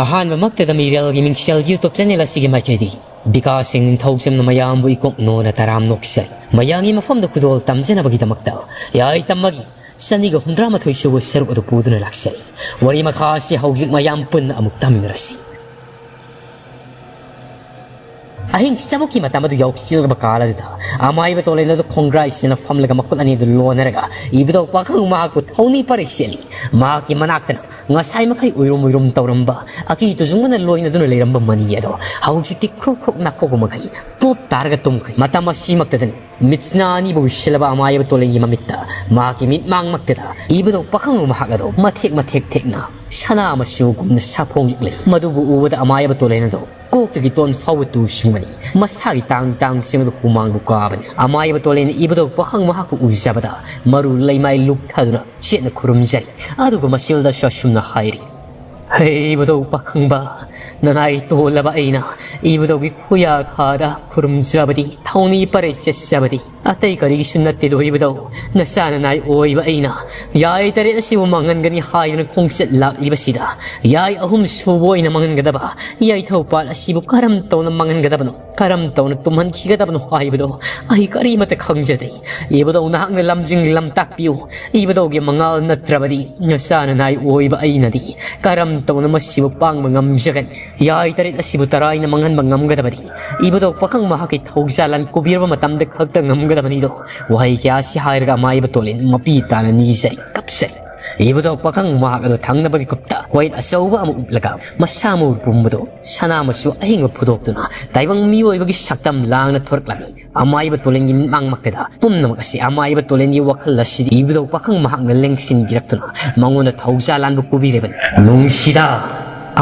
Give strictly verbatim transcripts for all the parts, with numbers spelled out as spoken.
ꯑꯍꯥꯟꯕꯃꯛꯇꯗ ꯃꯤꯔꯦꯜꯒꯤ ꯃꯤꯡꯁꯦꯜ YouTube channel ꯑꯁꯤꯒꯤ ꯃꯥꯏꯀꯩꯗꯒꯤ ꯕꯤꯀꯥꯁ ꯁꯤꯡ ꯅꯤꯡꯊꯧꯖꯝꯅ ꯃꯌꯥꯝꯕꯨ ꯏꯀꯣꯛ ꯅꯣꯟꯅ ꯇꯔꯥꯝꯅ ꯑꯣꯛꯆꯔꯤ꯫ ꯃꯌꯥꯝꯒꯤ ꯃꯐꯝꯗ ꯈꯨꯗꯣꯜ ꯇꯝꯖꯅꯕꯒꯤꯗꯃꯛꯇ ꯌꯥꯏꯇꯝꯃꯒꯤ ꯆꯅꯤꯒ ꯍꯨꯝꯗ꯭ꯔꯥ ꯃꯥꯊꯣꯏ ꯁꯨꯕ ꯁꯔꯨꯛ ꯑꯗꯨ ꯄꯨꯗꯨꯅ ꯂꯥꯛꯆꯔꯤ꯫ ꯋꯥꯔꯤ ꯃꯈꯥ ꯑꯁꯤ ꯍꯧꯖꯤꯛ ꯃꯌꯥꯝ ꯄꯨꯟꯅ ꯑꯃꯨꯛ ꯇꯥꯃꯤꯟꯅꯔꯁꯤ꯫ ꯑꯍꯤꯡ ꯆꯕꯨꯛꯀꯤ ꯃꯇꯝ ꯑꯗꯨ ꯌꯧꯁꯤꯜꯂꯕ ꯀꯥꯜ ꯑꯗꯨꯗ ꯑꯃꯥꯏꯕ ꯇꯣꯂꯦꯟ ꯑꯗꯨ ꯈꯣꯡꯒ꯭ꯔꯥꯏꯁꯤꯅ ꯐꯝꯂꯒ ꯃꯈꯨꯠ ꯑꯅꯤ ꯑꯗꯨ ꯂꯣꯟꯅꯔꯒ ꯏꯕꯨꯙꯧ ꯄꯥꯈꯪ ꯃꯍꯥꯛꯄꯨ ꯊꯧꯅꯤ ꯄꯔꯦꯡ ꯁꯦꯠꯂꯤ꯫ ꯃꯍꯥꯛꯀꯤ ꯃꯅꯥꯛꯇꯅ ꯉꯁꯥꯏ ꯃꯈꯩ ꯎꯏꯔꯨꯝ ꯎꯏꯔꯨꯝ ꯇꯧꯔꯝꯕ, ꯑꯀꯤ ꯇꯨꯖꯨꯡꯕꯅ ꯂꯣꯏꯅꯗꯨꯅ ꯂꯩꯔꯝꯕ ꯃꯅꯤ ꯑꯗꯣ ꯍꯧꯖꯤꯛꯇꯤ ꯈ꯭ꯔꯨꯛ ꯈ꯭ꯔꯨꯛ ꯅꯥꯈꯣꯛꯄ ꯃꯈꯩ ꯄꯣꯞ ꯇꯥꯔꯒ ꯇꯨꯝꯈ꯭ꯔꯦ꯫ ꯃꯇꯝ ꯑꯁꯤꯃꯛꯇꯗꯅꯤ ꯃꯤꯠꯁꯤꯅ ꯑꯅꯤꯕꯨ ꯎꯏꯁꯤꯜꯂꯕ ꯑꯃꯥꯏꯕ ꯇꯣꯂꯦꯟꯒꯤ ꯃꯃꯤꯠꯇ ꯃꯍꯥꯛꯀꯤ ꯃꯤꯠꯃꯥꯡꯃꯛꯇꯗ ꯏꯕꯨꯙꯧ ꯄꯥꯈꯪꯕ ꯃꯍꯥꯛ ꯑꯗꯣ ꯃꯊꯦꯛ ꯃꯊꯦꯛ ꯊꯦꯛꯅ ꯁꯅꯥ ꯃꯆꯨꯒꯨꯝꯅ ꯁꯥꯐꯣꯡꯂꯛꯂꯦ꯫ ꯃꯗꯨꯕꯨ ꯎꯕꯗ ꯑꯃꯥꯏꯕ ꯇꯣꯂꯦꯟ ꯑꯗꯣ ꯀꯣꯛꯇꯒꯤ ꯇꯣꯟ ꯐꯥꯎꯕ ꯇꯨ ꯁꯤꯡꯕꯅꯤ꯫ ꯃꯁꯥꯒꯤ ꯇꯥꯡ ꯇꯥꯡ ꯆꯦꯟꯕꯗ ꯍꯨꯃꯥꯡꯕꯨ ꯀꯥꯕꯅꯤ꯫ ꯑꯃꯥꯏꯕ ꯇꯣꯂꯦꯟꯅ ꯏꯕꯨꯙꯧ ꯄꯥꯈꯪ ꯃꯍꯥꯛꯄꯨ ꯎꯖꯕꯗ ꯃꯔꯨ ꯂꯩꯃꯥꯏ ꯂꯨꯞꯊꯗꯨꯅ ꯆꯦꯠꯅ ꯈꯨꯔꯨꯝꯖꯔꯤ꯫ ꯑꯗꯨꯒ ꯃꯁꯤꯗꯁꯨ ꯑꯁꯨꯝꯅ ꯍꯥꯏꯔꯤ, "ꯍꯦ ꯏꯕꯨꯙꯧ ꯄꯥꯈꯪꯕ, ꯅꯅꯥꯏ ꯇꯣꯜꯂꯕ ꯑꯩꯅ ꯏꯕꯨꯙꯧꯒꯤ ꯈꯨꯌꯥꯈꯥꯗ ꯈꯨꯔꯨꯝꯖꯕꯗꯤ, ꯊꯧꯅꯤ ꯄꯔꯦꯡ ꯆꯠꯆꯕꯗꯤ ꯑꯇꯩ ꯀꯔꯤꯒꯤꯁꯨ ꯅꯠꯇꯦꯗꯣ ꯏꯕꯨꯙꯧ, ꯅꯆꯥ ꯅꯅꯥꯏ ꯑꯣꯏꯕ ꯑꯩꯅ ꯌꯥꯏ ꯇꯔꯦꯠ ꯑꯁꯤꯕꯨ ꯃꯥꯡꯍꯟꯒꯅꯤ ꯍꯥꯏꯗꯨꯅ ꯈꯣꯡꯆꯠ ꯂꯥꯛꯂꯤꯕꯁꯤꯗ ꯌꯥꯏ ꯑꯍꯨꯝ ꯁꯨꯕ ꯑꯣꯏꯅ ꯃꯥꯡꯍꯟꯒꯗꯕ ꯌꯥꯏꯊꯧꯄꯥꯜ ꯑꯁꯤꯕꯨ ꯀꯔꯝ ꯇꯧꯅ ꯃꯥꯡꯍꯟꯒꯗꯕꯅꯣ? ꯀꯔꯝ ꯇꯧꯅ ꯇꯨꯝꯍꯟꯈꯤꯒꯗꯕꯅꯣ ꯍꯥꯏꯕꯗꯣ ꯑꯩ ꯀꯔꯤꯃꯠꯇ ꯈꯪꯖꯗ꯭ꯔꯤ꯫ ꯏꯕꯨꯙꯧ ꯅꯍꯥꯛꯅ ꯂꯝꯖꯤꯡ ꯂꯝꯇꯥꯛꯄꯤꯌꯨ꯫ ꯏꯕꯨꯙꯧꯒꯤ ꯃꯉꯥꯜ ꯅꯠꯇ꯭ꯔꯕꯗꯤ ꯅꯆꯥ ꯅꯅꯥꯏ ꯑꯣꯏꯕ ꯑꯩꯅꯗꯤ ꯀꯔꯝ ꯇꯧꯅ ꯃꯁꯤꯕꯨ ꯄꯥꯡꯕ ꯉꯝꯖꯒꯅꯤ? ꯌꯥꯏ ꯇꯔꯦꯠ ꯑꯁꯤꯕꯨ ꯇꯔꯥꯏꯅ ꯃꯥꯡꯍꯟꯕ ꯉꯝꯒꯗꯕꯗꯤ ꯏꯕꯨꯙꯧ ꯄꯥꯈꯪ ꯃꯍꯥꯛꯀꯤ ꯊꯧꯖꯥꯜ ꯂꯥꯟ ꯀꯨꯕꯤꯔꯕ ꯃꯇꯝꯗ ꯈꯛꯇ ꯉꯝꯒꯗꯕꯅꯤꯗꯣ꯫" ꯋꯥꯍꯩ ꯀꯌꯥ ꯑꯁꯤ ꯍꯥꯏꯔꯒ ꯑꯃꯥꯏꯕ ꯇꯣꯂꯦꯟ ꯃꯄꯤ ꯇꯥꯅ ꯅꯤꯖꯩ, ꯀꯞꯆꯩ꯫ ꯏꯕꯨꯙꯧ ꯄꯥꯈꯪ ꯃꯍꯥꯛ ꯑꯗꯨ ꯊꯪꯅꯕꯒꯤ ꯀꯨꯞꯇ ꯀꯣꯏꯠ ꯑꯆꯧꯕ ꯑꯃ ꯎꯞꯂꯒ ꯃꯁꯥ ꯃꯎ ꯄꯨꯝꯕꯗꯨ ꯁꯅꯥ ꯃꯆꯨ ꯑꯍꯤꯡꯕ ꯐꯨꯗꯣꯛꯇꯨꯅ ꯇꯥꯏꯕꯪ ꯃꯤꯑꯣꯏꯕꯒꯤ ꯁꯛꯇꯝ ꯂꯥꯡꯅ ꯊꯣꯔꯛꯂꯝꯃꯤ꯫ ꯑꯃꯥꯏꯕ ꯇꯣꯂꯦꯟꯒꯤ ꯃꯤꯠꯃꯥꯡꯃꯛꯇꯗ ꯄꯨꯝꯅꯃꯛ ꯑꯁꯤ ꯑꯃꯥꯏꯕ ꯇꯣꯂꯦꯟꯒꯤ ꯋꯥꯈꯜ ꯑꯁꯤꯗꯤ ꯏꯕꯨꯙꯧ ꯄꯥꯈꯪ ꯃꯍꯥꯛꯅ ꯂꯦꯡꯁꯤꯟꯕꯤꯔꯛꯇꯨꯅ ꯃꯉꯣꯟꯗ ꯊꯧꯖꯥꯜ ꯂꯥꯟꯕ ꯀꯨꯕꯤꯔꯤꯕꯅꯤ꯫ "ꯅꯨꯡꯁꯤꯗ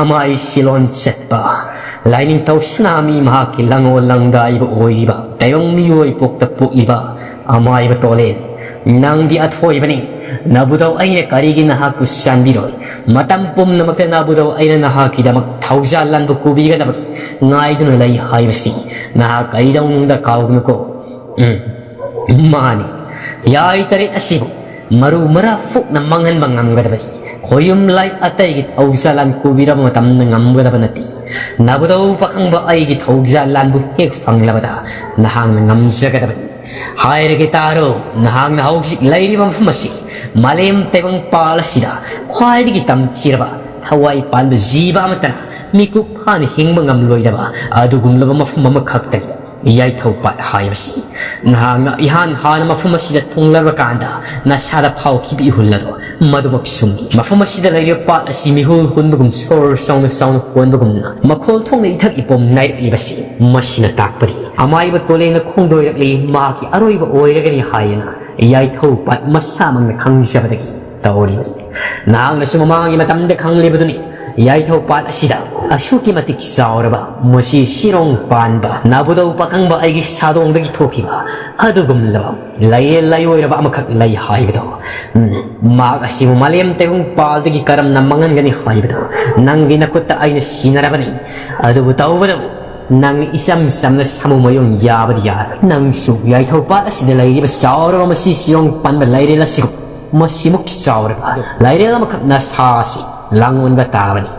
ꯑꯃꯥꯏ ꯁꯤꯂꯣꯟ ꯆꯠꯄ ꯂꯥꯏꯅꯤꯡꯊꯧ ꯁꯅꯥꯃꯤ ꯃꯍꯥꯛꯀꯤ ꯂꯪꯉꯣ ꯂꯪꯗꯥꯏꯕ ꯑꯣꯏꯔꯤꯕ ꯇꯥꯏꯕꯪ ꯃꯤꯑꯣꯏ ꯄꯣꯛꯇ ꯄꯣꯛꯂꯤꯕ ꯑꯃꯥꯏꯕ ꯇꯣꯂꯦꯟ, ꯅꯪꯗꯤ ꯑꯊꯣꯏꯕꯅꯤ꯫ ꯅꯕꯨꯙꯧ ꯑꯩꯅ ꯀꯔꯤꯒꯤ ꯅꯍꯥꯛꯄꯨ ꯆꯥꯟꯕꯤꯔꯣꯏ? ꯃꯇꯝ ꯄꯨꯝꯅꯃꯛꯇ ꯅꯕꯨꯙꯧ ꯑꯩꯅ ꯅꯍꯥꯛꯀꯤꯗꯃꯛ ꯊꯧꯖꯥꯜ ꯂꯥꯟꯕ ꯀꯨꯕꯤꯒꯗꯕꯒꯤ ꯉꯥꯏꯗꯨꯅ ꯂꯩ ꯍꯥꯏꯕꯁꯤ ꯅꯍꯥꯛ ꯀꯩꯗꯧꯅꯨꯡꯗ ꯀꯥꯎꯒꯅꯨꯀꯣ꯫" ꯎꯝ, ꯃꯥꯅꯤ꯫ ꯌꯥꯏ ꯇꯔꯦꯠ ꯑꯁꯤꯕꯨ ꯃꯔꯨ ꯃꯔꯥ ꯐꯨꯛꯅ ꯃꯥꯡꯍꯟꯕ ꯉꯝꯒꯗꯕꯅꯤ꯫ ꯈꯣꯌꯨꯝ ꯂꯥꯏ ꯑꯇꯩꯒꯤ ꯊꯧꯖꯥꯜ ꯂꯥꯟ ꯀꯨꯕꯤꯔꯕ ꯃꯇꯝꯗ ꯉꯝꯒꯗꯕ ꯅꯠꯇꯦ꯫ ꯅꯕꯨꯙꯧ ꯄꯥꯈꯪꯕ ꯑꯩꯒꯤ ꯊꯧꯖꯥꯜ ꯂꯥꯟꯕꯨ ꯍꯦꯛ ꯐꯪꯂꯕꯗ ꯅꯍꯥꯛꯅ ꯉꯝꯖꯒꯗꯕꯅꯤ꯫ ꯍꯥꯏꯔꯒꯦ ꯇꯥꯔꯣ, ꯅꯍꯥꯛꯅ ꯍꯧꯖꯤꯛ ꯂꯩꯔꯤꯕ ꯃꯐꯝ ꯑꯁꯤ ꯃꯥꯂꯦꯝ ꯇꯥꯏꯕꯪꯄꯥꯜ ꯑꯁꯤꯗ ꯈ꯭ꯋꯥꯏꯗꯒꯤ ꯇꯝꯊꯤꯔꯕ, ꯊꯋꯥꯏ ꯄꯥꯟꯕ ꯖꯤꯕ ꯑꯃꯠꯇꯅ ꯃꯤꯀꯨꯞ ꯐꯥꯅ ꯍꯤꯡꯕ ꯉꯝꯂꯣꯏꯗꯕ ꯑꯗꯨꯒꯨꯝꯂꯕ ꯃꯐꯝ ꯑꯃꯈꯛꯇꯅꯤ꯫ ꯌꯥꯏꯊꯧ ꯄꯥꯠ ꯍꯥꯏꯕꯁꯤ꯫ ꯅꯍꯥꯛꯅ ꯏꯍꯥꯟ ꯍꯥꯟꯅ ꯃꯐꯝ ꯑꯁꯤꯗ ꯊꯨꯡꯂꯕ ꯀꯥꯟꯗ ꯅꯁꯥꯗ ꯐꯥꯎꯈꯤꯕ ꯏꯍꯨꯜ ꯑꯗꯣ ꯃꯗꯨꯃꯛ ꯁꯨꯝꯃꯤ꯫ ꯃꯐꯝ ꯑꯁꯤꯗ ꯂꯩꯔꯤꯕ ꯄꯥꯠ ꯑꯁꯤ ꯃꯤꯍꯨꯜ ꯍꯨꯟꯕꯒꯨꯝ, ꯁꯣꯔ ꯆꯥꯎꯅ ꯆꯥꯎꯅ ꯍꯣꯟꯕꯒꯨꯝꯅ ꯃꯈꯣꯜ ꯊꯣꯛꯅ ꯏꯊꯛ ꯏꯄꯣꯝ ꯅꯥꯏꯔꯛꯂꯤꯕꯁꯤ, ꯃꯁꯤꯅ ꯇꯥꯛꯄꯗꯤ ꯑꯃꯥꯏꯕ ꯇꯣꯂꯦꯟꯅ ꯈꯣꯡꯗꯣꯏꯔꯛꯂꯤ, ꯃꯍꯥꯛꯀꯤ ꯑꯔꯣꯏꯕ ꯑꯣꯏꯔꯒꯅꯤ ꯍꯥꯏꯗꯅ ꯌꯥꯏꯊꯧ ꯄꯥꯠ ꯃꯁꯥꯃꯛꯅ ꯈꯪꯖꯕꯗꯒꯤ ꯇꯧꯔꯤꯕꯅꯤ꯫ ꯅꯍꯥꯛꯅꯁꯨ ꯃꯃꯥꯡꯒꯤ ꯃꯇꯝꯗ ꯈꯪꯂꯤꯕꯗꯨꯅꯤ, ꯌꯥꯏꯊꯧ ꯄꯥꯠ ꯑꯁꯤꯗ ꯑꯁꯨꯛꯀꯤ ꯃꯇꯤꯛ ꯆꯥꯎꯔꯕ, ꯃꯁꯤ ꯁꯤꯔꯣꯡ ꯄꯥꯟꯕ ꯅꯥꯕꯨꯗꯧ ꯄꯥꯈꯪꯕ ꯑꯩꯒꯤ ꯁꯥꯗꯣꯡꯗꯒꯤ ꯊꯣꯛꯈꯤꯕ ꯑꯗꯨꯒꯨꯝꯂꯕ ꯂꯩꯔꯦ ꯂꯩꯔꯣꯏꯔꯕ ꯑꯃꯈꯛ ꯂꯩ ꯍꯥꯏꯕꯗꯣ꯫ ꯎꯝ, ꯃꯍꯥꯛ ꯑꯁꯤꯕꯨ ꯃꯥꯂꯦꯝ ꯇꯥꯏꯕꯪ ꯄꯥꯜꯗꯒꯤ ꯀꯔꯝꯅ ꯃꯥꯡꯍꯟꯒꯅꯤ ꯍꯥꯏꯕꯗꯣ ꯅꯪꯒꯤ ꯅꯈꯨꯠꯇ ꯑꯩꯅ ꯁꯤꯟꯅꯔꯕꯅꯤ꯫ ꯑꯗꯨꯕꯨ ꯇꯧꯕꯗꯕꯨ ꯅꯪ ꯏꯆꯝ ꯆꯝꯅ ꯁꯥꯃꯨ ꯃꯌꯨꯡ ꯌꯥꯕꯗꯤ ꯌꯥꯔꯣꯏ꯫ ꯅꯪꯁꯨ ꯌꯥꯏꯊꯧ ꯄꯥꯠ ꯑꯁꯤꯗ ꯂꯩꯔꯤꯕ ꯆꯥꯎꯔꯕ ꯃꯁꯤ ꯁꯤꯔꯣꯡ ꯄꯥꯟꯕ ꯂꯩꯔꯦꯜ ꯑꯁꯤꯒꯨꯝ ꯃꯁꯤꯃꯨꯛ ꯆꯥꯎꯔꯕ ꯂꯩꯔꯦꯜ ꯑꯃꯈꯛ ꯅꯁꯥ ꯑꯁꯤ ꯂꯥꯡꯑꯣꯟꯕ ꯇꯥꯕꯅꯤ꯫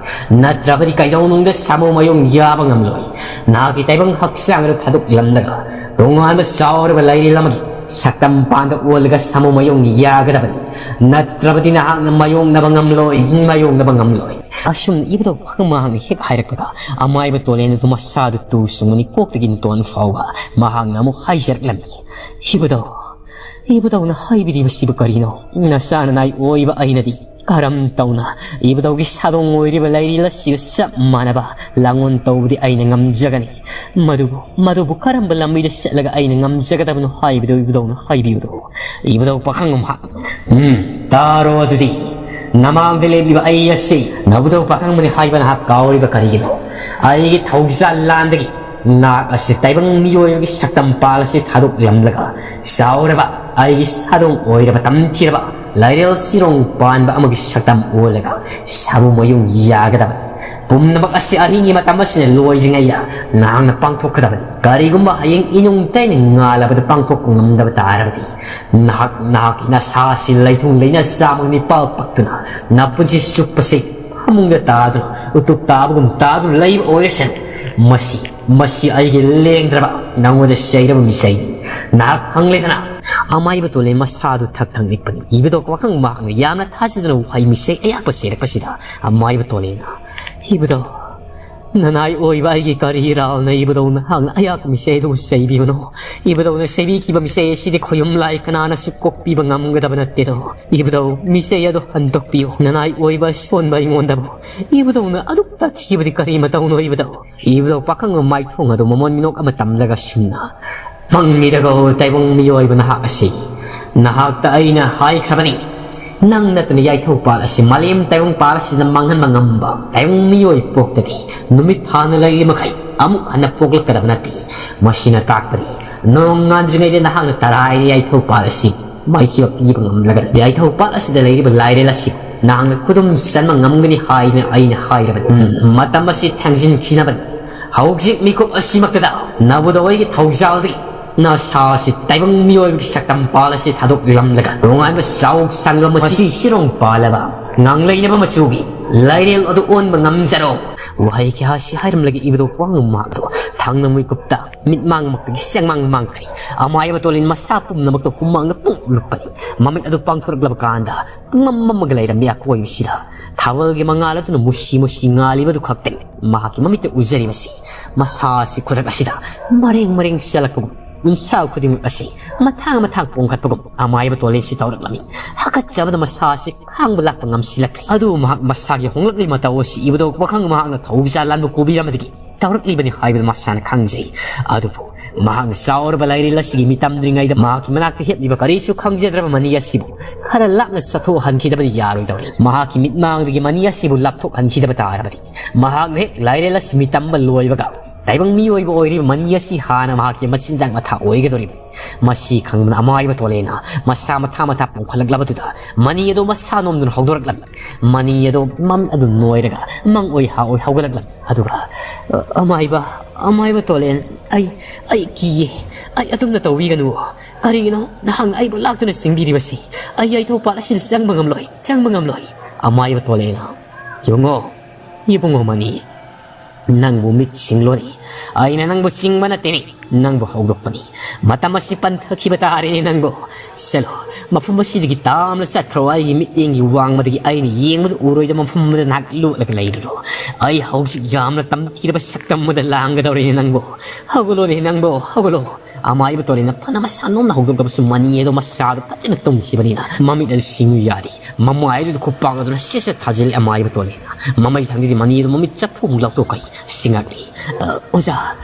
ꯅꯠꯇ꯭ꯔꯕꯗꯤ ꯀꯩꯗꯧꯅꯨꯡꯗ ꯁꯥꯃꯨ ꯃꯌꯨꯡ ꯌꯥꯕ ꯉꯝꯂꯣꯏ꯫ ꯅꯍꯥꯛꯀꯤ ꯇꯥꯏꯕꯪ ꯍꯛꯆꯥꯡ ꯑꯗꯨ ꯊꯥꯗꯣꯛꯂꯝꯂꯒ ꯇꯣꯉꯥꯟꯕ ꯆꯥꯎꯔꯕ ꯂꯩꯔꯦꯜ ꯑꯃꯒꯤ ꯁꯛꯇꯝ ꯄꯥꯟꯗ ꯑꯣꯜꯂꯒ ꯁꯥꯃꯨ ꯃꯌꯨꯡ ꯌꯥꯒꯗꯕꯅꯤ꯫ ꯅꯠꯇ꯭ꯔꯕꯗꯤ ꯅꯍꯥꯛꯅ ꯃꯥꯌꯣꯛꯅꯕ ꯉꯝꯂꯣꯏ, ꯃꯥꯌꯣꯛꯅꯕ ꯉꯝꯂꯣꯏ꯫ ꯑꯁꯨꯝ ꯏꯕꯨꯙꯧ ꯄꯥꯈꯪ ꯃꯍꯥꯛꯅ ꯍꯦꯛ ꯍꯥꯏꯔꯛꯄꯒ ꯑꯃꯥꯏꯕ ꯇꯣꯂꯦꯟ ꯑꯗꯨ ꯃꯁꯥꯗꯨ ꯇꯨ ꯆꯨꯡꯕꯅꯤ ꯀꯣꯛꯇꯒꯤ ꯅꯇꯣꯟ ꯐꯥꯎꯕ꯫ ꯃꯍꯥꯛꯅ ꯑꯃꯨꯛ ꯍꯥꯏꯖꯔꯛꯂꯝꯃꯤ, ꯏꯕꯨꯙꯧ, ꯏꯕꯨꯙꯧꯅ ꯍꯥꯏꯕꯤꯔꯤꯕꯁꯤꯕꯨ ꯀꯔꯤꯅꯣ? ꯅꯆꯥ ꯅꯅꯥꯏ ꯑꯣꯏꯕ ꯑꯩꯅꯗꯤ ꯀꯔꯝ ꯇꯧꯅ ꯏꯕꯨꯙꯧꯒꯤ ꯁꯥꯗꯣꯡ ꯑꯣꯏꯔꯤꯕ ꯂꯩꯔꯦꯜ ꯑꯁꯤꯒ ꯆꯞ ꯃꯥꯟꯅꯕ ꯂꯥꯡꯑꯣꯟ ꯇꯧꯕꯗꯤ ꯑꯩꯅ ꯉꯝꯖꯒꯅꯤ? ꯃꯗꯨꯕꯨ, ꯃꯗꯨꯕꯨ ꯀꯔꯝꯕ ꯂꯝꯕꯤꯗ ꯆꯠꯂꯒ ꯑꯩꯅ ꯉꯝꯖꯒꯗꯕꯅꯣ ꯍꯥꯏꯕꯗꯨ ꯏꯕꯨꯙꯧꯅ ꯍꯥꯏꯕꯤꯌꯨꯗꯣ꯫ ꯏꯕꯨꯙꯧ ꯄꯥꯈꯪꯕ ꯃꯍꯥꯛ, ꯎꯝ, ꯇꯥꯔꯣ ꯑꯗꯨꯗꯤ꯫ ꯅꯃꯥꯡꯗ ꯂꯦꯞꯂꯤꯕ ꯑꯩ ꯑꯁꯤ ꯅꯕꯨꯙꯧ ꯄꯥꯈꯪꯕꯅꯤ ꯍꯥꯏꯕ ꯅꯍꯥꯛ ꯀꯥꯎꯔꯤꯕ ꯀꯔꯤꯒꯤꯅꯣ? ꯑꯩꯒꯤ ꯊꯧꯖꯥꯜ ꯂꯥꯟꯗꯒꯤ ꯅꯍꯥꯛ ꯑꯁꯤ ꯇꯥꯏꯕꯪ ꯃꯤꯑꯣꯏꯕꯒꯤ ꯁꯛꯇꯝ ꯄꯥꯜ ꯑꯁꯤ ꯊꯥꯗꯣꯛꯂꯝꯂꯒ ꯆꯥꯎꯔꯕ ꯑꯩꯒꯤ ꯁꯥꯗꯣꯡ ꯑꯣꯏꯔꯕ ꯇꯝꯊꯤꯔꯕ ꯂꯩꯔꯦꯜ ꯁꯤꯔꯣꯡ ꯄꯥꯟꯕ ꯑꯃꯒꯤ ꯁꯛꯇꯝ ꯑꯣꯜꯂꯒ ꯁꯥꯃꯨ ꯃꯌꯨꯡ ꯌꯥꯒꯗꯕꯅꯤ꯫ ꯄꯨꯝꯅꯃꯛ ꯑꯁꯤ ꯑꯍꯤꯡꯒꯤ ꯃꯇꯝ ꯑꯁꯤꯅ ꯂꯣꯏꯗ꯭ꯔꯤꯉꯩꯗ ꯅꯍꯥꯛꯅ ꯄꯥꯡꯊꯣꯛꯀꯗꯕꯅꯤ꯫ ꯀꯔꯤꯒꯨꯝꯕ ꯍꯌꯦꯡ ꯏꯅꯨꯡ ꯇꯩꯅ ꯉꯥꯜꯂꯕꯗ ꯄꯥꯡꯊꯣꯛꯄ ꯉꯝꯗꯕ ꯇꯥꯔꯕꯗꯤ, ꯅꯍꯥꯛ ꯅꯍꯥꯛꯀꯤ ꯅꯁꯥꯁꯤ ꯂꯩꯊꯨꯡ ꯂꯩꯅ ꯆꯥꯃ ꯅꯤꯄꯥꯜ ꯄꯛꯇꯨꯅ ꯅꯄꯨꯟꯁꯤ ꯆꯨꯞꯄꯁꯤ ꯐꯃꯨꯡꯗ ꯇꯥꯗꯨꯅ, ꯎꯇꯨꯞ ꯇꯥꯕꯒꯨꯝ ꯇꯥꯗꯨꯅ ꯂꯩꯕ ꯑꯣꯏꯔꯁꯅꯨ꯫ ꯃꯁꯤ, ꯃꯁꯤ ꯑꯩꯒꯤ ꯂꯦꯡꯗ꯭ꯔꯕ ꯅꯉꯣꯟꯗ ꯆꯩꯔꯕ ꯃꯤꯁꯛꯅꯤ꯫ ꯅꯍꯥꯛ ꯈꯪꯂꯦꯗꯅ꯫ ꯑꯃꯥꯏꯕ ꯇꯣꯂꯦꯟ ꯃꯁꯥꯗꯨ ꯊꯛ ꯊꯛ ꯅꯤꯛꯄꯅꯤ꯫ ꯏꯕꯨꯙꯧ ꯄꯥꯈꯪ ꯃꯍꯥꯛꯅ ꯌꯥꯝꯅ ꯊꯥꯖꯗꯅ ꯋꯥꯍꯩ ꯃꯤꯁꯛ ꯑꯌꯥꯛꯄ ꯆꯩꯔꯛꯄꯁꯤꯗ, ꯑꯃꯥꯏꯕ ꯇꯣꯂꯦꯟꯅ, "ꯏꯕꯨꯙꯧ, ꯅꯅꯥꯏ ꯑꯣꯏꯕ ꯑꯩꯒꯤ ꯀꯔꯤ ꯏꯔꯥꯜꯅ ꯏꯕꯨꯙꯧ ꯅꯍꯥꯛꯅ ꯑꯌꯥꯛꯄ ꯃꯤꯁꯛ ꯑꯗꯨꯕꯨ ꯆꯩꯕꯤꯕꯅꯣ? ꯏꯕꯨꯙꯧꯅ ꯆꯩꯕꯤꯈꯤꯕ ꯃꯤꯁꯛ ꯑꯁꯤꯗꯤ ꯈꯣꯌꯨꯝ ꯂꯥꯏ ꯀꯅꯥꯅꯁꯨ ꯀꯣꯛꯄꯤꯕ ꯉꯝꯒꯗꯕ ꯅꯠꯇꯦꯗꯣ꯫ ꯏꯕꯨꯙꯧ, ꯃꯤꯁꯛ ꯑꯗꯨ ꯍꯟꯗꯣꯛꯄꯤꯌꯨ꯫ ꯅꯅꯥꯏ ꯑꯣꯏꯕ ꯑꯁꯣꯟꯕ ꯑꯩꯉꯣꯟꯗꯕꯨ ꯏꯕꯨꯙꯧꯅ ꯑꯗꯨꯛ ꯇꯥꯊꯤꯕꯗꯤ ꯀꯔꯤ ꯃꯇꯧꯅꯣ ꯏꯕꯨꯙꯧ?" ꯏꯕꯨꯙꯧ ꯄꯥꯈꯪꯕ ꯃꯥꯏꯊꯣꯡ ꯑꯗꯨ ꯃꯃꯣꯟ ꯃꯤꯅꯣꯛ ꯑꯃ ꯇꯝꯂꯒ ꯁꯨꯝꯅ, "ꯄꯪꯉꯤꯗꯀꯣ ꯇꯥꯏꯕꯪ ꯃꯤꯑꯣꯏꯕ ꯅꯍꯥꯛ ꯑꯁꯤ꯫ ꯅꯍꯥꯛꯇ ꯑꯩꯅ ꯍꯥꯏꯈ꯭ꯔꯕꯅꯤ, ꯅꯪ ꯅꯠꯇꯅ ꯌꯥꯏꯊꯧ ꯄꯥꯜ ꯑꯁꯤ ꯃꯥꯂꯦꯝ ꯇꯥꯏꯕꯪ ꯄꯥꯜ ꯑꯁꯤꯗ ꯃꯥꯡꯍꯟꯕ ꯉꯝꯕ ꯇꯥꯏꯕꯪ ꯃꯤꯑꯣꯏ ꯄꯣꯛꯇꯗꯤ ꯅꯨꯃꯤꯠ ꯐꯥꯅ ꯂꯩꯔꯤ ꯃꯈꯩ ꯑꯃꯨꯛ ꯍꯟꯅ ꯄꯣꯛꯂꯛꯀꯗꯕ ꯅꯠꯇꯦ꯫ ꯃꯁꯤꯅ ꯇꯥꯛꯄꯗꯤ ꯅꯣꯡ ꯉꯥꯟꯗ꯭ꯔꯤꯉꯩꯗ ꯅꯍꯥꯛꯅ ꯇꯔꯥꯏꯅ ꯌꯥꯏꯊꯧ ꯄꯥꯜ ꯑꯁꯤ ꯃꯥꯏꯊꯤꯕ ꯄꯤꯕ ꯉꯝꯂꯒ ꯌꯥꯏꯊꯧ ꯄꯥꯠ ꯑꯁꯤꯗ ꯂꯩꯔꯤꯕ ꯂꯥꯏꯔꯦꯜ ꯑꯁꯤ ꯅꯍꯥꯛꯅ ꯈꯨꯗꯨꯝ ꯆꯟꯕ ꯉꯝꯒꯅꯤ ꯍꯥꯏꯗꯨꯅ ꯑꯩꯅ ꯍꯥꯏꯔꯕꯅꯤ꯫ ꯎꯝ, ꯃꯇꯝ ꯑꯁꯤ ꯊꯦꯡꯖꯤꯟꯈꯤꯅꯕꯅꯤ꯫ ꯍꯧꯖꯤꯛ ꯃꯤꯀꯨꯞ ꯑꯁꯤꯃꯛꯇꯗ ꯅꯕꯨꯙꯧ ꯑꯩꯒꯤ ꯊꯧꯖꯥꯜꯗꯒꯤ ꯅꯁꯥ ꯑꯁꯤ ꯇꯥꯏꯕꯪ ꯃꯤꯑꯣꯏꯕꯒꯤ ꯁꯛꯇꯝ ꯄꯥꯜ ꯑꯁꯤ ꯊꯥꯗꯣꯛꯂꯝꯂꯒ ꯇꯣꯉꯥꯟꯕ ꯆꯥꯎ ꯁꯪꯂꯕ ꯃꯁꯤ ꯁꯤꯔꯣꯡ ꯄꯥꯜꯂꯕ ꯉꯥꯡꯂꯩꯅꯕ ꯃꯆꯨꯒꯤ ꯂꯥꯏꯔꯦꯜ ꯑꯗꯨ ꯑꯣꯟꯕ ꯉꯝꯖꯔꯣ꯫ ꯋꯥꯍꯩ ꯀꯌꯥ ꯑꯁꯤ ꯍꯥꯏꯔꯝꯂꯒ ꯏꯕꯨꯙꯧ ꯄꯥꯈꯪꯕ ꯃꯍꯥꯛꯇꯣ ꯊꯥꯡꯅ ꯃꯤꯀꯨꯞꯇ ꯃꯤꯠꯃꯥꯡꯃꯛꯇꯒꯤ ꯆꯦꯡꯃꯥꯡ ꯃꯥꯡꯈ꯭ꯔꯦ꯫ ꯑꯃꯥꯏꯕ ꯇꯣꯂꯤꯟ ꯃꯁꯥ ꯄꯨꯝꯅꯃꯛꯇ ꯍꯨꯃꯥꯡꯅ ꯄꯨꯡ ꯂꯨꯞꯄꯅꯤ꯫ ꯃꯃꯤꯠ ꯑꯗꯨ ꯄꯥꯡꯊꯣꯔꯛꯂꯕ ꯀꯥꯟꯗ ꯄꯨꯡꯃꯝ ꯃꯝꯃꯒ ꯂꯩꯔꯝꯃꯤ꯫ ꯑꯀꯣꯏꯕꯁꯤꯗ ꯊꯥꯕꯜꯒꯤ ꯃꯉꯥꯜ ꯑꯗꯨꯅ ꯃꯨꯁꯤ ꯃꯨꯁꯤ ꯉꯥꯜꯂꯤꯕꯗꯨ ꯈꯛꯇꯅꯤ ꯃꯍꯥꯛꯀꯤ ꯃꯃꯤꯠꯇ ꯎꯖꯔꯤꯕꯁꯤ꯫ ꯃꯁꯥ ꯑꯁꯤ ꯈꯨꯗꯛ ꯑꯁꯤꯗ ꯃꯔꯦꯡ ꯃꯔꯦꯡ ꯆꯦꯜꯂꯛꯄꯒꯨꯝ, ꯎꯟꯁꯥ ꯈꯨꯗꯤꯡꯃꯛ ꯑꯁꯤ ꯃꯊꯥꯡ ꯃꯊꯥꯡ ꯄꯣꯡꯈꯠꯄꯒꯨꯝ ꯑꯃꯥꯏꯕ ꯇꯣꯂꯤꯟꯁꯤ ꯇꯧꯔꯛꯂꯝꯃꯤ꯫ ꯍꯥꯀꯠꯆꯕꯗ ꯃꯁꯥ ꯑꯁꯤ ꯈꯥꯡꯕ ꯂꯥꯛꯄ ꯉꯝꯁꯤꯜꯂꯛꯇ꯭ꯔꯦ꯫ ꯑꯗꯨꯕꯨ ꯃꯍꯥꯛ ꯃꯁꯥꯒꯤ ꯍꯣꯡꯂꯛꯂꯤ ꯃꯇꯧ ꯑꯁꯤ ꯏꯕꯨꯙꯧ ꯄꯥꯈꯪ ꯃꯍꯥꯛꯅ ꯊꯧꯖꯥꯜ ꯂꯥꯟꯕ ꯀꯨꯕꯤꯔꯝꯕꯗꯒꯤ ꯇꯧꯔꯛꯂꯤꯕꯅꯤ ꯍꯥꯏꯕꯗꯨ ꯃꯁꯥꯅ ꯈꯪꯖꯩ꯫ ꯑꯗꯨꯕꯨ ꯃꯍꯥꯛꯅ ꯆꯥꯎꯔꯕ ꯂꯥꯏꯔꯦꯜ ꯑꯁꯤꯒꯤ ꯃꯤꯇꯝꯗ꯭ꯔꯤꯉꯩꯗ ꯃꯍꯥꯛꯀꯤ ꯃꯅꯥꯛꯇ ꯍꯦꯞꯂꯤꯕ ꯀꯔꯤꯁꯨ ꯈꯪꯖꯗ꯭ꯔꯕ ꯃꯅꯤ ꯑꯁꯤꯕꯨ ꯈꯔ ꯂꯥꯞꯅ ꯆꯠꯊꯣꯛꯍꯟꯈꯤꯗꯕꯗꯤ ꯌꯥꯔꯣꯏꯗꯧꯔꯤ꯫ ꯃꯍꯥꯛꯀꯤ ꯃꯤꯠꯃꯥꯡꯗꯒꯤ ꯃꯅꯤ ꯑꯁꯤꯕꯨ ꯂꯥꯞꯊꯣꯛꯍꯟꯈꯤꯗꯕ ꯇꯥꯔꯕꯗꯤ ꯃꯍꯥꯛꯅ ꯍꯦꯛ ꯂꯥꯏꯔꯦꯜ ꯑꯁꯤ ꯃꯤꯇꯝꯕ ꯂꯣꯏꯕꯒ ꯇꯥꯏꯕꯪ ꯃꯤꯑꯣꯏꯕ ꯑꯣꯏꯔꯤꯕ ꯃꯅꯤ ꯑꯁꯤ ꯍꯥꯟꯅ ꯃꯍꯥꯛꯀꯤ ꯃꯆꯤꯟꯖꯥꯛ ꯃꯊꯥ ꯑꯣꯏꯒꯗꯧꯔꯤꯕꯅꯤ꯫ ꯃꯁꯤ ꯈꯪꯗꯨꯅ ꯑꯃꯥꯏꯕ ꯇꯣꯂꯦꯅ ꯃꯁꯥ ꯃꯊꯥ ꯃꯊꯥ ꯄꯣꯝꯈꯠꯂꯛꯂꯕꯗꯨꯗ ꯃꯅꯤ ꯑꯗꯨ ꯃꯁꯥ ꯅꯣꯝꯗꯨꯅ ꯍꯧꯗꯣꯔꯛꯂꯝꯃꯤ꯫ ꯃꯅꯤ ꯑꯗꯨ ꯃꯝ ꯑꯗꯨ ꯅꯣꯏꯔꯒ ꯃꯪ ꯑꯣꯏ ꯍꯥ ꯑꯣꯏ ꯍꯧꯒꯠꯂꯛꯂꯝꯃꯤ꯫ ꯑꯗꯨꯒ, "ꯑ, ꯑꯃꯥꯏꯕ, ꯑꯃꯥꯏꯕ ꯇꯣꯂꯦꯟ, ꯑꯩ, ꯑꯩ ꯀꯤꯌꯦ꯫ ꯑꯩ ꯑꯗꯨꯝꯅ ꯇꯧꯕꯤꯒꯅꯨ꯫ ꯀꯔꯤꯒꯤꯅꯣ ꯅꯍꯥꯛ ꯑꯩꯕꯨ ꯂꯥꯛꯇꯨꯅ ꯆꯤꯡꯕꯤꯔꯤꯕꯁꯤ? ꯑꯩ ꯌꯥꯏꯊꯧ ꯄꯥꯠ ꯑꯁꯤꯗ ꯆꯪꯕ ꯉꯝꯂꯣꯏ, ꯆꯪꯕ ꯉꯝꯂꯣꯏ꯫" ꯑꯃꯥꯏꯕ ꯇꯣꯂꯦꯅ, "ꯌꯦꯡꯉꯣ, ꯏꯕꯨꯡꯉꯣ ꯃꯅꯤ, ꯅꯪꯕꯨ ꯃꯤꯠ ꯁꯤꯡꯂꯣꯅꯤ꯫ ꯑꯩꯅ ꯅꯪꯕꯨ ꯆꯤꯡꯕ ꯅꯠꯇꯦꯅꯦ, ꯅꯪꯕꯨ ꯍꯧꯗꯣꯛꯄꯅꯤ꯫ ꯃꯇꯝ ꯑꯁꯤ ꯄꯟꯊꯈꯤꯕ ꯇꯥꯔꯦꯅꯦ ꯅꯪꯕꯨ꯫ ꯆꯠꯂꯣ, ꯃꯐꯝ ꯑꯁꯤꯗꯒꯤ ꯇꯥꯝꯅ ꯆꯠꯈ꯭ꯔꯣ꯫ ꯑꯩꯒꯤ ꯃꯤꯠꯌꯦꯡꯒꯤ ꯋꯥꯡꯃꯗꯒꯤ ꯑꯩꯅ ꯌꯦꯡꯕꯗ ꯎꯔꯣꯏꯗꯕ ꯃꯐꯝ ꯑꯃꯗ ꯅꯍꯥꯛ ꯂꯣꯠꯂꯒ ꯂꯩꯔꯨꯔꯣ꯫ ꯑꯩ ꯍꯧꯖꯤꯛ ꯌꯥꯝꯅ ꯇꯝꯊꯤꯔꯕ ꯁꯛꯇꯝ ꯑꯃꯗ ꯂꯥꯡꯒꯗꯧꯔꯤꯅꯦ ꯅꯪꯕꯨ꯫ ꯍꯧꯒꯠꯂꯣꯅꯦ ꯅꯪꯕꯨ, ꯍꯧꯒꯠꯂꯣ꯫" ꯑꯃꯥꯏꯕ ꯇꯣꯂꯦꯅ ꯐꯅ ꯃꯁꯥ ꯅꯣꯝꯅ ꯍꯧꯗꯣꯛꯂꯕꯁꯨ ꯃꯅꯤ ꯑꯗꯣ ꯃꯁꯥꯗꯣ ꯐꯖꯅ ꯇꯨꯝꯈꯤꯕꯅꯤꯅ ꯃꯃꯤꯠ ꯑꯗꯨ ꯁꯤꯡꯉꯨ ꯌꯥꯗꯦ꯫ ꯃꯃꯥꯏ ꯑꯗꯨꯗ ꯈꯨꯄꯥꯛ ꯑꯗꯨꯅ ꯁꯦꯠ ꯁꯦꯠ ꯊꯥꯖꯤꯜꯂꯦ ꯑꯃꯥꯏꯕ ꯇꯣꯂꯦꯅ꯫ ꯃꯃꯩ ꯊꯪꯗꯗꯤ ꯃꯅꯤ ꯑꯗꯨ ꯃꯃꯤꯠ ꯆꯞꯐꯨ ꯑꯃꯨꯛ ꯂꯥꯎꯊꯣꯛꯈ꯭ꯔꯦ꯫ ꯁꯤꯡꯉꯛꯂꯤ꯫ "ꯑ, ꯑꯣꯖꯥ,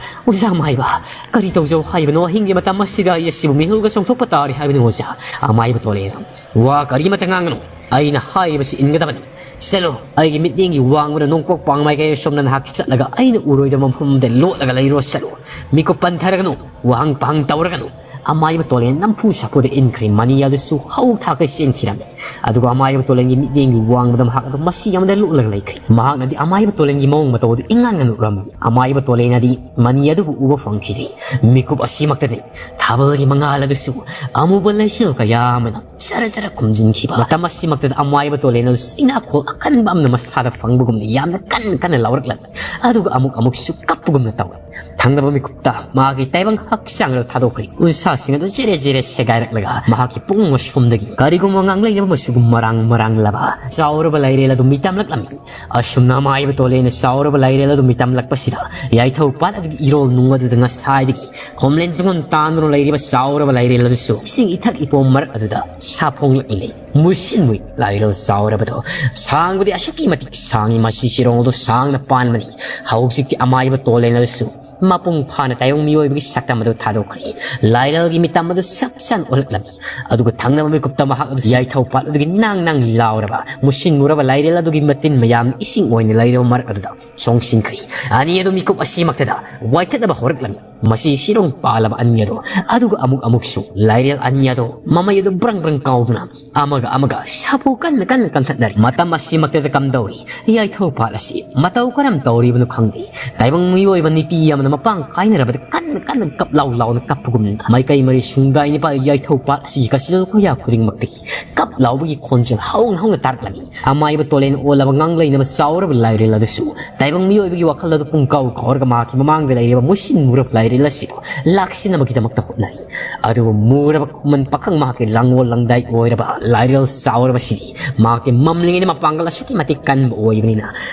ꯑꯣꯖꯥ ꯑꯃꯥꯏꯕ, ꯀꯔꯤ ꯇꯧꯖꯧ ꯍꯥꯏꯕꯅꯣ? ꯑꯍꯤꯡꯒꯤ ꯃꯇꯝ ꯑꯁꯤꯗ ꯑꯩ ꯑꯁꯤꯕꯨ ꯃꯤꯍꯨꯜꯒ ꯆꯣꯡꯊꯣꯛꯄ ꯇꯥꯔꯦ ꯍꯥꯏꯕꯅꯤ ꯑꯣꯖꯥ꯫" ꯑꯃꯥꯏꯕ ꯇꯣꯂꯦꯅ, "ꯋꯥ ꯀꯔꯤꯃꯇ ꯉꯥꯡꯒꯅꯨ꯫ ꯑꯩꯅ ꯍꯥꯏꯔꯤꯕꯁꯤ ꯏꯟꯒꯗꯕꯅꯤ꯫ ꯆꯠꯂꯣ, ꯑꯩꯒꯤ ꯃꯤꯠꯌꯦꯡꯒꯤ ꯋꯥꯡꯃꯗ ꯅꯣꯡꯄꯣꯛ ꯄꯥꯡꯃꯥꯏꯀꯩ ꯑꯁꯣꯝꯗ ꯅꯍꯥꯛ ꯆꯠꯂꯒ ꯑꯩꯅ ꯎꯔꯣꯏꯗꯕ ꯃꯐꯝ ꯑꯃꯗ ꯂꯣꯠꯂꯒ ꯂꯩꯔꯣ꯫ ꯆꯠꯂꯣ, ꯃꯤꯀꯨꯞ ꯄꯟꯊꯔꯒꯅꯨ, ꯋꯥꯍꯪ ꯄꯥꯍꯪ ꯇꯧꯔꯒꯅꯨ꯫" ꯑꯃꯥꯏꯕ ꯇꯣꯂꯦꯟ ꯅꯝꯐꯨ ꯁꯥꯐꯨꯗ ꯏꯟꯈ꯭ꯔꯦ꯫ ꯃꯅꯤ ꯑꯗꯨꯁꯨ ꯍꯧ ꯊꯥꯛꯈꯩ ꯆꯦꯟꯈꯤꯔꯝꯃꯤ꯫ ꯑꯗꯨꯒ ꯑꯃꯥꯏꯕ ꯇꯣꯂꯦꯟꯒꯤ ꯃꯤꯠꯌꯦꯡꯒꯤ ꯋꯥꯡꯃꯗ ꯃꯍꯥꯛ ꯑꯗꯨ ꯃꯁꯤ ꯑꯃꯗ ꯂꯣꯠꯂꯒ ꯂꯩꯈ꯭ꯔꯦ꯫ ꯃꯍꯥꯛꯅꯗꯤ ꯑꯃꯥꯏꯕ ꯇꯣꯂꯦꯟꯒꯤ ꯃꯑꯣꯡ ꯃꯇꯧ ꯑꯗꯨ ꯏꯉꯥꯟ ꯉꯥꯟꯅ ꯎꯔꯝꯃꯤ꯫ ꯑꯃꯥꯏꯕ ꯇꯣꯂꯦꯟꯅꯗꯤ ꯃꯅꯤ ꯑꯗꯨꯕꯨ ꯎꯕ ꯐꯪꯈꯤꯗꯦ꯫ ꯃꯤꯀꯨꯞ ꯑꯁꯤꯃꯛꯇꯗꯤ ꯊꯥꯕꯜꯒꯤ ꯃꯉꯥꯜ ꯑꯗꯨꯁꯨ ꯑꯃꯨꯕ ꯂꯩꯆꯤꯜ ꯀꯌꯥ ꯑꯃꯅ ꯆꯔ ꯆꯔ ꯈꯨꯝꯖꯤꯟꯈꯤꯕ꯫ ꯃꯇꯝ ꯑꯁꯤꯃꯛꯇꯗ ꯑꯃꯥꯏꯕ ꯇꯣꯂꯦꯟ ꯑꯗꯨ ꯆꯩꯅꯥꯈꯣꯜ ꯑꯀꯟꯕ ꯑꯃꯅ ꯃꯁꯥꯗ ꯐꯪꯕꯒꯨꯝꯅ ꯌꯥꯝꯅ ꯀꯟꯅ ꯀꯟꯅ ꯂꯥꯎꯔꯛꯂꯝꯃꯤ꯫ ꯑꯗꯨꯒ ꯑꯃꯨꯛ ꯑꯃꯨꯛꯁꯨ ꯀꯞꯄꯒꯨꯝꯅ ꯇꯧꯔꯝꯃꯤ꯫ ꯊꯪꯅꯕ ꯃꯤꯀꯨꯞꯇ ꯃꯥꯒꯤ ꯇꯥꯏꯕꯪ ꯍꯛꯆꯥꯡ ꯑꯗꯨ ꯊꯥꯗꯣꯛꯈ꯭ꯔꯦ꯫ ꯎꯟꯁꯥꯁꯤꯡ ꯑꯗꯨ ꯖꯦꯔꯦ ꯖꯦꯔꯦ ꯁꯦꯒꯥꯏꯔꯛꯂꯒ ꯃꯍꯥꯛꯀꯤ ꯄꯨꯛꯅꯤꯡ ꯑꯁꯣꯝꯗꯒꯤ ꯀꯔꯤꯒꯨꯝꯕ ꯉꯥꯡꯂꯩꯅꯕ ꯑꯃꯁꯨ ꯃꯔꯥꯡ ꯃꯔꯥꯡꯂꯕ ꯆꯥꯎꯔꯕ ꯂꯥꯏꯔꯦꯜ ꯑꯗꯨ ꯃꯤꯇꯝꯂꯛꯂꯝꯃꯤ꯫ ꯑꯁꯨꯝꯅ ꯑꯃꯥꯏꯕ ꯇꯣꯂꯦꯟꯅ ꯆꯥꯎꯔꯕ ꯂꯥꯏꯔꯦꯜ ꯑꯗꯨ ꯃꯤꯇꯝꯂꯛꯄꯁꯤꯗ ꯌꯥꯏꯊꯧ ꯄꯥꯠ ꯑꯗꯨꯒꯤ ꯏꯔꯣꯜ ꯅꯨꯡ ꯑꯗꯨꯗ ꯉꯁꯥꯏꯗꯒꯤ ꯈꯣꯝꯂꯦꯟ ꯇꯨꯡꯂꯣꯟ ꯇꯥꯟꯗꯨꯅ ꯂꯩꯔꯤꯕ ꯆꯥꯎꯔꯕ ꯂꯥꯏꯔꯦꯜ ꯑꯗꯨꯁꯨ ꯏꯁꯤꯡ ꯏꯊꯛ ꯏꯄꯣꯝ ꯃꯔꯛ ꯑꯗꯨꯗ ꯁꯥꯐꯣꯡꯂꯛꯂꯤ꯫ ꯃꯨꯁꯤꯟ ꯃꯨꯏ ꯂꯥꯏꯔꯦꯜ ꯆꯥꯎꯔꯕꯗꯣ ꯁꯥꯡꯕꯗꯤ ꯑꯁꯨꯛꯀꯤ ꯃꯇꯤꯛ ꯁꯥꯡꯉꯤ꯫ ꯃꯁꯤ ꯆꯤꯔꯣꯡ ꯑꯗꯨ ꯁꯥꯡꯅ ꯄꯥꯟꯕꯅꯤ꯫ ꯍꯧꯖꯤꯛꯇꯤ ꯑꯃꯥꯏꯕ ꯇꯣꯂꯦꯟ ꯑꯗꯨꯁꯨ ꯃꯄꯨꯡ ꯐꯥꯅ ꯇꯥꯏꯕꯪ ꯃꯤꯑꯣꯏꯕꯒꯤ ꯁꯛꯇꯝ ꯑꯗꯨ ꯊꯥꯗꯣꯛꯈ꯭ꯔꯦ꯫ ꯂꯥꯏꯔꯦꯜꯒꯤ ꯃꯤꯇꯝ ꯑꯗꯨ ꯆꯞ ꯆꯥꯅ ꯑꯣꯜꯂꯛꯂꯝꯃꯤ꯫ ꯑꯗꯨꯒ ꯊꯪꯅꯕ ꯃꯤꯀꯨꯞꯇ ꯃꯍꯥꯛ ꯑꯗꯨ ꯌꯥꯏꯊꯧ ꯄꯥꯠ ꯑꯗꯨꯒꯤ ꯅꯥꯡ ꯅꯥꯡ ꯂꯥꯎꯔꯕ, ꯃꯨꯁꯤꯟ ꯃꯨꯔꯕ ꯂꯥꯏꯔꯦꯜ ꯑꯗꯨꯒꯤ ꯃꯇꯤꯟ ꯃꯌꯥꯝ ꯏꯁꯤꯡ ꯑꯣꯏꯅ ꯂꯩꯔꯕ ꯃꯔꯛ ꯑꯗꯨꯗ ꯆꯣꯡꯁꯤꯟꯈ꯭ꯔꯦ꯫ ꯑꯅꯤ ꯑꯗꯨ ꯃꯤꯀꯨꯞ ꯑꯁꯤꯃꯛꯇꯗ ꯋꯥꯏꯊꯠꯅꯕ ꯍꯧꯔꯛꯂꯝꯃꯤ꯫ ꯃꯁꯤ ꯁꯤꯔꯣꯡ ꯄꯥꯜꯂꯕ ꯑꯅꯤ ꯑꯗꯣ, ꯑꯗꯨꯒ ꯑꯃꯨꯛ ꯑꯃꯨꯛꯁꯨ ꯂꯥꯏꯔꯦꯜ ꯑꯅꯤ ꯑꯗꯣ ꯃꯃꯩ ꯑꯗꯨ ꯕ꯭ꯔꯪ ꯕ꯭ꯔꯪ ꯀꯥꯎꯗꯨꯅ ꯑꯃꯒ ꯑꯃꯒ ꯁꯥꯐꯨ ꯀꯟꯅ ꯀꯟꯅ ꯀꯟꯊꯠꯅꯔꯤ꯫ ꯃꯇꯝ ꯑꯁꯤꯃꯛꯇꯗ ꯀꯝꯗꯧꯔꯤ? ꯌꯥꯏꯊꯧ ꯄꯥꯠ ꯑꯁꯤ ꯃꯇꯧ ꯀꯔꯝ ꯇꯧꯔꯤꯕꯅꯣ ꯈꯪꯗꯦ꯫ ꯇꯥꯏꯕꯪ ꯃꯤꯑꯣꯏꯕ ꯅꯨꯄꯤ ꯑꯃꯅ ꯃꯄꯥꯡ ꯀꯥꯏꯅꯔꯕꯗ ꯀꯟꯅ ꯀꯟꯅ ꯀꯞ ꯂꯥꯎ ꯂꯥꯎꯅ ꯀꯞꯄꯒꯨꯝꯅ ꯃꯥꯏꯀꯩ ꯃꯔꯤ ꯁꯨꯡꯗꯥꯏꯅ ꯄꯥꯜꯂꯤ ꯌꯥꯏꯊꯧ ꯄꯥꯠ ꯑꯁꯤꯒꯤ ꯀꯆꯤꯜ ꯀꯣꯌꯥ ꯈꯨꯗꯤꯡꯃꯛꯇꯒꯤ ꯀꯞ ꯂꯥꯎꯕꯒꯤ ꯈꯣꯟꯖꯦꯜ ꯍꯧꯅ ꯍꯧꯅ ꯇꯥꯔꯛꯂꯝꯃꯤ꯫ ꯑꯃꯥꯏꯕ ꯇꯣꯂꯦꯟ ꯑꯣꯜꯂꯕ ꯉꯥꯡꯂꯩꯅꯕ ꯆꯥꯎꯔꯕ ꯂꯥꯏꯔꯦꯜ ꯑꯗꯨꯁꯨ ꯇꯥꯏꯕꯪ ꯃꯤꯑꯣꯏꯕꯒꯤ ꯋꯥꯈꯜ ꯑꯗꯨ ꯄꯨꯡꯀꯥꯎ ꯀꯥꯎꯔꯒ ꯃꯍꯥꯛꯀꯤ ꯃꯃꯥꯡꯗ ꯂꯩꯔꯤꯕ ꯃꯨꯁꯤꯟ ꯃꯨꯔꯕ ꯂꯥꯏꯔꯦꯜ ꯑꯁꯤꯕꯨ ꯂꯥꯛꯁꯤꯟꯅꯕꯒꯤꯗꯃꯛꯇ ꯍꯣꯠꯅꯔꯤ꯫ ꯑꯗꯨꯕꯨ ꯃꯨꯔꯕ ꯈꯨꯃꯟ ꯄꯥꯈꯪ ꯃꯍꯥꯛꯀꯤ ꯂꯥꯡꯂꯣꯜ ꯂꯥꯡꯗꯥꯏ ꯑꯣꯏꯔꯕ ꯂꯥꯏꯔꯦꯜ ꯆꯥꯎꯔꯕꯁꯤꯗꯤ ꯃꯍꯥꯛꯀꯤ ꯃꯝꯂꯤꯉꯩꯗ ꯃꯄꯥꯡꯒꯜ ꯑꯁꯨꯛꯀꯤ ꯃꯇꯤꯛ ꯀꯟꯕ ꯑꯣꯏꯕꯅꯤꯅ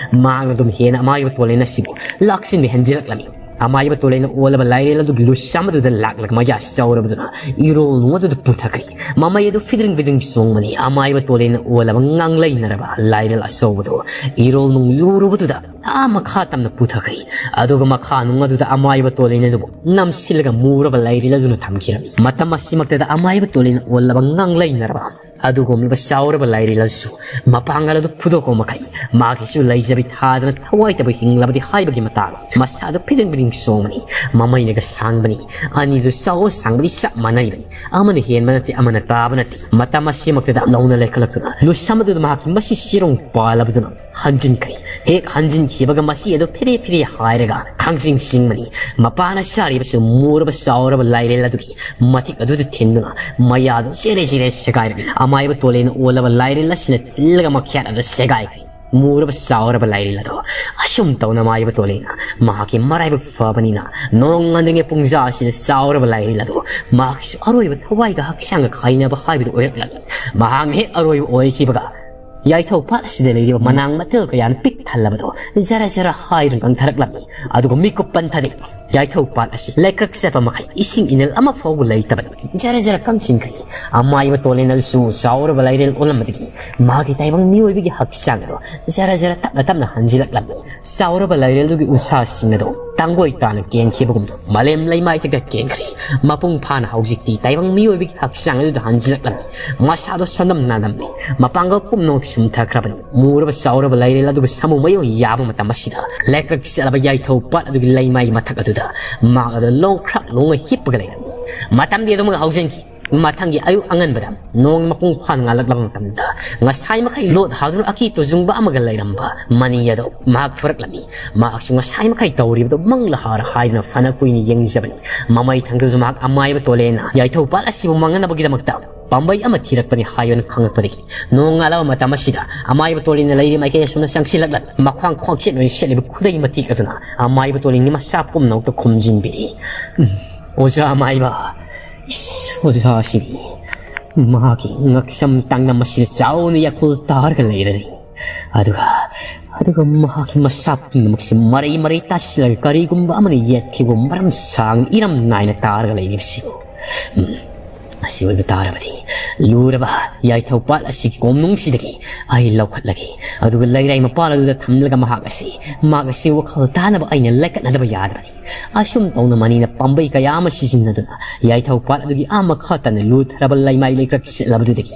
ꯃꯍꯥꯛꯅ ꯑꯗꯨꯝ ꯍꯦꯟꯅ ꯑꯃꯥꯏꯕ ꯇꯣꯂꯦꯟ ꯑꯁꯤꯕꯨ ꯂꯥꯛꯁꯤꯟꯕ ꯍꯦꯟꯖꯤꯜꯂꯛꯂꯝꯃꯤ꯫ ꯑꯃꯥꯏꯕ ꯇꯣꯂꯦꯟꯅ ꯑꯣꯜꯂꯕ ꯂꯥꯏꯔꯦꯜ ꯑꯗꯨꯒꯤ ꯂꯨꯁ ꯑꯃꯗꯨꯗ ꯂꯥꯛꯂꯒ ꯃꯌꯥ ꯆꯥꯎꯔꯕꯗꯨꯅ ꯏꯔꯣꯜ ꯅꯨꯡ ꯑꯗꯨꯗ ꯄꯨꯊꯈ꯭ꯔꯦ꯫ ꯃꯃꯩ ꯑꯗꯨ ꯐꯤꯗ꯭ꯔꯤꯡ ꯐꯤꯗ꯭ꯔꯤꯡ ꯆꯣꯡꯕꯅꯤ꯫ ꯑꯃꯥꯏꯕ ꯇꯣꯂꯦꯟꯅ ꯑꯣꯜꯂꯕ ꯉꯥꯡꯂꯩꯅꯔꯕ ꯂꯥꯏꯔꯦꯜ ꯑꯆꯧꯕꯗꯨ ꯏꯔꯣꯜ ꯅꯨꯡ ꯂꯨꯔꯨꯕꯗꯨꯗ ꯑꯥ ꯃꯈꯥ ꯇꯝꯅ ꯄꯨꯊꯈ꯭ꯔꯦ꯫ ꯑꯗꯨꯒ ꯃꯈꯥ ꯅꯨꯡ ꯑꯗꯨꯗ ꯑꯃꯥꯏꯕ ꯇꯣꯂꯦꯟ ꯑꯗꯨꯕꯨ ꯅꯝꯁꯤꯜꯂꯒ ꯃꯨꯔꯕ ꯂꯥꯏꯔꯦꯜ ꯑꯗꯨꯅ ꯊꯝꯈꯤꯔꯝꯃꯤ꯫ ꯃꯇꯝ ꯑꯁꯤꯃꯛꯇꯗ ꯑꯃꯥꯏꯕ ꯇꯣꯂꯦꯟꯅ ꯑꯣꯜꯂꯕ ꯉꯥꯡꯂꯩꯅꯔꯕ ꯑꯗꯨꯒꯨꯝꯂꯕ ꯆꯥꯎꯔꯕ ꯂꯥꯏꯔꯦꯜ ꯑꯗꯨꯁꯨ ꯃꯄꯥꯡꯒꯜ ꯑꯗꯨ ꯐꯨꯗꯣꯛꯄ ꯃꯈꯩ ꯃꯥꯒꯤꯁꯨ ꯂꯩꯖꯕꯤ ꯊꯥꯗꯅ ꯊꯋꯥꯏ ꯇꯕ ꯍꯤꯡꯂꯕꯗꯤ ꯍꯥꯏꯕꯒꯤ ꯃꯇꯥꯡ ꯃꯁꯥꯗꯨ ꯐꯤꯗꯤꯡ ꯐꯤꯗꯤꯡ ꯆꯣꯡꯕꯅꯤ꯫ ꯃꯃꯩꯅꯒ ꯁꯥꯡꯕꯅꯤ꯫ ꯑꯅꯤꯗꯨ ꯆꯥꯎꯕ ꯁꯥꯡꯕꯗꯤ ꯆꯞ ꯃꯥꯟꯅꯩꯕꯅꯤ꯫ ꯑꯃꯅ ꯍꯦꯟꯕ ꯅꯠꯇꯦ, ꯑꯃꯅ ꯇꯥꯕ ꯅꯠꯇꯦ꯫ ꯃꯇꯝ ꯑꯁꯤꯃꯛꯇꯗ ꯅꯧꯅ ꯂꯩꯈꯠꯂꯛꯇꯨꯅ ꯂꯨꯁꯝ ꯑꯗꯨꯗ ꯃꯍꯥꯛꯀꯤ ꯃꯁꯤ ꯁꯤꯔꯣꯡ ꯄꯥꯜꯂꯕꯗꯨꯅ ꯍꯟꯖꯤꯟꯈ꯭ꯔꯦ꯫ ꯍꯦꯛ ꯍꯟꯖꯤꯟꯈꯤꯕꯒ ꯃꯁꯤ ꯑꯗꯨ ꯐꯤꯔꯦ ꯐꯤꯔꯦ ꯍꯥꯏꯔꯒ ꯊꯥꯡꯖꯤꯡ ꯁꯤꯡꯕꯅꯤ꯫ ꯃꯄꯥꯅ ꯆꯥꯔꯤꯕꯁꯨ ꯃꯨꯔꯕ ꯆꯥꯎꯔꯕ ꯂꯥꯏꯔꯦꯜ ꯑꯗꯨꯒꯤ ꯃꯇꯤꯛ ꯑꯗꯨꯗ ꯊꯤꯟꯗꯨꯅ ꯃꯌꯥꯗꯨ ꯆꯦꯔꯦ ꯆꯦꯔꯦ ꯁꯦꯒꯥꯏꯔꯛꯏ꯫ ꯑꯃꯥꯏꯕ ꯇꯣꯂꯦꯟꯅ ꯑꯣꯜꯂꯕ ꯂꯥꯏꯔꯦꯜ ꯑꯁꯤꯅ ꯊꯤꯜꯂꯒ ꯃꯈ꯭ꯌꯥꯠ ꯑꯗꯨ ꯁꯦꯒꯥꯏꯈ꯭ꯔꯦ꯫ ꯃꯨꯔꯕ ꯆꯥꯎꯔꯕ ꯂꯥꯏꯔꯦꯜ ꯑꯗꯣ ꯑꯁꯨꯝ ꯇꯧꯅ ꯑꯃꯥꯏꯕ ꯇꯣꯂꯦꯟꯅ ꯃꯍꯥꯛꯀꯤ ꯃꯔꯥꯏꯕꯛ ꯐꯕꯅꯤꯅ ꯅꯣꯡ ꯉꯥꯟꯗ꯭ꯔꯤꯉꯩ ꯄꯨꯡꯖꯥ ꯑꯁꯤꯗ ꯆꯥꯎꯔꯕ ꯂꯥꯏꯔꯦꯜ ꯑꯗꯣ ꯃꯍꯥꯛꯁꯨ ꯑꯔꯣꯏꯕ ꯊꯋꯥꯏꯒ ꯍꯛꯆꯥꯡꯒ ꯈꯥꯏꯅꯕ ꯍꯥꯏꯕꯗꯨ ꯑꯣꯏꯔꯛꯂꯝꯃꯤ꯫ ꯃꯍꯥꯛꯅ ꯍꯦꯛ ꯑꯔꯣꯏꯕ ꯑꯣꯏꯈꯤꯕꯒ ꯌꯥꯏꯊꯧ ꯄꯥꯠ ꯑꯁꯤꯗ ꯂꯩꯔꯤꯕ ꯃꯅꯥꯡ ꯃꯊꯦꯜ ꯀꯌꯥꯅ ꯄꯤꯛ ꯊꯜꯂꯕꯗꯣ ꯖꯔ ꯖꯔ ꯍꯥꯏꯗꯨꯅ ꯀꯪꯊꯔꯛꯂꯝꯃꯤ꯫ ꯑꯗꯨꯒ ꯃꯤꯀꯨꯞ ꯄꯟꯊꯗꯦ꯫ ꯌꯥꯏꯊꯧ ꯄꯥꯠ ꯑꯁꯤ ꯂꯩꯀ꯭ꯔꯛ ꯆꯠꯄ ꯃꯈꯩ ꯏꯁꯤꯡ ꯏꯅꯤꯜ ꯑꯃ ꯐꯥꯎꯕ ꯂꯩꯇꯕꯅꯤ꯫ ꯖꯔ ꯖꯔ ꯀꯪꯁꯤꯟꯈ꯭ꯔꯦ꯫ ꯑꯃꯥꯏꯕ ꯇꯣꯂꯦꯟ ꯑꯗꯨꯁꯨ ꯆꯥꯎꯔꯕ ꯂꯥꯏꯔꯦꯜ ꯑꯣꯜꯂꯝꯕꯗꯒꯤ ꯃꯥꯒꯤ ꯇꯥꯏꯕꯪ ꯃꯤꯑꯣꯏꯕꯒꯤ ꯍꯛꯆꯥꯡ ꯑꯗꯣ ꯖꯔ ꯖꯔ ꯇꯞꯅ ꯇꯞꯅ ꯍꯟꯖꯤꯜꯂꯛꯂꯝꯃꯤ꯫ ꯆꯥꯎꯔꯕ ꯂꯥꯏꯔꯦꯜꯗꯨꯒꯤ ꯎꯟꯁꯥꯁꯤꯡ ꯑꯗꯣ ꯇꯥꯡꯒꯣꯏ ꯇꯥꯅ ꯀꯦꯟꯈꯤꯕꯒꯨꯝꯅ ꯃꯥꯂꯦꯝ ꯂꯩꯃꯥꯏꯗꯒ ꯀꯦꯟꯈ꯭ꯔꯦ꯫ ꯃꯄꯨꯡ ꯐꯥꯅ ꯍꯧꯖꯤꯛꯇꯤ ꯇꯥꯏꯕꯪ ꯃꯤꯑꯣꯏꯕꯒꯤ ꯍꯛꯆꯥꯡ ꯑꯗꯨꯗ ꯍꯟꯖꯤꯜꯂꯛꯂꯝꯃꯤ꯫ ꯃꯁꯥꯗꯣ ꯁꯣꯟꯗꯝ ꯅꯥꯗꯝꯃꯤ꯫ ꯃꯄꯥꯡꯒꯜ ꯄꯨꯝꯅꯃꯛ ꯁꯨꯝꯊꯈ꯭ꯔꯕꯅꯤ꯫ ꯃꯨꯔꯕ ꯆꯥꯎꯔꯕ ꯂꯩꯔꯦꯜ ꯑꯗꯨꯒ ꯁꯥꯃꯨ ꯃꯌꯣꯟ ꯌꯥꯕ ꯃꯇꯝ ꯑꯁꯤꯗ ꯂꯦꯛꯇ꯭ꯔꯛ ꯆꯦꯜꯂꯕ ꯌꯥꯏꯊꯧ ꯄꯥꯠ ꯑꯗꯨꯒꯤ ꯂꯩꯃꯥꯏꯒꯤ ꯃꯊꯛ ꯑꯗꯨꯗ ꯃꯍꯥꯛ ꯑꯗꯨ ꯂꯣꯡꯈ꯭ꯔꯥꯛ ꯂꯣꯡꯉ ꯍꯤꯞꯄꯒ ꯂꯩꯔꯝꯃꯤ꯫ ꯃꯇꯝꯗꯤ ꯑꯗꯨꯃꯛ ꯍꯧꯖꯤꯟꯈꯤ꯫ ꯃꯊꯪꯒꯤ ꯑꯌꯨꯛ ꯑꯉꯟꯕꯗ ꯅꯣꯡ ꯃꯄꯨꯡ ꯐꯥꯅ ꯉꯥꯜꯂꯛꯂꯕ ꯃꯇꯝꯗ ꯉꯁꯥꯏ ꯃꯈꯩ ꯂꯣꯠ ꯍꯥꯗꯨꯅ ꯑꯀꯤ ꯇꯨꯖꯨꯡꯕ ꯑꯃꯒ ꯂꯩꯔꯝꯕ ꯃꯅꯤ ꯑꯗꯣ ꯃꯍꯥꯛ ꯊꯣꯔꯛꯂꯝꯃꯤ꯫ ꯃꯍꯥꯛꯁꯨ ꯉꯁꯥꯏ ꯃꯈꯩ ꯇꯧꯔꯤꯕꯗꯨ ꯃꯪꯂ ꯍꯥꯔ ꯍꯥꯏꯗꯨꯅ ꯐꯅ ꯀꯨꯏꯅ ꯌꯦꯡꯖꯕꯅꯤ꯫ ꯃꯃꯩ ꯊꯪꯗꯁꯨ ꯃꯍꯥꯛ ꯑꯃꯥꯏꯕ ꯇꯣꯂꯦꯟꯅ ꯌꯥꯏꯊꯧ ꯄꯥꯠ ꯑꯁꯤꯕꯨ ꯃꯥꯡꯍꯟꯅꯕꯒꯤꯗꯃꯛꯇ ꯄꯥꯝꯕꯩ ꯑꯃ ꯊꯤꯔꯛꯄꯅꯤ ꯍꯥꯏꯕꯅ ꯈꯪꯂꯛꯄꯗꯒꯤ ꯅꯣꯡ ꯉꯥꯜꯂꯕ ꯃꯇꯝ ꯑꯁꯤꯗ ꯑꯃꯥꯏꯕ ꯇꯣꯂꯦꯟꯅ ꯂꯩꯔꯤ ꯃꯥꯏꯀꯩ ꯑꯁꯣꯝꯗ ꯆꯪꯁꯤꯜꯂꯛꯂꯒ ꯃꯈ꯭ꯋꯥꯡ ꯈ꯭ꯋꯥꯡꯆꯦꯠ ꯑꯣꯏꯅ ꯁꯦꯠꯂꯤꯕ ꯈꯨꯗꯩ ꯃꯇꯦꯛ ꯑꯗꯨꯅ ꯑꯃꯥꯏꯕ ꯇꯣꯂꯦꯟꯒꯤ ꯃꯁꯥ ꯄꯨꯝꯅꯃꯛꯇ ꯈꯨꯝꯖꯤꯟꯕꯤꯔꯤ꯫ "ꯎꯝ, ꯑꯣꯖꯥ ꯑꯃꯥꯏꯕ, ꯏꯁ, ꯑꯣꯖꯥꯁꯤꯗꯤ ꯃꯍꯥꯛꯀꯤ ꯉꯛꯁꯝ ꯇꯥꯡꯅ ꯃꯁꯤꯗ ꯆꯥꯎꯅ ꯌꯥꯈꯨꯜ ꯇꯥꯔꯒ ꯂꯩꯔꯔꯤ꯫ ꯑꯗꯨꯒ, ꯑꯗꯨꯒ ꯃꯍꯥꯛꯀꯤ ꯃꯁꯥ ꯄꯨꯝꯅꯃꯛꯁꯤ ꯃꯔꯩ ꯃꯔꯩ ꯇꯥꯁꯤꯜꯂꯒ ꯀꯔꯤꯒꯨꯝꯕ ꯑꯃꯅ ꯌꯦꯠꯈꯤꯕ ꯃꯔꯝ ꯁꯥꯡꯅ ꯏꯔꯝ ꯅꯥꯏꯅ ꯇꯥꯔꯒ ꯂꯩꯔꯤꯕꯁꯤꯕꯨ꯫ ꯎꯝ, ꯑꯁꯤ ꯑꯣꯏꯕ ꯇꯥꯔꯕꯗꯤ ꯂꯨꯔꯕ ꯌꯥꯏꯊꯧ ꯄꯥꯠ ꯑꯁꯤꯒꯤ ꯀꯣꯝꯅꯨꯡꯁꯤꯗꯒꯤ ꯑꯩ ꯂꯧꯈꯠꯂꯒꯦ꯫ ꯑꯗꯨꯒ ꯂꯩꯔꯥꯏ ꯃꯄꯥꯜ ꯑꯗꯨꯗ ꯊꯝꯂꯒ ꯃꯍꯥꯛ ꯑꯁꯤ, ꯃꯍꯥꯛ ꯑꯁꯤ ꯋꯥꯈꯜ ꯇꯥꯅꯕ ꯑꯩꯅ ꯂꯩꯈꯠꯅꯗꯕ ꯌꯥꯗꯕꯅꯤ꯫" ꯑꯁꯨꯝ ꯇꯧꯅ ꯃꯅꯤꯅ ꯄꯥꯝꯕꯩ ꯀꯌꯥ ꯑꯃ ꯁꯤꯖꯤꯟꯅꯗꯨꯅ ꯌꯥꯏꯊꯧ ꯄꯥꯠ ꯑꯗꯨꯒꯤ ꯑꯥ ꯃꯈꯥ ꯇꯥꯅ ꯂꯨꯊꯔꯕ ꯂꯩꯃꯥꯏ ꯂꯩꯀ꯭ꯔꯛ ꯆꯦꯠꯂꯕꯗꯨꯗꯒꯤ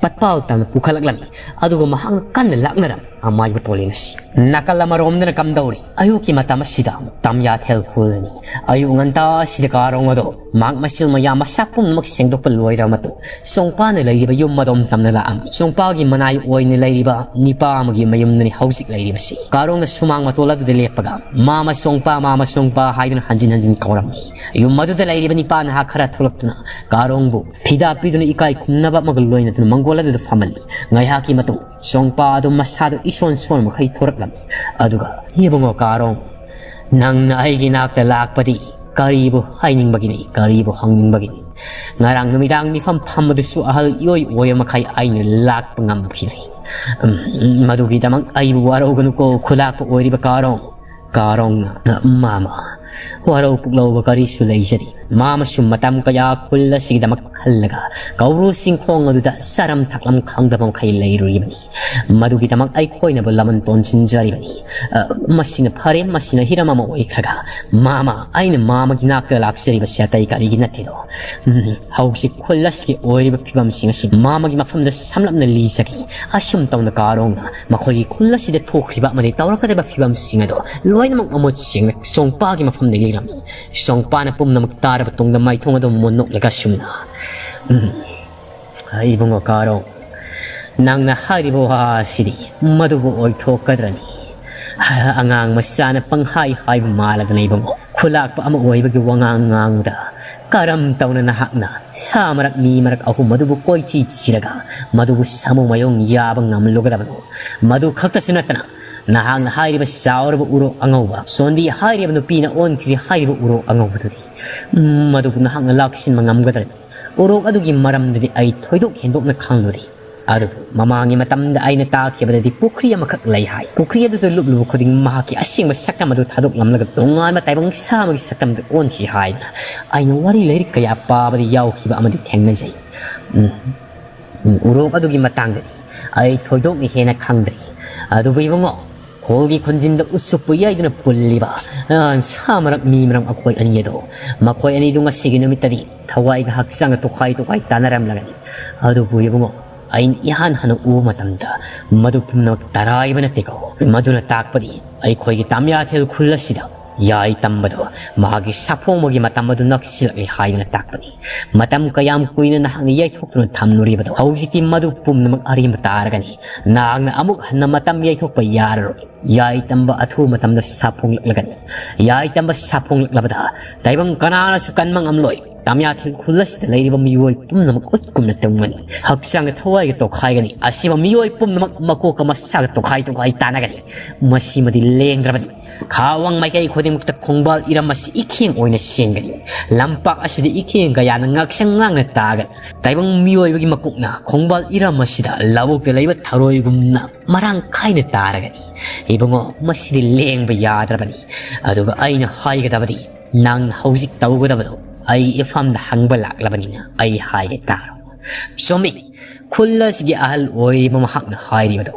ꯄꯠꯄꯥꯜ ꯇꯥꯅ ꯄꯨꯈꯠꯂꯛꯂꯝꯃꯤ꯫ ꯑꯗꯨꯒ ꯃꯍꯥꯛꯅ ꯀꯟꯅ ꯂꯥꯛꯅꯔꯝꯃꯤ꯫ ꯑꯃꯥꯏꯕ ꯇꯣꯂꯦꯟ ꯑꯁꯤ ꯅꯥꯀꯜ ꯑꯃꯔꯣꯝꯗꯅ ꯀꯝꯗꯧꯔꯤ? ꯑꯌꯨꯛꯀꯤ ꯃꯇꯝ ꯑꯁꯤꯗ ꯇꯝꯌꯥꯊꯦꯜ ꯈꯨꯜꯅꯤ꯫ ꯑꯌꯨꯛ ꯉꯟꯇꯥ ꯑꯁꯤꯗ ꯀꯥꯔꯣꯡ ꯑꯗꯣ ꯃꯍꯥꯛ ꯃꯆꯤꯜ ꯃꯌꯥ ꯃꯁꯥ ꯄꯨꯝꯅꯃꯛ ꯁꯦꯡꯗꯣꯛꯄ ꯂꯣꯏꯔꯕ ꯃꯇꯨꯡ ꯆꯣꯡꯄꯥꯅ ꯂꯩꯔꯤꯕ ꯌꯨꯝ ꯑꯗꯣꯝ ꯇꯝꯅ ꯂꯥꯛꯑꯝꯃꯤ꯫ ꯆꯣꯡꯄꯥꯒꯤ ꯃꯅꯥꯏ ꯑꯣꯏꯅ ꯂꯩꯔꯤꯕ ꯅꯤꯄꯥ ꯑꯃꯒꯤ ꯃꯌꯨꯝꯗꯅꯤ ꯍꯧꯖꯤꯛ ꯂꯩꯔꯤꯕꯁꯤ꯫ ꯀꯥꯔꯣꯡꯅ ꯁꯨꯃꯥꯡ ꯃꯇꯣꯜ ꯑꯗꯨꯗ ꯂꯦꯞꯄꯒ "ꯃꯥꯃ ꯆꯣꯡꯄꯥ, ꯃꯥꯃ ꯆꯣꯡꯄꯥ" ꯍꯥꯏꯗꯨꯅ ꯍꯟꯖꯤꯟ ꯍꯟꯖꯤꯟ ꯀꯧꯔꯝꯃꯤ꯫ ꯌꯨꯝ ꯑꯗꯨꯗ ꯂꯩꯔꯤꯕ ꯅꯤꯄꯥ ꯅꯍꯥ ꯈꯔ ꯊꯣꯛꯂꯛꯇꯨꯅ ꯀꯥꯔꯣꯡꯕꯨ ꯐꯤꯗꯥ ꯄꯤꯗꯨꯅ ꯏꯀꯥꯏ ꯈꯨꯝꯅꯕ ꯑꯃꯒ ꯂꯣꯏꯅꯗꯨꯅ ꯃꯪꯒꯣꯜ ꯑꯗꯨꯗ ꯐꯝꯍꯜꯂꯤ꯫ ꯉꯥꯏꯍꯥꯛꯀꯤ ꯃꯇꯨꯡ ꯆꯣꯡꯄꯥ ꯑꯗꯨ ꯃꯁꯥꯗꯨ ꯏꯁꯣꯟ ꯁꯣꯟꯕ ꯃꯈꯩ ꯊꯣꯔꯛꯂꯝꯃꯤ꯫ ꯑꯗꯨꯒ, "ꯏꯕꯨꯡꯉꯣ ꯀꯥꯔꯣꯡ, ꯅꯪꯅ ꯑꯩꯒꯤ ꯅꯥꯛꯇ ꯂꯥꯛꯄꯗꯤ ꯀꯔꯤꯕꯨ ꯍꯥꯏꯅꯤꯡꯕꯒꯤꯅꯤ, ꯀꯔꯤꯕꯨ ꯍꯪꯅꯤꯡꯕꯒꯤꯅꯤ? ꯉꯔꯥꯡ ꯅꯨꯃꯤꯗꯥꯡ ꯃꯤꯐꯝ ꯐꯝꯕꯗꯨꯁꯨ ꯑꯍꯜ ꯏꯑꯣꯏ ꯑꯣꯏꯕ ꯃꯈꯩ ꯑꯩꯅ ꯂꯥꯛꯄ ꯉꯝꯈꯤꯕꯅꯤ꯫ ꯎꯝ, ꯃꯗꯨꯒꯤꯗꯃꯛ ꯑꯩꯕꯨ ꯋꯥꯔꯧꯒꯅꯨꯀꯣ, ꯈꯨꯂꯥꯛꯄ ꯑꯣꯏꯔꯤꯕ ꯀꯥꯔꯣꯡ꯫" ꯀꯥꯔꯣꯡꯅ, "ꯃꯥꯃ, ꯋꯥꯔꯧ ꯄꯨꯛꯂꯧꯕ ꯀꯔꯤꯁꯨ ꯂꯩꯖꯗꯦ꯫ ꯃꯥꯃꯁꯨ ꯃꯇꯝ ꯀꯌꯥ ꯈꯨꯜ ꯑꯁꯤꯒꯤꯗꯃꯛ ꯈꯜꯂꯒ ꯀꯧꯕ꯭ꯔꯨ ꯆꯤꯡꯈꯣꯡ ꯑꯗꯨꯗ ꯆꯥꯔꯝ ꯊꯛꯂꯝ ꯈꯪꯗꯕ ꯃꯈꯩ ꯂꯩꯔꯨꯔꯤꯕꯅꯤ꯫ ꯃꯗꯨꯒꯤꯗꯃꯛ ꯑꯩꯈꯣꯏꯅꯕꯨ ꯂꯃꯟ ꯇꯣꯟꯁꯤꯟꯖꯔꯤꯕꯅꯤ꯫ ꯑ, ꯃꯁꯤꯅ ꯐꯔꯦ, ꯃꯁꯤꯅ ꯍꯤꯔꯝ ꯑꯃ ꯑꯣꯏꯈ꯭ꯔꯒ, ꯃꯥꯃ, ꯑꯩꯅ ꯃꯥꯃꯒꯤ ꯅꯥꯛꯇ ꯂꯥꯛꯆꯔꯤꯕꯁꯤ ꯑꯇꯩ ꯀꯔꯤꯒꯤ ꯅꯠꯇꯦꯗꯣ꯫ ꯎꯝ, ꯍꯧꯖꯤꯛ ꯈꯨꯜ ꯑꯁꯤꯒꯤ ꯑꯣꯏꯔꯤꯕ ꯐꯤꯕꯝꯁꯤꯡ ꯑꯁꯤ ꯃꯥꯃꯒꯤ ꯃꯐꯝꯗ ꯁꯝꯂꯞꯅ ꯂꯤꯖꯒꯦ꯫ ꯑꯁꯨꯝ ꯇꯧꯅ ꯀꯥꯔꯣꯡꯅ ꯃꯈꯣꯏꯒꯤ ꯈꯨꯜ ꯑꯁꯤꯗ ꯊꯣꯛꯈ꯭ꯔꯤꯕ ꯑꯃꯗꯤ ꯇꯧꯔꯛꯀꯗꯕ ꯐꯤꯕꯝꯁꯤꯡ ꯑꯗꯣ ꯂꯣꯏꯅꯃꯛ ꯃꯃꯨꯠ ꯁꯦꯡꯅ ꯆꯣꯡꯄꯥꯒꯤ ꯃꯐꯝꯗ ꯂꯤꯔꯝꯃꯤ꯫ ꯆꯣꯡꯄꯥꯅ ꯄꯨꯝꯅꯃꯛ ꯇꯥꯔꯕ ꯇꯨꯡꯗ ꯃꯥꯏꯊꯣꯡ ꯑꯗꯨ ꯃꯨꯟꯅꯣꯛꯂꯒ ꯑꯁꯨꯝꯅ, ꯎꯝ, ꯏꯕꯨꯡꯉꯣ ꯀꯥꯔꯣꯡ, ꯅꯪꯅ ꯍꯥꯏꯔꯤꯕ ꯋꯥ ꯑꯁꯤꯗꯤ ꯃꯗꯨꯕꯨ ꯑꯣꯏꯊꯣꯛꯀꯗ꯭ꯔꯅꯤ? ꯑꯉꯥꯡ ꯃꯆꯥꯅ ꯄꯪꯍꯥꯏ ꯍꯥꯏꯕ ꯃꯥꯜꯂꯗꯅ ꯏꯕꯨꯡꯉꯣ꯫ ꯈꯨꯂꯥꯛꯄ ꯑꯃ ꯑꯣꯏꯕꯒꯤ ꯋꯥꯉꯥꯡ ꯉꯥꯡꯕꯗ ꯀꯔꯝ ꯇꯧꯅ ꯅꯍꯥꯛꯅ ꯁꯥ ꯃꯔꯛ ꯃꯤ ꯃꯔꯛ ꯑꯍꯨꯝ ꯑꯗꯨꯕꯨ ꯀꯣꯏꯊꯤ ꯊꯤꯔꯒ ꯃꯗꯨꯕꯨ ꯁꯥꯃꯨ ꯃꯌꯣꯡ ꯌꯥꯕ ꯉꯝꯂꯨꯒꯗꯕꯅꯣ? ꯃꯗꯨ ꯈꯛꯇꯁꯨ ꯅꯠꯇꯅ ꯅꯍꯥꯛꯅ ꯍꯥꯏꯔꯤꯕ ꯆꯥꯎꯔꯕ ꯎꯔꯣꯛ ꯑꯉꯧꯕ, ꯁꯣꯟꯕꯤ ꯍꯥꯏꯔꯤꯕ ꯅꯨꯄꯤꯅ ꯑꯣꯟꯈ꯭ꯔꯤ ꯍꯥꯏꯔꯤꯕ ꯎꯔꯣꯛ ꯑꯉꯧꯕꯗꯨꯗꯤ, ꯎꯝ, ꯃꯗꯨꯕꯨ ꯅꯍꯥꯛꯅ ꯂꯥꯛꯁꯤꯟꯕ ꯉꯝꯒꯗ꯭ꯔꯅꯤ? ꯎꯔꯣꯛ ꯑꯗꯨꯒꯤ ꯃꯔꯝꯗꯗꯤ ꯑꯩ ꯊꯣꯏꯗꯣꯛ ꯍꯦꯟꯗꯣꯛꯅ ꯈꯪꯂꯨꯗꯦ꯫ ꯑꯗꯨꯕꯨ ꯃꯃꯥꯡꯒꯤ ꯃꯇꯝꯗ ꯑꯩꯅ ꯇꯥꯈꯤꯕꯗꯗꯤ ꯄꯨꯈ꯭ꯔꯤ ꯑꯃꯈꯛ ꯂꯩ ꯍꯥꯏ꯫ ꯄꯨꯈ꯭ꯔꯤ ꯑꯗꯨꯗ ꯂꯨꯞꯂꯨꯕ ꯈꯨꯗꯤꯡ ꯃꯍꯥꯛꯀꯤ ꯑꯁꯦꯡꯕ ꯁꯛꯇꯝ ꯑꯗꯨ ꯊꯥꯗꯣꯛꯂꯝꯂꯒ ꯇꯣꯉꯥꯟꯕ ꯇꯥꯏꯕꯪ ꯁꯥ ꯑꯃꯒꯤ ꯁꯛꯇꯝꯗ ꯑꯣꯟꯈꯤ ꯍꯥꯏꯗꯅ ꯑꯩꯅ ꯋꯥꯔꯤ ꯂꯥꯏꯔꯤꯛ ꯀꯌꯥ ꯄꯥꯕꯗ ꯌꯥꯎꯈꯤꯕ ꯑꯃꯗꯤ ꯊꯦꯡꯅꯖꯩ꯫ ꯎꯝ꯫ ꯎꯝ, ꯎꯔꯣꯛ ꯑꯗꯨꯒꯤ ꯃꯇꯥꯡꯗꯗꯤ ꯑꯩ ꯊꯣꯏꯗꯣꯛꯅ ꯍꯦꯟꯅ ꯈꯪꯗ꯭ꯔꯤ꯫ ꯑꯗꯨꯕꯨ ꯏꯕꯨꯡꯉꯣ, ꯈꯣꯜꯒꯤ ꯈꯨꯟꯖꯤꯟꯗ ꯎꯆꯨꯞꯄꯨ ꯌꯥꯏꯗꯨꯅ ꯄꯨꯜꯂꯤꯕ, ꯑ, ꯁꯥ ꯃꯔꯛ ꯃꯤ ꯃꯔꯛ ꯑꯩꯈꯣꯏ ꯑꯅꯤ ꯑꯗꯣ, ꯃꯈꯣꯏ ꯑꯅꯤꯗꯨ ꯉꯁꯤꯒꯤ ꯅꯨꯃꯤꯠꯇꯗꯤ ꯊꯋꯥꯏꯒ ꯍꯛꯆꯥꯡꯒ ꯇꯣꯈꯥꯏ ꯇꯣꯈꯥꯏ ꯇꯥꯟꯅꯔꯝꯂꯒꯅꯤ꯫ ꯑꯗꯨꯕꯨ ꯏꯕꯨꯡꯉꯣ, ꯑꯩꯅ ꯏꯍꯥꯟ ꯍꯥꯟꯅ ꯎꯕ ꯃꯇꯝꯗ ꯃꯗꯨ ꯄꯨꯝꯅꯃꯛ ꯇꯔꯥꯏꯕ ꯅꯠꯇꯦꯀꯣ꯫ ꯃꯗꯨꯅ ꯇꯥꯛꯄꯗꯤ ꯑꯩꯈꯣꯏꯒꯤ ꯇꯥꯃꯤꯌꯥꯊꯦꯜ ꯈꯨꯜ ꯑꯁꯤꯗ ꯌꯥꯏ ꯇꯝꯕꯗꯣ ꯃꯍꯥꯛꯀꯤ ꯁꯥꯐꯣꯡꯕꯒꯤ ꯃꯇꯝ ꯑꯗꯨ ꯅꯛꯁꯤꯜꯂꯛꯂꯦ ꯍꯥꯏꯗꯨꯅ ꯇꯥꯛꯄꯅꯤ꯫ ꯃꯇꯝ ꯀꯌꯥꯝ ꯀꯨꯏꯅ ꯅꯍꯥꯛꯅ ꯌꯩꯊꯣꯛꯇꯨꯅ ꯊꯝꯂꯨꯔꯤꯕꯗꯣ ꯍꯧꯖꯤꯛꯇꯤ ꯃꯗꯨ ꯄꯨꯝꯅꯃꯛ ꯑꯔꯦꯝꯕ ꯇꯥꯔꯒꯅꯤ꯫ ꯅꯍꯥꯛꯅ ꯑꯃꯨꯛ ꯍꯟꯅ ꯃꯇꯝ ꯌꯩꯊꯣꯛꯄ ꯌꯥꯔꯔꯣꯏ꯫ ꯌꯥꯏ ꯇꯝꯕ ꯑꯊꯨꯕ ꯃꯇꯝꯗ ꯁꯥꯐꯣꯡꯂꯛꯂꯒꯅꯤ꯫ ꯌꯥꯏ ꯇꯝꯕ ꯁꯥꯐꯣꯡꯂꯛꯂꯕꯗ ꯇꯥꯏꯕꯪ ꯀꯅꯥꯅꯁꯨ ꯀꯟꯕ ꯉꯝꯂꯣꯏ꯫ ꯇꯥꯃꯤꯌꯥꯊꯦꯜ ꯈꯨꯜ ꯑꯁꯤꯗ ꯂꯩꯔꯤꯕ ꯃꯤꯑꯣꯏ ꯄꯨꯝꯅꯃꯛ ꯎꯠꯀꯨꯝꯅ ꯇꯨꯝꯒꯅꯤ꯫ ꯍꯛꯆꯥꯡꯒ ꯊꯋꯥꯏꯒ ꯇꯣꯈꯥꯏꯒꯅꯤ꯫ ꯑꯁꯤꯕ ꯃꯤꯑꯣꯏ ꯄꯨꯝꯅꯃꯛ ꯃꯀꯣꯛꯀ ꯃꯁꯥꯒ ꯇꯣꯈꯥꯏ ꯇꯣꯈꯥꯏ ꯇꯥꯟꯅꯒꯅꯤ꯫ ꯃꯁꯤꯃꯗꯤ ꯂꯦꯡꯗ꯭ꯔꯕꯅꯤ꯫ ꯈꯥ ꯋꯥꯡ ꯃꯥꯏꯀꯩ ꯈꯨꯗꯤꯡꯃꯛꯇ ꯈꯣꯡꯕꯥꯜ ꯏꯔꯝ ꯑꯁꯤ ꯏꯈꯦꯡ ꯑꯣꯏꯅ ꯆꯦꯟꯒꯅꯤ꯫ ꯂꯝꯄꯥꯛ ꯑꯁꯤꯗ ꯏꯈꯦꯡ ꯀꯌꯥꯅ ꯉꯥꯛꯁꯪ ꯉꯥꯡꯅ ꯇꯥꯒꯅꯤ꯫ ꯇꯥꯏꯕꯪ ꯃꯤꯑꯣꯏꯕꯒꯤ ꯃꯀꯣꯛꯅ ꯈꯣꯡꯕꯥꯜ ꯏꯔꯝ ꯑꯁꯤꯗ ꯂꯧꯕꯨꯛꯇ ꯂꯩꯕ ꯊꯔꯣꯏꯒꯨꯝꯅ ꯃꯔꯥꯡ ꯀꯥꯏꯅ ꯇꯥꯔꯒꯅꯤ꯫ ꯏꯕꯨꯡꯉꯣ, ꯃꯁꯤꯗꯤ ꯂꯦꯡꯕ ꯌꯥꯗ꯭ꯔꯕꯅꯤ꯫ ꯑꯗꯨꯒ ꯑꯩꯅ ꯍꯥꯏꯒꯗꯕꯗꯤ ꯅꯪꯅ ꯍꯧꯖꯤꯛ ꯇꯧꯒꯗꯕꯗꯣ ꯑꯩ ꯏꯐꯝꯗ ꯍꯪꯕ ꯂꯥꯛꯂꯕꯅꯤꯅ ꯑꯩ ꯍꯥꯏꯒꯦ ꯇꯥꯔꯣ꯫ ꯆꯨꯝꯃꯤ, ꯈꯨꯜ ꯑꯁꯤꯒꯤ ꯑꯍꯜ ꯑꯣꯏꯔꯤꯕ ꯃꯍꯥꯛꯅ ꯍꯥꯏꯔꯤꯕꯗꯣ꯫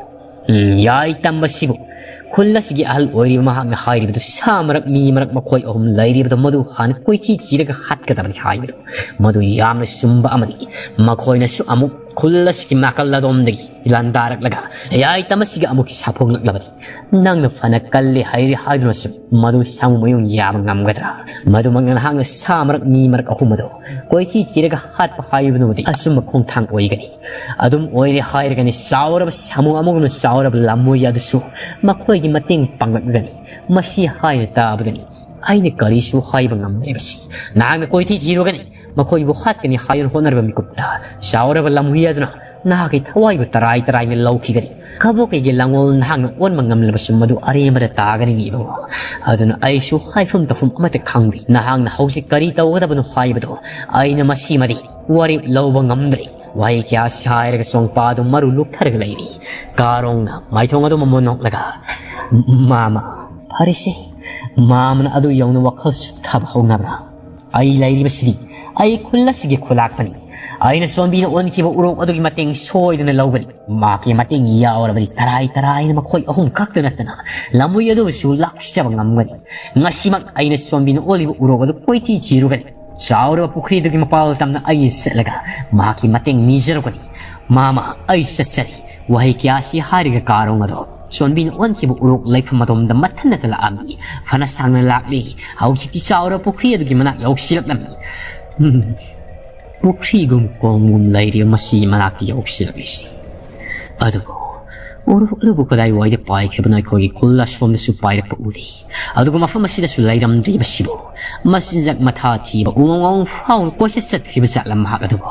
ꯎꯝ, ꯌꯥꯏ ꯇꯝꯕꯁꯤꯕꯨ꯫ ꯈꯨꯜ ꯑꯁꯤꯒꯤ ꯑꯍꯜ ꯑꯣꯏꯔꯤꯕ ꯃꯍꯥꯛꯅ ꯍꯥꯏꯔꯤꯕꯗꯨ, ꯁꯥ ꯃꯔꯛ, ꯃꯤ ꯃꯔꯛ, ꯃꯈꯣꯏ ꯑꯍꯨꯝ ꯂꯩꯔꯤꯕꯗꯣ, ꯃꯗꯨ ꯍꯥꯟꯅ ꯀꯣꯏꯊꯤ ꯊꯤꯔꯒ ꯍꯥꯠꯀꯗꯕꯅꯤ ꯍꯥꯏꯕꯗꯨ, ꯃꯗꯨ ꯌꯥꯝꯅ ꯆꯨꯝꯕ ꯑꯃꯅꯤ꯫ ꯃꯈꯣꯏꯅꯁꯨ ꯑꯃꯨꯛ ꯈꯨꯜ ꯑꯁꯤꯒꯤ ꯅꯥꯀꯜ ꯑꯗꯣꯝꯗꯒꯤ ꯂꯥꯟꯗꯥꯔꯛꯂꯒ ꯌꯥꯏ ꯇꯝꯕꯁꯤꯒ ꯑꯃꯨꯛ ꯁꯥꯐꯣꯡꯂꯛꯂꯕꯅꯤ꯫ ꯅꯪꯅ ꯐꯅ ꯀꯜꯂꯤ ꯍꯩꯔꯤ ꯍꯥꯏꯗꯨꯅꯁꯨ ꯃꯗꯨ ꯁꯥꯃꯨ ꯃꯌꯨꯡ ꯌꯥꯕ ꯉꯝꯒꯗ꯭ꯔꯥ? ꯃꯗꯨꯃꯛꯅ ꯅꯍꯥꯛꯅ ꯁꯥ ꯃꯔꯛ, ꯃꯤ ꯃꯔꯛ ꯑꯍꯨꯝ ꯑꯗꯨ ꯀꯣꯏꯊꯤ ꯊꯤꯔꯒ ꯍꯥꯠꯄ ꯍꯥꯏꯕꯗꯨꯃꯗꯤ ꯑꯆꯨꯝꯕ ꯈꯣꯡꯊꯥꯡ ꯑꯣꯏꯒꯅꯤ꯫ ꯑꯗꯨꯝ ꯑꯣꯏꯔꯦ ꯍꯥꯏꯔꯒꯅꯤ, ꯆꯥꯎꯔꯕ ꯁꯥꯃꯨ ꯑꯃꯒꯨꯝꯅ ꯆꯥꯎꯔꯕ ꯂꯝꯃꯣꯏ ꯑꯗꯨꯁꯨ ꯃꯈꯣꯏꯒꯤ ꯃꯇꯦꯡ ꯄꯥꯡꯂꯛꯂꯒꯅꯤ꯫ ꯃꯁꯤ ꯍꯥꯏꯅ ꯇꯥꯕꯗꯅꯤ ꯑꯩꯅ ꯀꯔꯤꯁꯨ ꯍꯥꯏꯕ ꯉꯝꯗ꯭ꯔꯤꯕꯁꯤ꯫ ꯅꯍꯥꯛꯅ ꯀꯣꯏꯊꯤ ꯊꯤꯔꯨꯒꯅꯤ, ꯃꯈꯣꯏꯕꯨ ꯍꯥꯠꯀꯅꯤ ꯍꯥꯏꯗꯨꯅ ꯍꯣꯠꯅꯔꯕ ꯃꯤꯀꯨꯞꯇ, ꯆꯥꯎꯔꯕ ꯂꯝꯍꯨꯏ ꯑꯗꯨꯅ ꯅꯍꯥꯛꯀꯤ ꯊꯋꯥꯏꯕꯨ ꯇꯔꯥꯏ ꯇꯔꯥꯏꯅ ꯂꯧꯈꯤꯒꯅꯤ꯫ ꯀꯕꯣꯀꯩꯒꯤ ꯂꯥꯡꯑꯣꯜ ꯅꯍꯥꯛꯅ ꯑꯣꯟꯕ ꯉꯝꯂꯕꯁꯨ ꯃꯗꯨ ꯑꯔꯦꯝꯕꯗ ꯇꯥꯒꯅꯤ ꯏꯕꯨꯡꯉꯣ꯫ ꯑꯗꯨꯅ ꯑꯩꯁꯨ ꯍꯥꯏꯐꯝ ꯇꯧꯐꯝ ꯑꯃꯠꯇ ꯈꯪꯗꯦ꯫ ꯅꯍꯥꯛꯅ ꯍꯧꯖꯤꯛ ꯀꯔꯤ ꯇꯧꯒꯗꯕꯅꯣ ꯍꯥꯏꯕꯗꯣ ꯑꯩꯅ ꯃꯁꯤꯃꯗꯤ ꯋꯥꯔꯦꯞ ꯂꯧꯕ ꯉꯝꯗ꯭ꯔꯦ꯫ ꯋꯥꯍꯩ ꯀꯌꯥꯁꯤ ꯍꯥꯏꯔꯒ ꯆꯣꯡꯄꯥ ꯑꯗꯨ ꯃꯔꯨ ꯂꯨꯞꯊꯔꯒ ꯂꯩꯔꯤ꯫ ꯀꯥꯔꯣꯡꯅ ꯃꯥꯏꯊꯣꯡ ꯑꯗꯨ ꯃꯃꯣꯟ ꯅꯣꯛꯂꯒ, "ꯃꯥꯃ, ꯐꯔꯦꯁꯦ, ꯃꯥꯃꯅ ꯑꯗꯨ ꯌꯧꯅ ꯋꯥꯈꯜ ꯁꯨꯛꯊꯕ ꯍꯧꯅꯕ꯭ꯔꯥ? ꯑꯩ ꯂꯩꯔꯤꯕꯁꯤꯗꯤ ꯑꯩ ꯈꯨꯜ ꯑꯁꯤꯒꯤ ꯈꯨꯂꯥꯛꯄꯅꯤ꯫ ꯑꯩꯅ ꯆꯣꯟꯕꯤꯅ ꯑꯣꯟꯈꯤꯕ ꯎꯔꯣꯛ ꯑꯗꯨꯒꯤ ꯃꯇꯦꯡ ꯁꯣꯏꯗꯅ ꯂꯧꯒꯅꯤ꯫ ꯃꯍꯥꯛꯀꯤ ꯃꯇꯦꯡ ꯌꯥꯎꯔꯕꯗꯤ ꯇꯔꯥꯏ ꯇꯔꯥꯏꯅ ꯃꯈꯣꯏ ꯑꯍꯨꯝ ꯈꯛꯇ ꯅꯠꯇꯅ ꯂꯝꯃꯨꯏ ꯑꯗꯨꯕꯨꯁꯨ ꯂꯥꯛꯆꯕ ꯉꯝꯒꯅꯤ꯫ ꯉꯁꯤꯃꯛ ꯑꯩꯅ ꯆꯣꯟꯕꯤꯅ ꯑꯣꯜꯂꯤꯕ ꯎꯔꯣꯛ ꯑꯗꯨ ꯀꯣꯏꯊꯤ ꯊꯤꯔꯨꯒꯅꯤ꯫ ꯆꯥꯎꯔꯕ ꯄꯨꯈ꯭ꯔꯤꯗꯨꯒꯤ ꯃꯄꯥꯜ ꯇꯝꯅ ꯑꯩ ꯆꯠꯂꯒ ꯃꯍꯥꯛꯀꯤ ꯃꯇꯦꯡ ꯅꯤꯖꯔꯨꯒꯅꯤ꯫ ꯃꯥꯃ, ꯑꯩ ꯆꯠꯆꯔꯤ꯫" ꯋꯥꯍꯩ ꯀꯌꯥꯁꯤ ꯍꯥꯏꯔꯒ ꯀꯥꯔꯣꯡ ꯑꯗꯣ ꯆꯣꯟꯕꯤꯅ ꯑꯣꯟꯈꯤꯕ ꯎꯔꯣꯛ ꯂꯩꯐꯝ ꯑꯗꯣꯝꯗ ꯃꯊꯟꯅꯇ ꯂꯥꯛꯑꯝꯃꯤ꯫ ꯐꯅ ꯁꯥꯡꯅ ꯂꯥꯛꯂꯤ꯫ ꯍꯧꯖꯤꯛꯇꯤ ꯆꯥꯎꯔꯕ ꯄꯨꯈ꯭ꯔꯤ ꯑꯗꯨꯒꯤ ꯃꯅꯥꯛ ꯌꯧꯁꯤꯜꯂꯛꯂꯝꯃꯤ꯫ ꯎꯝ, ꯄꯨꯈ꯭ꯔꯤꯒꯨꯝ ꯀꯣꯝꯒꯨꯝ ꯂꯩꯔꯤꯕ ꯃꯁꯤꯒꯤ ꯃꯅꯥꯛꯇ ꯌꯧꯁꯤꯜꯂꯛꯂꯤꯁꯤ꯫ ꯑꯗꯨꯕꯨ ꯎꯔꯨ-, ꯑꯗꯨꯕꯨ ꯀꯗꯥꯏꯋꯥꯏꯗ ꯄꯥꯏꯈ꯭ꯔꯕꯅꯣ? ꯑꯩꯈꯣꯏꯒꯤ ꯈꯨꯜ ꯑꯁꯣꯝꯗꯁꯨ ꯄꯥꯏꯔꯛꯄ ꯎꯗꯦ꯫ ꯑꯗꯨꯒ ꯃꯐꯝ ꯑꯁꯤꯗꯁꯨ ꯂꯩꯔꯝꯗ꯭ꯔꯤꯕꯁꯤꯕꯨ? ꯃꯆꯤꯟꯖꯥꯛ ꯃꯊꯥ ꯊꯤꯕ ꯎꯃꯪ ꯋꯥꯃꯪ ꯐꯥꯎꯅ ꯀꯣꯏꯆꯠ ꯆꯠꯈ꯭ꯔꯤꯕ ꯖꯥꯠꯂ ꯃꯍꯥꯛ ꯑꯗꯨꯕꯨ?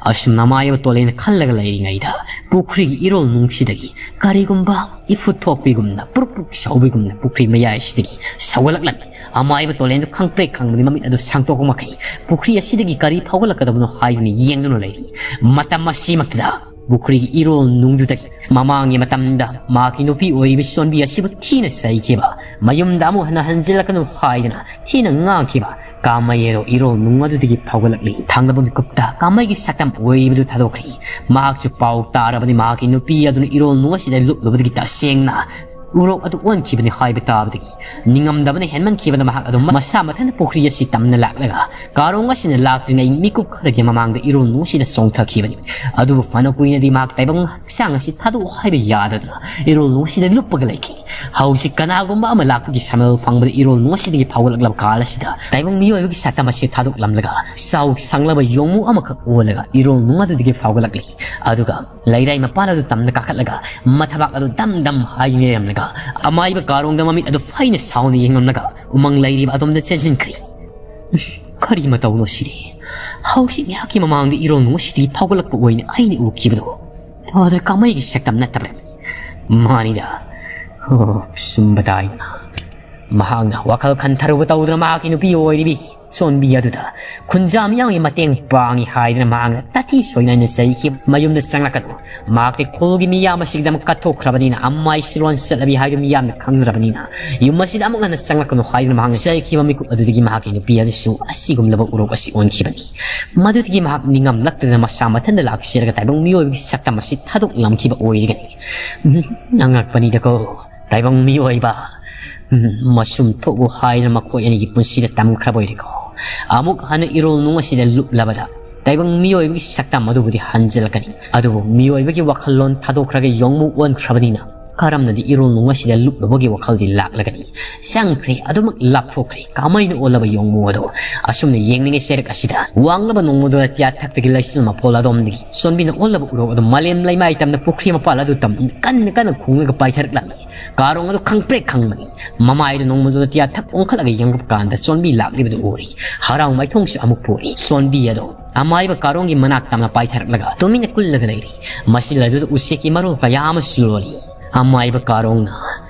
ꯑꯁꯨꯝꯅ ꯑꯃꯥꯏꯕ ꯇꯣꯂꯦꯟ ꯈꯜꯂꯒ ꯂꯩꯔꯤꯉꯩꯗ ꯄꯨꯈ꯭ꯔꯤꯒꯤ ꯏꯔꯣꯜ ꯅꯨꯡꯁꯤꯗꯒꯤ ꯀꯔꯤꯒꯨꯝꯕ ꯏꯐꯨꯠ ꯊꯣꯛꯄꯤꯒꯨꯝꯅ, ꯄꯨꯔꯨꯛ ꯄꯨꯔꯨꯛ ꯁꯧꯕꯤꯒꯨꯝꯅ ꯄꯨꯈ꯭ꯔꯤ ꯃꯌꯥꯏꯁꯤꯗꯒꯤ ꯁꯧꯒꯠꯂꯛꯂꯝꯃꯤ꯫ ꯑꯃꯥꯏꯕ ꯇꯣꯂꯦꯟꯗꯨ ꯈꯪꯄ꯭ꯔꯦꯛ ꯈꯪꯕꯗꯤ ꯃꯃꯤꯠ ꯑꯗꯨ ꯁꯥꯡꯗꯣꯛꯄ ꯃꯈꯩ ꯄꯨꯈ꯭ꯔꯤ ꯑꯁꯤꯗꯒꯤ ꯀꯔꯤ ꯐꯥꯎꯒꯠꯂꯛꯀꯗꯕꯅꯣ ꯍꯥꯏꯗꯨꯅ ꯌꯦꯡꯗꯨꯅ ꯂꯩꯔꯤ꯫ ꯃꯇꯝ ꯑꯁꯤꯃꯛꯇꯗ ꯄꯨꯈ꯭ꯔꯤꯒꯤ ꯏꯔꯣꯜ ꯅꯨꯡꯗꯨꯗꯒꯤ ꯃꯃꯥꯡꯒꯤ ꯃꯇꯝꯗ ꯃꯍꯥꯛꯀꯤ ꯅꯨꯄꯤ ꯑꯣꯏꯔꯤꯕ ꯁꯣꯟꯕꯤ ꯑꯁꯤꯕꯨ ꯊꯤꯅ ꯆꯩꯈꯤꯕ, ꯃꯌꯨꯝꯗ ꯑꯃꯨꯛ ꯍꯟꯅ ꯍꯟꯖꯤꯜꯂꯛꯀꯅꯨ ꯍꯥꯏꯗꯅ ꯊꯤꯅ ꯉꯥꯡꯈꯤꯕ ꯀꯥꯃꯩ ꯑꯗꯣ ꯏꯔꯣꯜ ꯅꯨꯡ ꯑꯗꯨꯗꯒꯤ ꯐꯥꯎꯒꯠꯂꯛꯂꯤ꯫ ꯊꯪꯅꯕ ꯃꯤꯀꯨꯞꯇ ꯀꯥꯃꯩꯒꯤ ꯁꯛꯇꯝ ꯑꯣꯏꯔꯤꯕꯗꯨ ꯊꯥꯗꯣꯛꯈ꯭ꯔꯤ꯫ ꯃꯍꯥꯛꯁꯨ ꯄꯥꯎ ꯇꯥꯔꯕꯗꯤ ꯃꯍꯥꯛꯀꯤ ꯅꯨꯄꯤ ꯑꯗꯨꯅ ꯏꯔꯣꯜ ꯅꯨꯡ ꯑꯁꯤꯗ ꯂꯨꯞꯂꯨꯕꯗꯒꯤ ꯇꯁꯦꯡꯅ ꯎꯔꯣꯛ ꯑꯗꯨ ꯑꯣꯟꯈꯤꯕꯅꯤ ꯍꯥꯏꯕ ꯇꯥꯕꯗꯒꯤ ꯅꯤꯡꯉꯝꯗꯕꯅ ꯍꯦꯟꯃꯟꯈꯤꯕꯅ ꯃꯍꯥꯛ ꯑꯗꯨꯝ ꯃꯁꯥ ꯃꯊꯟꯇ ꯄꯨꯈ꯭ꯔꯤ ꯑꯁꯤ ꯇꯝꯅ ꯂꯥꯛꯂꯒ ꯀꯥꯔꯣꯡ ꯑꯁꯤꯅ ꯂꯥꯛꯇ꯭ꯔꯤꯉꯩ ꯃꯤꯀꯨꯞ ꯈꯔꯒꯤ ꯃꯃꯥꯡꯗ ꯏꯔꯣꯜ ꯅꯨꯡ ꯑꯁꯤꯗ ꯆꯣꯡꯊꯈꯤꯕꯅꯤ꯫ ꯑꯗꯨꯕꯨ ꯐꯅ ꯀꯨꯏꯅꯗꯤ ꯃꯍꯥꯛ ꯇꯥꯏꯕꯪ ꯍꯛꯆꯥꯡ ꯑꯁꯤ ꯊꯥꯗꯣꯛꯎ ꯍꯥꯏꯕ ꯌꯥꯗꯗꯨꯅ ꯏꯔꯣꯜ ꯅꯨꯡ ꯑꯁꯤꯗ ꯂꯨꯞꯄꯒ ꯂꯩꯈꯤ꯫ ꯍꯧꯖꯤꯛ ꯀꯅꯥꯒꯨꯝꯕ ꯑꯃ ꯂꯥꯛꯄꯒꯤ ꯁꯃꯜ ꯐꯪꯕꯗ ꯏꯔꯣꯜ ꯅꯨꯡ ꯑꯁꯤꯗꯒꯤ ꯐꯥꯎꯒꯠꯂꯛꯂꯕ ꯀꯥꯜ ꯑꯁꯤꯗ ꯇꯥꯏꯕꯪ ꯃꯤꯑꯣꯏꯕꯒꯤ ꯁꯛꯇꯝ ꯑꯁꯤ ꯊꯥꯗꯣꯛꯂꯝꯂꯒ ꯆꯥꯎ ꯁꯥꯡꯂꯕ ꯌꯣꯡꯃꯨ ꯑꯃꯈꯛ ꯑꯣꯜꯂꯒ ꯏꯔꯣꯜ ꯅꯨꯡ ꯑꯗꯨꯗꯒꯤ ꯐꯥꯎꯒꯠꯂꯛꯂꯤ꯫ ꯑꯗꯨꯒ ꯂꯩꯔꯥꯏ ꯃꯄꯥꯟ ꯑꯗꯨ ꯇꯝꯅ ꯀꯥꯈꯠꯂꯒ ꯃꯊꯕꯥꯛ ꯑꯗꯨ ꯗꯝ ꯗꯝ ꯍꯥꯏꯅ ꯂꯩꯔꯝꯂꯒ ꯑꯃꯥꯏꯕ ꯀꯥꯔꯣꯡꯗ ꯃꯃꯤꯠ ꯑꯗꯨ ꯐꯩꯅ ꯁꯥꯎꯅ ꯌꯦꯡꯂꯝꯂꯒ ꯎꯃꯪ ꯂꯩꯔꯤꯕ ꯑꯗꯣꯝꯗ ꯆꯦꯟꯁꯤꯟꯈ꯭ꯔꯤ꯫ ꯀꯔꯤ ꯃꯇꯧꯅꯣ ꯁꯤꯗꯤ? ꯍꯧꯖꯤꯛ ꯉꯥꯏꯍꯥꯛꯀꯤ ꯃꯃꯥꯡꯗ ꯏꯔꯣꯜ ꯅꯨꯡ ꯑꯁꯤꯗꯒꯤ ꯐꯥꯎꯒꯠꯂꯛꯄ ꯑꯣꯏꯅ ꯑꯩꯅ ꯎꯈꯤꯕꯗꯣ ꯐꯥꯗꯔ ꯀꯥꯃꯩꯒꯤ ꯁꯛꯇꯝ ꯅꯠꯇꯕ꯭ꯔꯥ? ꯃꯥꯅꯤꯗ꯫ ꯑꯣ, ꯆꯨꯝꯕ ꯇꯥꯏ꯫ ꯃꯍꯥꯛꯅ ꯋꯥꯈꯜ ꯈꯟꯊꯔꯨꯕ ꯇꯧꯗꯨꯅ ꯃꯍꯥꯛꯀꯤ ꯅꯨꯄꯤ ꯑꯣꯏꯔꯤꯕꯤ ꯁꯣꯟꯕꯤ ꯑꯗꯨꯗ ꯈꯨꯟꯖꯥ ꯃꯤꯌꯥꯝꯒꯤ ꯃꯇꯦꯡ ꯄꯥꯡꯉꯤ ꯍꯥꯏꯗꯨꯅ ꯃꯍꯥꯛꯅ ꯇꯥꯊꯤ ꯁꯣꯏꯅꯅ ꯆꯩꯈꯤ꯫ ꯃꯌꯨꯝꯗ ꯆꯪꯂꯛꯀꯅꯨ꯫ ꯃꯍꯥꯛꯇꯤ ꯈꯨꯜꯒꯤ ꯃꯤꯌꯥꯝ ꯑꯁꯤꯒꯤꯗꯃꯛ ꯀꯠꯊꯣꯛꯈ꯭ꯔꯕꯅꯤꯅ ꯑꯃꯥꯏ ꯁꯤꯔꯣꯟ ꯆꯠꯂꯕꯤ ꯍꯥꯏꯕꯗꯨ ꯃꯤꯌꯥꯝꯅ ꯈꯪꯅꯔꯕꯅꯤꯅ ꯌꯨꯝ ꯑꯁꯤꯗ ꯑꯃꯨꯛ ꯍꯟꯅ ꯆꯪꯂꯛꯀꯅꯨ ꯍꯥꯏꯗꯨꯅ ꯃꯍꯥꯛꯅ ꯆꯩꯈꯤꯕ ꯃꯤꯀꯨꯞ ꯑꯗꯨꯗꯒꯤ ꯃꯍꯥꯛꯀꯤ ꯅꯨꯄꯤ ꯑꯗꯨꯁꯨ ꯑꯁꯤꯒꯨꯝꯂꯕ ꯎꯔꯣꯛ ꯑꯁꯤ ꯑꯣꯟꯈꯤꯕꯅꯤ꯫ ꯃꯗꯨꯗꯒꯤ ꯃꯍꯥꯛ ꯅꯤꯡꯉꯝꯂꯛꯇꯗꯅ ꯃꯁꯥ ꯃꯊꯟꯇ ꯂꯥꯛꯆꯔꯒ ꯇꯥꯏꯕꯪ ꯃꯤꯑꯣꯏꯕꯒꯤ ꯁꯛꯇꯝ ꯑꯁꯤ ꯊꯥꯗꯣꯛꯂꯝꯈꯤꯕ ꯑꯣꯏꯔꯒꯅꯤ꯫ ꯎꯝ, ꯑꯉꯛꯄꯅꯤꯗꯀꯣ꯫ ꯇꯥꯏꯕꯪ ꯃꯤꯑꯣꯏꯕ, ꯎꯝ, ꯃꯁꯨꯝ ꯊꯣꯛꯎ ꯍꯥꯏꯅ ꯃꯈꯣꯏ ꯑꯅꯤꯒꯤ ꯄꯨꯟꯁꯤꯗ ꯇꯝꯈ꯭ꯔꯕ ꯑꯣꯏꯔꯦꯀꯣ꯫ ꯑꯃꯨꯛ ꯍꯟꯅ ꯏꯔꯣꯜ ꯅꯨꯡ ꯑꯁꯤꯗ ꯂꯨꯞꯂꯕꯗ ꯇꯥꯏꯕꯪ ꯃꯤꯑꯣꯏꯕꯒꯤ ꯁꯛꯇꯝ ꯑꯗꯨꯕꯨꯗꯤ ꯍꯟꯖꯤꯜꯂꯛꯀꯅꯤ꯫ ꯑꯗꯨꯕꯨ ꯃꯤꯑꯣꯏꯕꯒꯤ ꯋꯥꯈꯜꯂꯣꯟ ꯊꯥꯗꯣꯛꯈ꯭ꯔꯒ ꯌꯣꯡꯃꯨ ꯑꯣꯟꯈ꯭ꯔꯕꯅꯤꯅ ꯀꯔꯝꯅꯗꯤ ꯏꯔꯣꯜ ꯅꯨꯡ ꯑꯁꯤꯗ ꯂꯨꯞꯂꯨꯕꯒꯤ ꯋꯥꯈꯜꯗꯤ ꯂꯥꯛꯂꯒꯅꯤ? ꯆꯪꯈ꯭ꯔꯦ, ꯑꯗꯨꯃꯛ ꯂꯥꯞꯊꯣꯛꯈ꯭ꯔꯦ꯫ ꯀꯥꯃꯩꯅ ꯑꯣꯜꯂꯕ ꯌꯣꯡꯃꯨ ꯑꯗꯣ ꯑꯁꯨꯝꯅ ꯌꯦꯡꯅꯤꯡꯉꯩ ꯆꯦꯔꯛ ꯑꯁꯤꯗ ꯋꯥꯡꯂꯕ ꯅꯣꯡꯃꯗꯨꯅ ꯇꯤꯌꯥ ꯊꯛꯇꯒꯤ ꯂꯩꯆꯤꯜ ꯃꯄꯣꯜ ꯑꯗꯣꯝꯗꯒꯤ ꯁꯣꯟꯕꯤꯅ ꯑꯣꯜꯂꯕ ꯎꯔꯣꯛ ꯑꯗꯨ ꯃꯥꯂꯦꯝ ꯂꯩꯃꯥꯏ ꯇꯝꯅ ꯄꯨꯈ꯭ꯔꯤ ꯃꯄꯥꯜ ꯑꯗꯨ ꯇꯝ ꯀꯟꯅ ꯀꯟꯅ ꯈꯣꯡꯂꯒ ꯄꯥꯏꯊꯔꯛꯂꯝꯃꯤ꯫ ꯀꯥꯔꯣꯡ ꯑꯗꯨ ꯈꯪꯄ꯭ꯔꯦꯛ ꯈꯪꯕꯅꯤ꯫ ꯃꯃꯥꯏꯗꯨ ꯅꯣꯡꯃꯗꯨꯗ ꯇꯤꯌꯥ ꯊꯛ ꯑꯣꯟꯈꯠꯂꯒ ꯌꯦꯡꯂꯨꯕ ꯀꯥꯟꯗ ꯆꯣꯟꯕꯤ ꯂꯥꯛꯂꯤꯕꯗꯨ ꯎꯔꯤ꯫ ꯍꯔꯥꯎ ꯃꯥꯏꯊꯣꯡꯁꯨ ꯑꯃꯨꯛ ꯄꯣꯛꯏ꯫ ꯆꯣꯟꯕꯤ ꯑꯗꯣ ꯑꯃꯥꯏꯕ ꯀꯥꯔꯣꯡꯒꯤ ꯃꯅꯥꯛ ꯇꯝꯅ ꯄꯥꯏꯊꯔꯛꯂꯒ ꯇꯨꯃꯤꯟꯅ ꯀꯨꯜꯂꯒ ꯂꯩꯔꯤ꯫ ꯃꯁꯤ ꯂꯩꯗꯨꯗ ꯎꯆꯦꯛꯀꯤ ꯃꯔꯣꯜ ꯀꯌꯥ ꯑꯃꯁꯨ ꯂꯣꯜꯂꯤ꯫ ꯑꯃꯥꯏꯕ ꯀꯥꯔꯣꯡꯅ,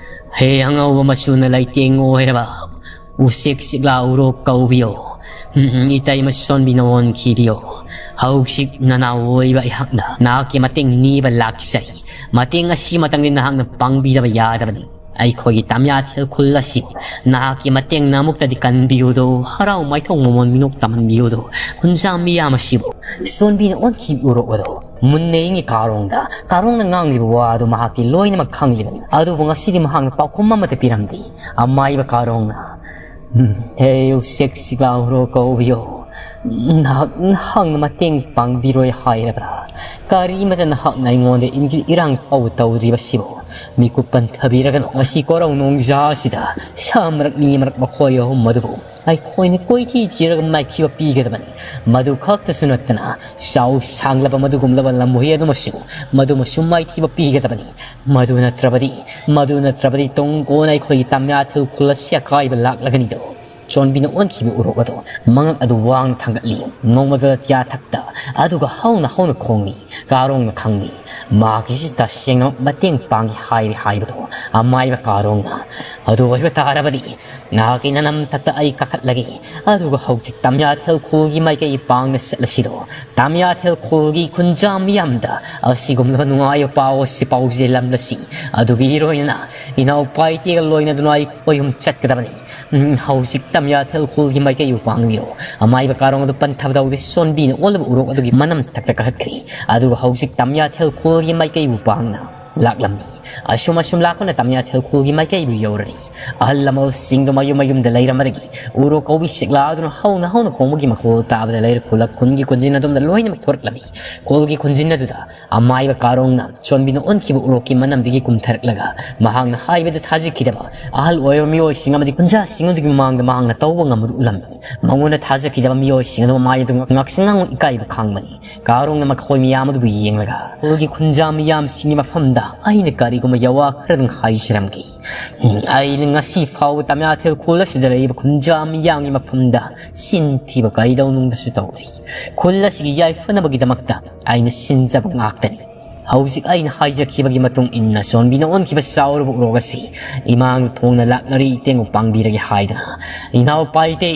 "ꯍꯦ ꯑꯉꯧꯕ ꯃꯆꯨꯅ ꯂꯩꯇꯦꯡ ꯑꯣꯏꯔꯕ ꯎꯆꯦꯛ ꯆꯤꯛꯂꯥ ꯎꯔꯣꯛ ꯀꯧꯕꯤꯌꯣ꯫ ꯎꯝ, ꯏꯇꯩꯃ ꯁꯣꯟꯕꯤꯅ ꯑꯣꯟꯈꯤꯕꯤꯌꯣ꯫ "ꯍꯧꯖꯤꯛ ꯅꯅꯥꯎ ꯑꯣꯏꯕ ꯑꯩꯍꯥꯛꯅ ꯅꯍꯥꯛꯀꯤ ꯃꯇꯦꯡ ꯅꯤꯕ ꯂꯥꯛꯆꯔꯤ꯫ ꯃꯇꯦꯡ ꯑꯁꯤꯃꯇꯪꯗꯤ ꯅꯍꯥꯛꯅ ꯄꯥꯡꯕꯤꯗꯕ ꯌꯥꯗꯕꯅꯤ꯫ ꯑꯩꯈꯣꯏꯒꯤ ꯇꯥꯃꯤꯌꯥꯊꯦꯜ ꯈꯨꯜ ꯑꯁꯤ ꯅꯍꯥꯛꯀꯤ ꯃꯇꯦꯡꯅ ꯑꯃꯨꯛꯇꯗꯤ ꯀꯟꯕꯤꯌꯨꯗꯣ, ꯍꯔꯥꯎ ꯃꯥꯏꯊꯣꯡ ꯃꯃꯣꯟ ꯃꯤꯅꯣꯛ ꯇꯝꯍꯟꯕꯤꯌꯨꯗꯣ꯫ ꯈꯨꯟꯖꯥ ꯃꯤꯌꯥꯝ ꯑꯁꯤꯕꯨ ꯁꯣꯟꯕꯤꯅ ꯑꯣꯟꯈꯤꯕ ꯎꯔꯣꯛ ꯑꯗꯣ ꯃꯨꯟꯅ ꯌꯦꯡꯉꯤ ꯀꯥꯔꯣꯡꯗ꯫ ꯀꯥꯔꯣꯡꯅ ꯉꯥꯡꯂꯤꯕ ꯋꯥ ꯑꯗꯨ ꯃꯍꯥꯛꯇꯤ ꯂꯣꯏꯅꯃꯛ ꯈꯪꯂꯤꯕꯅꯤ, ꯑꯗꯨꯕꯨ ꯉꯁꯤꯗꯤ ꯃꯍꯥꯛꯅ ꯄꯥꯎꯈꯨꯝ ꯑꯃꯠꯇ ꯄꯤꯔꯝꯗꯦ꯫ ꯑꯃꯥꯏꯕ ꯀꯥꯔꯣꯡꯅ, "ꯎꯝ, ꯍꯦ ꯎꯆꯦꯛ ꯁꯤꯒꯥꯎꯔꯣ ꯀꯧꯕꯤꯌꯣ꯫ ꯅꯍꯥꯛ, ꯅꯍꯥꯛꯅ ꯃꯇꯦꯡ ꯄꯥꯡꯕꯤꯔꯣꯏ ꯍꯥꯏꯔꯕ꯭ꯔꯥ? ꯀꯔꯤꯃꯇ ꯅꯍꯥꯛꯅ ꯑꯩꯉꯣꯟꯗ ꯏꯟꯒꯤ ꯏꯔꯥꯡ ꯐꯥꯎꯕ ꯇꯧꯗ꯭ꯔꯤꯕꯁꯤꯕꯨ? ꯃꯤꯀꯨꯞ ꯄꯟꯊꯕꯤꯔꯒꯅꯨ꯫ ꯉꯁꯤ ꯀꯣꯔꯧ ꯅꯣꯡꯖꯥ ꯑꯁꯤꯗ ꯁꯥ ꯃꯔꯛ ꯃꯤ ꯃꯔꯛ ꯃꯈꯣꯏ ꯑꯍꯨꯝ ꯑꯗꯨꯕꯨ ꯑꯩꯈꯣꯏꯅ ꯀꯣꯏꯊꯤ ꯊꯤꯔꯒ ꯃꯥꯏꯊꯤꯕ ꯄꯤꯒꯗꯕꯅꯤ꯫ ꯃꯗꯨ ꯈꯛꯇꯁꯨ ꯅꯠꯇꯅ ꯆꯥꯎ ꯁꯥꯡꯂꯕ ꯃꯗꯨꯒꯨꯝꯂꯕ ꯂꯝꯍꯨꯏ ꯑꯗꯨꯃꯁꯨ, ꯃꯗꯨꯃꯁꯨ ꯃꯥꯏꯊꯤꯕ ꯄꯤꯒꯗꯕꯅꯤ꯫ ꯃꯗꯨ ꯅꯠꯇ꯭ꯔꯕꯗꯤ, ꯃꯗꯨ ꯅꯠꯇ꯭ꯔꯕꯗꯤ ꯇꯨꯡ ꯀꯣꯟꯅ ꯑꯩꯈꯣꯏꯒꯤ ꯇꯥꯃꯤꯌꯥꯊꯦꯜ ꯈꯨꯜ ꯑꯁꯤ ꯑꯀꯥꯏꯕ ꯂꯥꯛꯂꯒꯅꯤꯗꯣ꯫" ꯆꯣꯟꯕꯤꯅ ꯑꯣꯟꯈꯤꯕ ꯎꯔꯣꯛ ꯑꯗꯣ ꯃꯉꯛ ꯑꯗꯨ ꯋꯥꯡꯅ ꯊꯥꯡꯒꯠꯂꯤ꯫ ꯅꯣꯡꯃꯗꯨꯗ ꯇꯤꯌꯥꯊꯛꯇ ꯑꯗꯨꯒ ꯍꯧꯅ ꯍꯧꯅ ꯈꯣꯡꯂꯤ꯫ ꯀꯥꯔꯣꯡꯅ ꯈꯪꯂꯤ, ꯃꯍꯥꯛꯀꯤꯁꯤ ꯇꯁꯦꯡꯅꯃꯛ ꯃꯇꯦꯡ ꯄꯥꯡꯒꯦ ꯍꯥꯏꯔꯦ ꯍꯥꯏꯕꯗꯣ꯫ ꯑꯃꯥꯏꯕ ꯀꯥꯔꯣꯡꯅ, "ꯑꯗꯨ ꯑꯣꯏꯕ ꯇꯥꯔꯕꯗꯤ ꯅꯍꯥꯛꯀꯤ ꯅꯅꯝꯊꯛꯇ ꯑꯩ ꯀꯥꯈꯠꯂꯒꯦ, ꯑꯗꯨꯒ ꯍꯧꯖꯤꯛ ꯇꯥꯃꯤꯌꯥꯊꯦꯜ ꯈꯨꯜꯒꯤ ꯃꯥꯏꯀꯩ ꯄꯥꯡꯅ ꯆꯠꯂꯁꯤꯗꯣ꯫ ꯇꯥꯃꯤꯌꯥꯊꯦꯜ ꯈꯨꯜꯒꯤ ꯈꯨꯟꯖꯥ ꯃꯤꯌꯥꯝꯗ ꯑꯁꯤꯒꯨꯝꯂꯕ ꯅꯨꯡꯉꯥꯏꯕ ꯄꯥꯎ ꯑꯁꯤ ꯄꯥꯎꯖꯦꯜꯂꯝꯂꯁꯤ꯫ ꯑꯗꯨꯒꯤ ꯏꯔꯣꯏꯅꯅ ꯏꯅꯥꯎ ꯄꯥꯏꯇꯦꯒ ꯂꯣꯏꯅꯗꯨꯅ ꯑꯩꯈꯣꯏ ꯑꯍꯨꯝ ꯆꯠꯀꯗꯕꯅꯤ꯫ ꯎꯝ, ꯍꯧꯖꯤꯛ ꯇꯥꯃꯤꯌꯥꯊꯦꯜ ꯈꯨꯜꯒꯤ ꯃꯥꯏꯀꯩꯕꯨ ꯄꯥꯡꯕꯤꯔꯣ꯫" ꯑꯃꯥꯏꯕ ꯀꯥꯔꯣꯡ ꯑꯗꯨ ꯄꯟꯊꯕ ꯇꯧꯗꯦ꯫ ꯁꯣꯟꯕꯤꯅ ꯑꯣꯜꯂꯕ ꯎꯔꯣꯛ ꯑꯗꯨꯒꯤ ꯃꯅꯝꯊꯛꯇ ꯀꯥꯈꯠꯈ꯭ꯔꯤ꯫ ꯑꯗꯨꯒ ꯍꯧꯖꯤꯛ ꯇꯥꯃꯤꯌꯥꯊꯦꯜ ꯈꯨꯜꯒꯤ ꯃꯥꯏꯀꯩꯕꯨ ꯄꯥꯡꯅ ꯂꯥꯛꯂꯝꯃꯤ꯫ ꯑꯁꯨꯝ ꯑꯁꯨꯝ ꯂꯥꯛꯄꯅ ꯇꯥꯃꯤꯌꯥꯊꯦꯜ ꯈꯨꯜꯒꯤ ꯃꯥꯏꯀꯩꯕꯨ ꯌꯧꯔꯔꯤ꯫ ꯑꯍꯜ ꯂꯃꯟꯁꯤꯡꯗꯨ ꯃꯌꯨꯝ ꯃꯌꯨꯝꯗ ꯂꯩꯔꯝꯕꯗꯒꯤ ꯎꯔꯣꯛ ꯀꯧꯕꯤ ꯁꯤꯛꯂꯥꯗꯨꯅ ꯍꯧꯅ ꯍꯧꯅ ꯈꯣꯡꯕꯒꯤ ꯃꯈꯣꯜ ꯇꯥꯕꯗ ꯂꯩꯔꯛ ꯈꯨꯜꯂꯛ ꯈꯨꯟꯒꯤ ꯈꯨꯟꯖꯤꯟ ꯑꯗꯨꯝꯗ ꯂꯣꯏꯅꯃꯛ ꯊꯣꯔꯛꯂꯝꯃꯤ꯫ ꯈꯨꯜꯒꯤ ꯈꯨꯟꯖꯤꯟ ꯑꯗꯨꯗ ꯑꯃꯥꯏꯕ ꯀꯥꯔꯣꯡꯅ ꯆꯣꯟꯕꯤꯅ ꯑꯣꯟꯈꯤꯕ ꯎꯔꯣꯛꯀꯤ ꯃꯅꯝꯗꯒꯤ ꯀꯨꯝꯊꯔꯛꯂꯒ ꯃꯍꯥꯛꯅ ꯍꯥꯏꯕꯗ ꯊꯥꯖꯈꯤꯗꯕ ꯑꯍꯜ ꯑꯣꯏꯔꯕ ꯃꯤꯑꯣꯏꯁꯤꯡ ꯑꯃꯗꯤ ꯈꯨꯟꯖꯥꯁꯤꯡ ꯑꯗꯨꯒꯤ ꯃꯃꯥꯡꯗ ꯃꯍꯥꯛꯅ ꯇꯧꯕ ꯉꯝꯕꯗꯨ ꯎꯠꯂꯝꯃꯤ꯫ ꯃꯉꯣꯟꯗ ꯊꯥꯖꯈꯤꯗꯕ ꯃꯤꯑꯣꯏꯁꯤꯡ ꯑꯗꯨ ꯃꯃꯥꯏ ꯑꯗꯨ ꯉꯥꯛꯁꯪ ꯉꯥꯡꯅ ꯏꯀꯥꯏꯕ ꯈꯥꯡꯕꯅꯤ꯫ ꯀꯥꯔꯣꯡꯅ ꯃꯈꯣꯏ ꯃꯤꯌꯥꯝ ꯑꯗꯨꯕꯨ ꯌꯦꯡꯂꯒ, "ꯈꯨꯜꯒꯤ ꯈꯨꯟꯖꯥ ꯃꯤꯌꯥꯝꯁꯤꯡꯒꯤ ꯃꯐꯝꯗ ꯑꯩꯅ ꯀꯔꯤꯒꯨꯝꯕ ꯌꯥꯋꯥ ꯈꯔꯗꯪ ꯍꯥꯏꯖꯔꯝꯒꯦ꯫ ꯎꯝ, ꯑꯩꯅ ꯉꯁꯤ ꯐꯥꯎꯕ ꯇꯥꯃꯤꯌꯥꯊꯦꯜ ꯈꯨꯜ ꯑꯁꯤꯗ ꯂꯩꯔꯤꯕ ꯈꯨꯟꯖꯥ ꯃꯤꯌꯥꯝꯒꯤ ꯃꯐꯝꯗ ꯆꯤꯟ ꯊꯤꯕ ꯀꯩꯗꯧꯅꯨꯡꯗꯁꯨ ꯇꯧꯗ꯭ꯔꯤ꯫ ꯈꯨꯜ ꯑꯁꯤꯒꯤ ꯌꯥꯏꯐꯅꯕꯒꯤꯗꯃꯛꯇ ꯑꯩꯅ ꯁꯤꯟꯖꯕ ꯉꯥꯛꯇꯅꯤ꯫ ꯍꯧꯖꯤꯛ ꯑꯩꯅ ꯍꯥꯏꯖꯈꯤꯕꯒꯤ ꯃꯇꯨꯡ ꯏꯟꯅ ꯆꯣꯟꯕꯤꯅ ꯑꯣꯟꯈꯤꯕ ꯆꯥꯎꯔꯕ ꯎꯔꯣꯛ ꯑꯁꯤ ꯏꯃꯥꯡꯗ ꯊꯣꯡꯅ ꯂꯥꯛꯅꯔꯤ, ꯏꯇꯦꯡꯕꯨ ꯄꯥꯡꯕꯤꯔꯒꯦ ꯍꯥꯏꯗꯅ, "ꯏꯅꯥꯎ ꯄꯥꯏꯇꯦ,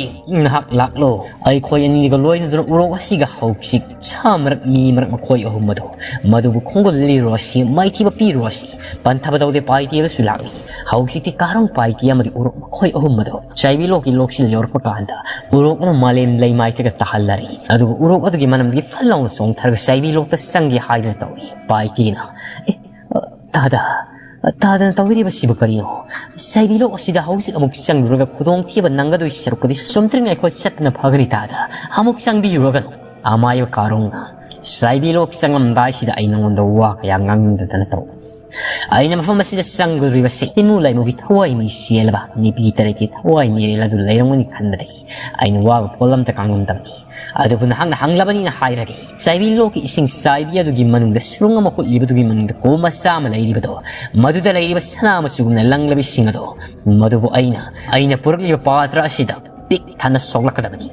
ꯅꯍꯥꯛ ꯂꯥꯛꯂꯣ, ꯑꯩꯈꯣꯏ ꯑꯅꯤꯒ ꯂꯣꯏꯅꯗꯨꯅ ꯎꯔꯣꯛ ꯑꯁꯤꯒ ꯍꯧꯖꯤꯛ ꯁꯥ ꯃꯔꯛ, ꯃꯤ ꯃꯔꯛ ꯃꯈꯣꯏ ꯑꯍꯨꯝ ꯑꯗꯨ ꯃꯗꯨꯕꯨ ꯈꯣꯡꯒꯨꯜ ꯂꯤꯔꯣ ꯑꯁꯤ, ꯃꯥꯏꯊꯤꯕ ꯄꯤꯔꯣ ꯑꯁꯤ, ꯄꯟꯊꯕ ꯇꯧꯗꯦ, ꯄꯥꯏꯇꯦ ꯑꯗꯨꯁꯨ ꯂꯥꯛꯂꯤ꯫ ꯍꯧꯖꯤꯛꯇꯤ ꯀꯥꯔꯣꯡ ꯄꯥꯏꯇꯦ ꯑꯃꯗꯤ ꯎꯔꯣꯛ ꯃꯈꯣꯏ ꯑꯍꯨꯝ ꯑꯗꯨ ꯆꯥꯏꯕꯤ ꯂꯣꯛꯀꯤ ꯂꯣꯛꯁꯤꯗ ꯌꯧꯔꯛꯄ ꯀꯥꯟꯗ ꯎꯔꯣꯛ ꯑꯗꯨ ꯃꯥꯂꯦꯝ ꯂꯩꯃꯥꯏꯊꯛꯇ ꯇꯥꯍꯜꯂꯔꯤ꯫ ꯑꯗꯨꯒ ꯎꯔꯣꯛ ꯑꯗꯨꯒꯤ ꯃꯅꯝꯗꯒꯤ ꯐꯠ ꯂꯥꯎꯅ ꯆꯣꯡꯊꯔꯒ ꯆꯥꯏꯕꯤ ꯂꯣꯛꯇ ꯆꯪꯒꯦ ꯍꯥꯏꯗꯨꯅ ꯇꯧꯏ꯫ ꯄꯥꯏꯇꯦꯅ, "ꯑꯦ, ꯇꯥꯗ, ꯇꯥꯗꯅ ꯇꯧꯕꯤꯔꯤꯕꯁꯤꯕꯨ ꯀꯔꯤꯅꯣ? ꯆꯥꯏꯕꯤ ꯂꯣꯛ ꯑꯁꯤꯗ ꯍꯧꯖꯤꯛ ꯑꯃꯨꯛ ꯆꯪꯂꯨꯔꯒ ꯈꯨꯗꯣꯡꯊꯤꯕ ꯅꯪꯒꯗꯣꯏ ꯁꯔꯨꯛꯄꯨꯗꯤ ꯆꯨꯝꯗ꯭ꯔꯤꯡ ꯑꯩꯈꯣꯏ ꯆꯠꯇꯅ ꯐꯒꯅꯤ ꯇꯥꯗ꯫ ꯑꯃꯨꯛ ꯆꯪꯕꯤꯔꯨꯔꯒꯅꯨ꯫" ꯑꯃꯥꯏꯕ ꯀꯥꯔꯣꯡꯅ, "ꯆꯥꯏꯕꯤ ꯂꯣꯛ ꯆꯪꯂꯝꯗꯥꯏꯁꯤꯗ ꯑꯩ ꯅꯉꯣꯟꯗ ꯋꯥ ꯀꯌꯥ ꯉꯥꯡꯅꯤꯡꯗꯗꯅ ꯇꯧꯕꯅꯤ꯫ ꯑꯩꯅ ꯃꯐꯝ ꯑꯁꯤꯗ ꯆꯪꯂꯨꯗ꯭ꯔꯤꯕꯁꯤ ꯏꯃꯨ ꯂꯩꯃꯨꯒꯤ ꯊꯋꯥꯏ ꯃꯤ ꯆꯦꯜꯂꯕ ꯅꯨꯄꯤ ꯇꯔꯦꯠꯀꯤ ꯊꯋꯥꯏ ꯃꯤꯔꯦꯜ ꯑꯗꯨ ꯂꯩꯔꯝꯒꯅꯤ ꯈꯟꯕꯗꯒꯤ ꯑꯩꯅ ꯋꯥꯕ ꯄꯣꯠ ꯑꯝꯇ ꯉꯥꯡꯂꯝꯗꯕꯅꯤ꯫ ꯑꯗꯨꯕꯨ ꯅꯍꯥꯛꯅ ꯍꯪꯂꯕꯅꯤꯅ ꯍꯥꯏꯔꯒꯦ꯫ ꯆꯥꯏꯕꯤ ꯂꯣꯛꯀꯤ ꯏꯁꯤꯡ ꯆꯥꯏꯕꯤ ꯑꯗꯨꯒꯤ ꯃꯅꯨꯡꯗ ꯁꯨꯔꯨꯡ ꯑꯃ ꯍꯨꯠꯂꯤꯕꯗꯨꯒꯤ ꯃꯅꯨꯡꯗ ꯀꯣꯝ ꯃꯆꯥ ꯑꯃ ꯂꯩꯔꯤꯕꯗꯣ, ꯃꯗꯨꯗ ꯂꯩꯔꯤꯕ ꯁꯅꯥ ꯃꯆꯨꯒꯨꯝꯅ ꯂꯪꯂꯕ ꯏꯁꯤꯡ ꯑꯗꯣ, ꯃꯗꯨꯕꯨ ꯑꯩꯅ, ꯑꯩꯅ ꯄꯨꯔꯛꯂꯤꯕ ꯄꯥꯇ꯭ꯔ ꯑꯁꯤꯗ ꯄꯤꯛ ꯊꯟꯅ ꯁꯣꯛꯂꯛꯀꯗꯕꯅꯤ꯫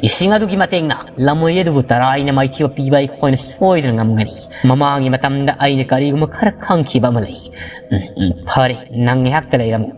ꯏꯁꯤꯡ ꯑꯗꯨꯒꯤ ꯃꯇꯦꯡꯅ ꯂꯝꯃꯣꯏ ꯑꯗꯨꯕꯨ ꯇꯔꯥꯏꯅ ꯃꯥꯏꯊꯤꯕ ꯄꯤꯕ ꯑꯩꯈꯣꯏꯅ ꯁꯣꯏꯗꯅ ꯉꯝꯒꯅꯤ꯫ ꯃꯃꯥꯡꯒꯤ ꯃꯇꯝꯗ ꯑꯩꯅ ꯀꯔꯤꯒꯨꯝꯕ ꯈꯔ ꯈꯪꯈꯤꯕ ꯑꯃ ꯂꯩ꯫" "ꯎꯝ, ꯎꯝ, ꯐꯔꯦ, ꯅꯪ ꯉꯥꯏꯍꯥꯛꯇ ꯂꯩꯔꯝꯃꯨ꯫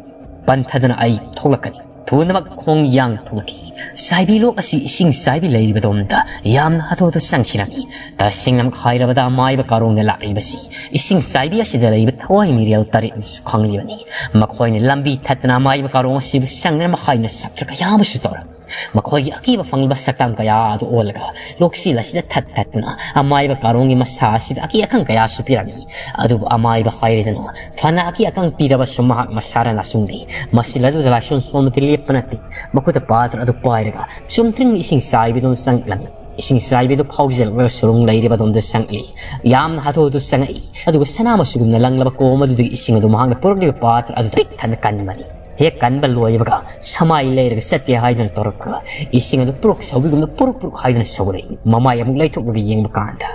ꯄꯟꯊꯗꯅ ꯑꯩ ꯊꯣꯛꯂꯛꯀꯅꯤ꯫" ꯊꯨꯅꯃꯛ ꯈꯣꯡ ꯌꯥꯡ ꯊꯣꯛꯂꯛꯈꯤ꯫ ꯆꯥꯏꯕꯤ ꯂꯣꯛ ꯑꯁꯤ ꯏꯁꯤꯡ ꯆꯥꯏꯕꯤ ꯂꯩꯔꯤꯕꯗꯣꯝꯗ ꯌꯥꯝꯅ ꯍꯥꯊꯨ ꯍꯥꯊꯨ ꯆꯪꯈꯤꯔꯝꯃꯤ꯫ ꯇꯁꯦꯡꯅꯃꯛ ꯍꯥꯏꯔꯕꯗ ꯑꯃꯥꯏꯕ ꯀꯥꯔꯣꯡꯗ ꯂꯥꯛꯂꯤꯕꯁꯤ ꯏꯁꯤꯡ ꯆꯥꯏꯕꯤ ꯑꯁꯤꯗ ꯂꯩꯔꯤꯕ ꯊꯋꯥꯏ ꯃꯤꯔꯦꯜ ꯇꯔꯦꯠꯅꯁꯨ ꯈꯪꯂꯤꯕꯅꯤ꯫ ꯃꯈꯣꯏꯅ ꯂꯝꯕꯤ ꯊꯠꯇꯅ ꯑꯃꯥꯏꯕ ꯀꯥꯔꯣꯡ ꯑꯁꯤꯕꯨ ꯆꯪꯗꯅ ꯃꯈꯥꯏꯅ ꯁꯛꯇ꯭ꯔ ꯀꯌꯥ ꯑꯃꯁꯨ ꯇꯧꯔꯝꯃꯤ꯫ ꯃꯈꯣꯏꯒꯤ ꯑꯀꯤꯕ ꯐꯪꯂꯕ ꯁꯛꯇꯝ ꯀꯌꯥ ꯑꯗꯨ ꯑꯣꯜꯂꯒ ꯂꯣꯛꯁꯤꯜ ꯑꯁꯤꯗ ꯊꯠ ꯊꯠꯇꯨꯅ ꯑꯃꯥꯏꯕ ꯀꯥꯔꯣꯡꯒꯤ ꯃꯁꯥ ꯑꯁꯤꯗ ꯑꯀꯤ ꯑꯈꯪ ꯀꯌꯥꯁꯨ ꯄꯤꯔꯝꯃꯤ꯫ ꯑꯗꯨꯕꯨ ꯑꯃꯥꯏꯕ ꯍꯥꯏꯔꯗꯅ ꯐꯅ ꯑꯀꯤ ꯑꯈꯪ ꯄꯤꯔꯕꯁꯨ ꯃꯍꯥꯛ ꯃꯁꯥꯅ ꯅꯥꯆꯨꯡꯗꯦ꯫ ꯃꯁꯤꯜ ꯑꯗꯨꯗ ꯂꯥꯏꯁꯣꯟ ꯁꯣꯟꯕꯗꯤ ꯂꯦꯞꯄ ꯅꯠꯇꯦ꯫ ꯃꯈꯨꯠꯇ ꯄꯥꯇ꯭ꯔ ꯑꯗꯨ ꯄꯥꯏꯔꯒ ꯆꯨꯝꯗ꯭ꯔꯤꯡ ꯏꯁꯤꯡ ꯆꯥꯏꯕꯤꯗꯨꯅ ꯆꯪꯂꯝꯃꯤ꯫ ꯏꯁꯤꯡ ꯆꯥꯏꯕꯤꯗꯨ ꯐꯥꯎꯖꯤꯜꯂꯛꯂꯒ ꯁꯨꯔꯨꯡ ꯂꯩꯔꯤꯕ ꯑꯗꯣꯝꯗ ꯆꯪꯂꯛꯏ꯫ ꯌꯥꯝꯅ ꯍꯥꯊꯨ ꯍꯥꯊꯨ ꯆꯪꯉꯛꯏ꯫ ꯑꯗꯨꯒ ꯁꯅꯥ ꯃꯆꯨꯒꯨꯝꯅ ꯂꯪꯂꯕ ꯀꯣꯝ ꯑꯗꯨꯗꯒꯤ ꯏꯁꯤꯡ ꯑꯗꯨ ꯃꯍꯥꯛꯅ ꯄꯨꯔꯛꯂꯤꯕ ꯄꯥꯇ꯭ꯔ ꯑꯗꯨꯗ ꯄꯤꯛ ꯊꯟꯅ ꯀꯟꯕꯅꯤ꯫ ꯍꯦꯛ ꯀꯟꯕ ꯂꯣꯏꯕꯒ ꯁꯃꯥꯏ ꯂꯩꯔꯒ ꯆꯠꯀꯦ ꯍꯥꯏꯗꯨꯅ ꯇꯧꯔꯛꯄꯒ ꯏꯁꯤꯡ ꯑꯗꯨ ꯄꯨꯔꯨꯛ ꯁꯧꯕꯤꯒꯨꯝꯅ ꯄꯨꯔꯨꯛ ꯄꯨꯔꯨꯛ ꯍꯥꯏꯗꯨꯅ ꯁꯧꯒꯠꯂꯛꯏ꯫ ꯃꯃꯥꯏ ꯑꯃꯨꯛ ꯂꯩꯊꯣꯛꯂꯒ ꯌꯦꯡꯕ ꯀꯥꯟꯗ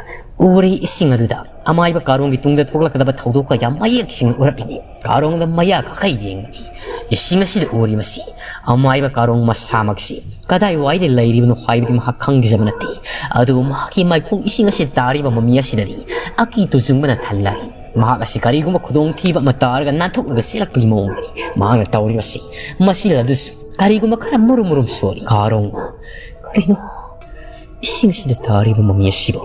ꯎꯔꯤ ꯏꯁꯤꯡ ꯑꯗꯨꯗ ꯑꯃꯥꯏꯕ ꯀꯥꯔꯣꯡꯒꯤ ꯇꯨꯡꯗ ꯊꯣꯛꯂꯛꯀꯗꯕ ꯊꯧꯗꯣꯛ ꯀꯌꯥ ꯃꯌꯦꯛ ꯁꯦꯡꯅ ꯎꯔꯛꯂꯝꯃꯤ꯫ ꯀꯥꯔꯣꯡꯗ ꯃꯌꯥ ꯀꯥꯈꯩ ꯌꯦꯡꯂꯛꯏ꯫ ꯏꯁꯤꯡ ꯑꯁꯤꯗ ꯎꯔꯤꯕꯁꯤ ꯑꯃꯥꯏꯕ ꯀꯥꯔꯣꯡ ꯃꯁꯥꯃꯛꯁꯤ ꯀꯗꯥꯏꯋꯥꯏꯗ ꯂꯩꯔꯤꯕꯅꯣ ꯍꯥꯏꯕꯗꯤ ꯃꯍꯥꯛ ꯈꯪꯈꯤꯖꯕ ꯅꯠꯇꯦ꯫ ꯑꯗꯨꯕꯨ ꯃꯍꯥꯛꯀꯤ ꯃꯥꯏꯈꯣꯡ ꯏꯁꯤꯡ ꯑꯁꯤꯗ ꯇꯥꯔꯤꯕ ꯃꯃꯤ ꯑꯁꯤꯗꯗꯤ ꯑꯀꯤ ꯇꯨꯖꯨꯡꯕꯅ ꯊꯜꯂꯔꯤ꯫ ꯃꯍꯥꯛ ꯑꯁꯤ ꯀꯔꯤꯒꯨꯝꯕ ꯈꯨꯗꯣꯡꯊꯤꯕ ꯑꯃ ꯇꯥꯔꯒ ꯅꯥꯟꯊꯣꯛꯂꯒ ꯆꯦꯜꯂꯛꯄꯒꯤ ꯃꯑꯣꯡꯗꯅꯤ ꯃꯍꯥꯛꯅ ꯇꯧꯔꯤꯕꯁꯤ꯫ ꯃꯁꯤꯗ ꯑꯗꯨꯁꯨ ꯀꯔꯤꯒꯨꯝꯕ ꯈꯔ ꯃꯨꯔꯨꯝ ꯃꯨꯔꯨꯝ ꯁꯣꯜꯂꯤ꯫ ꯀꯥꯔꯣꯡ, ꯀꯔꯤꯅꯣ ꯏꯁꯤꯡ ꯑꯁꯤꯗ ꯇꯥꯔꯤꯕ ꯃꯃꯤ ꯑꯁꯤꯕꯨ?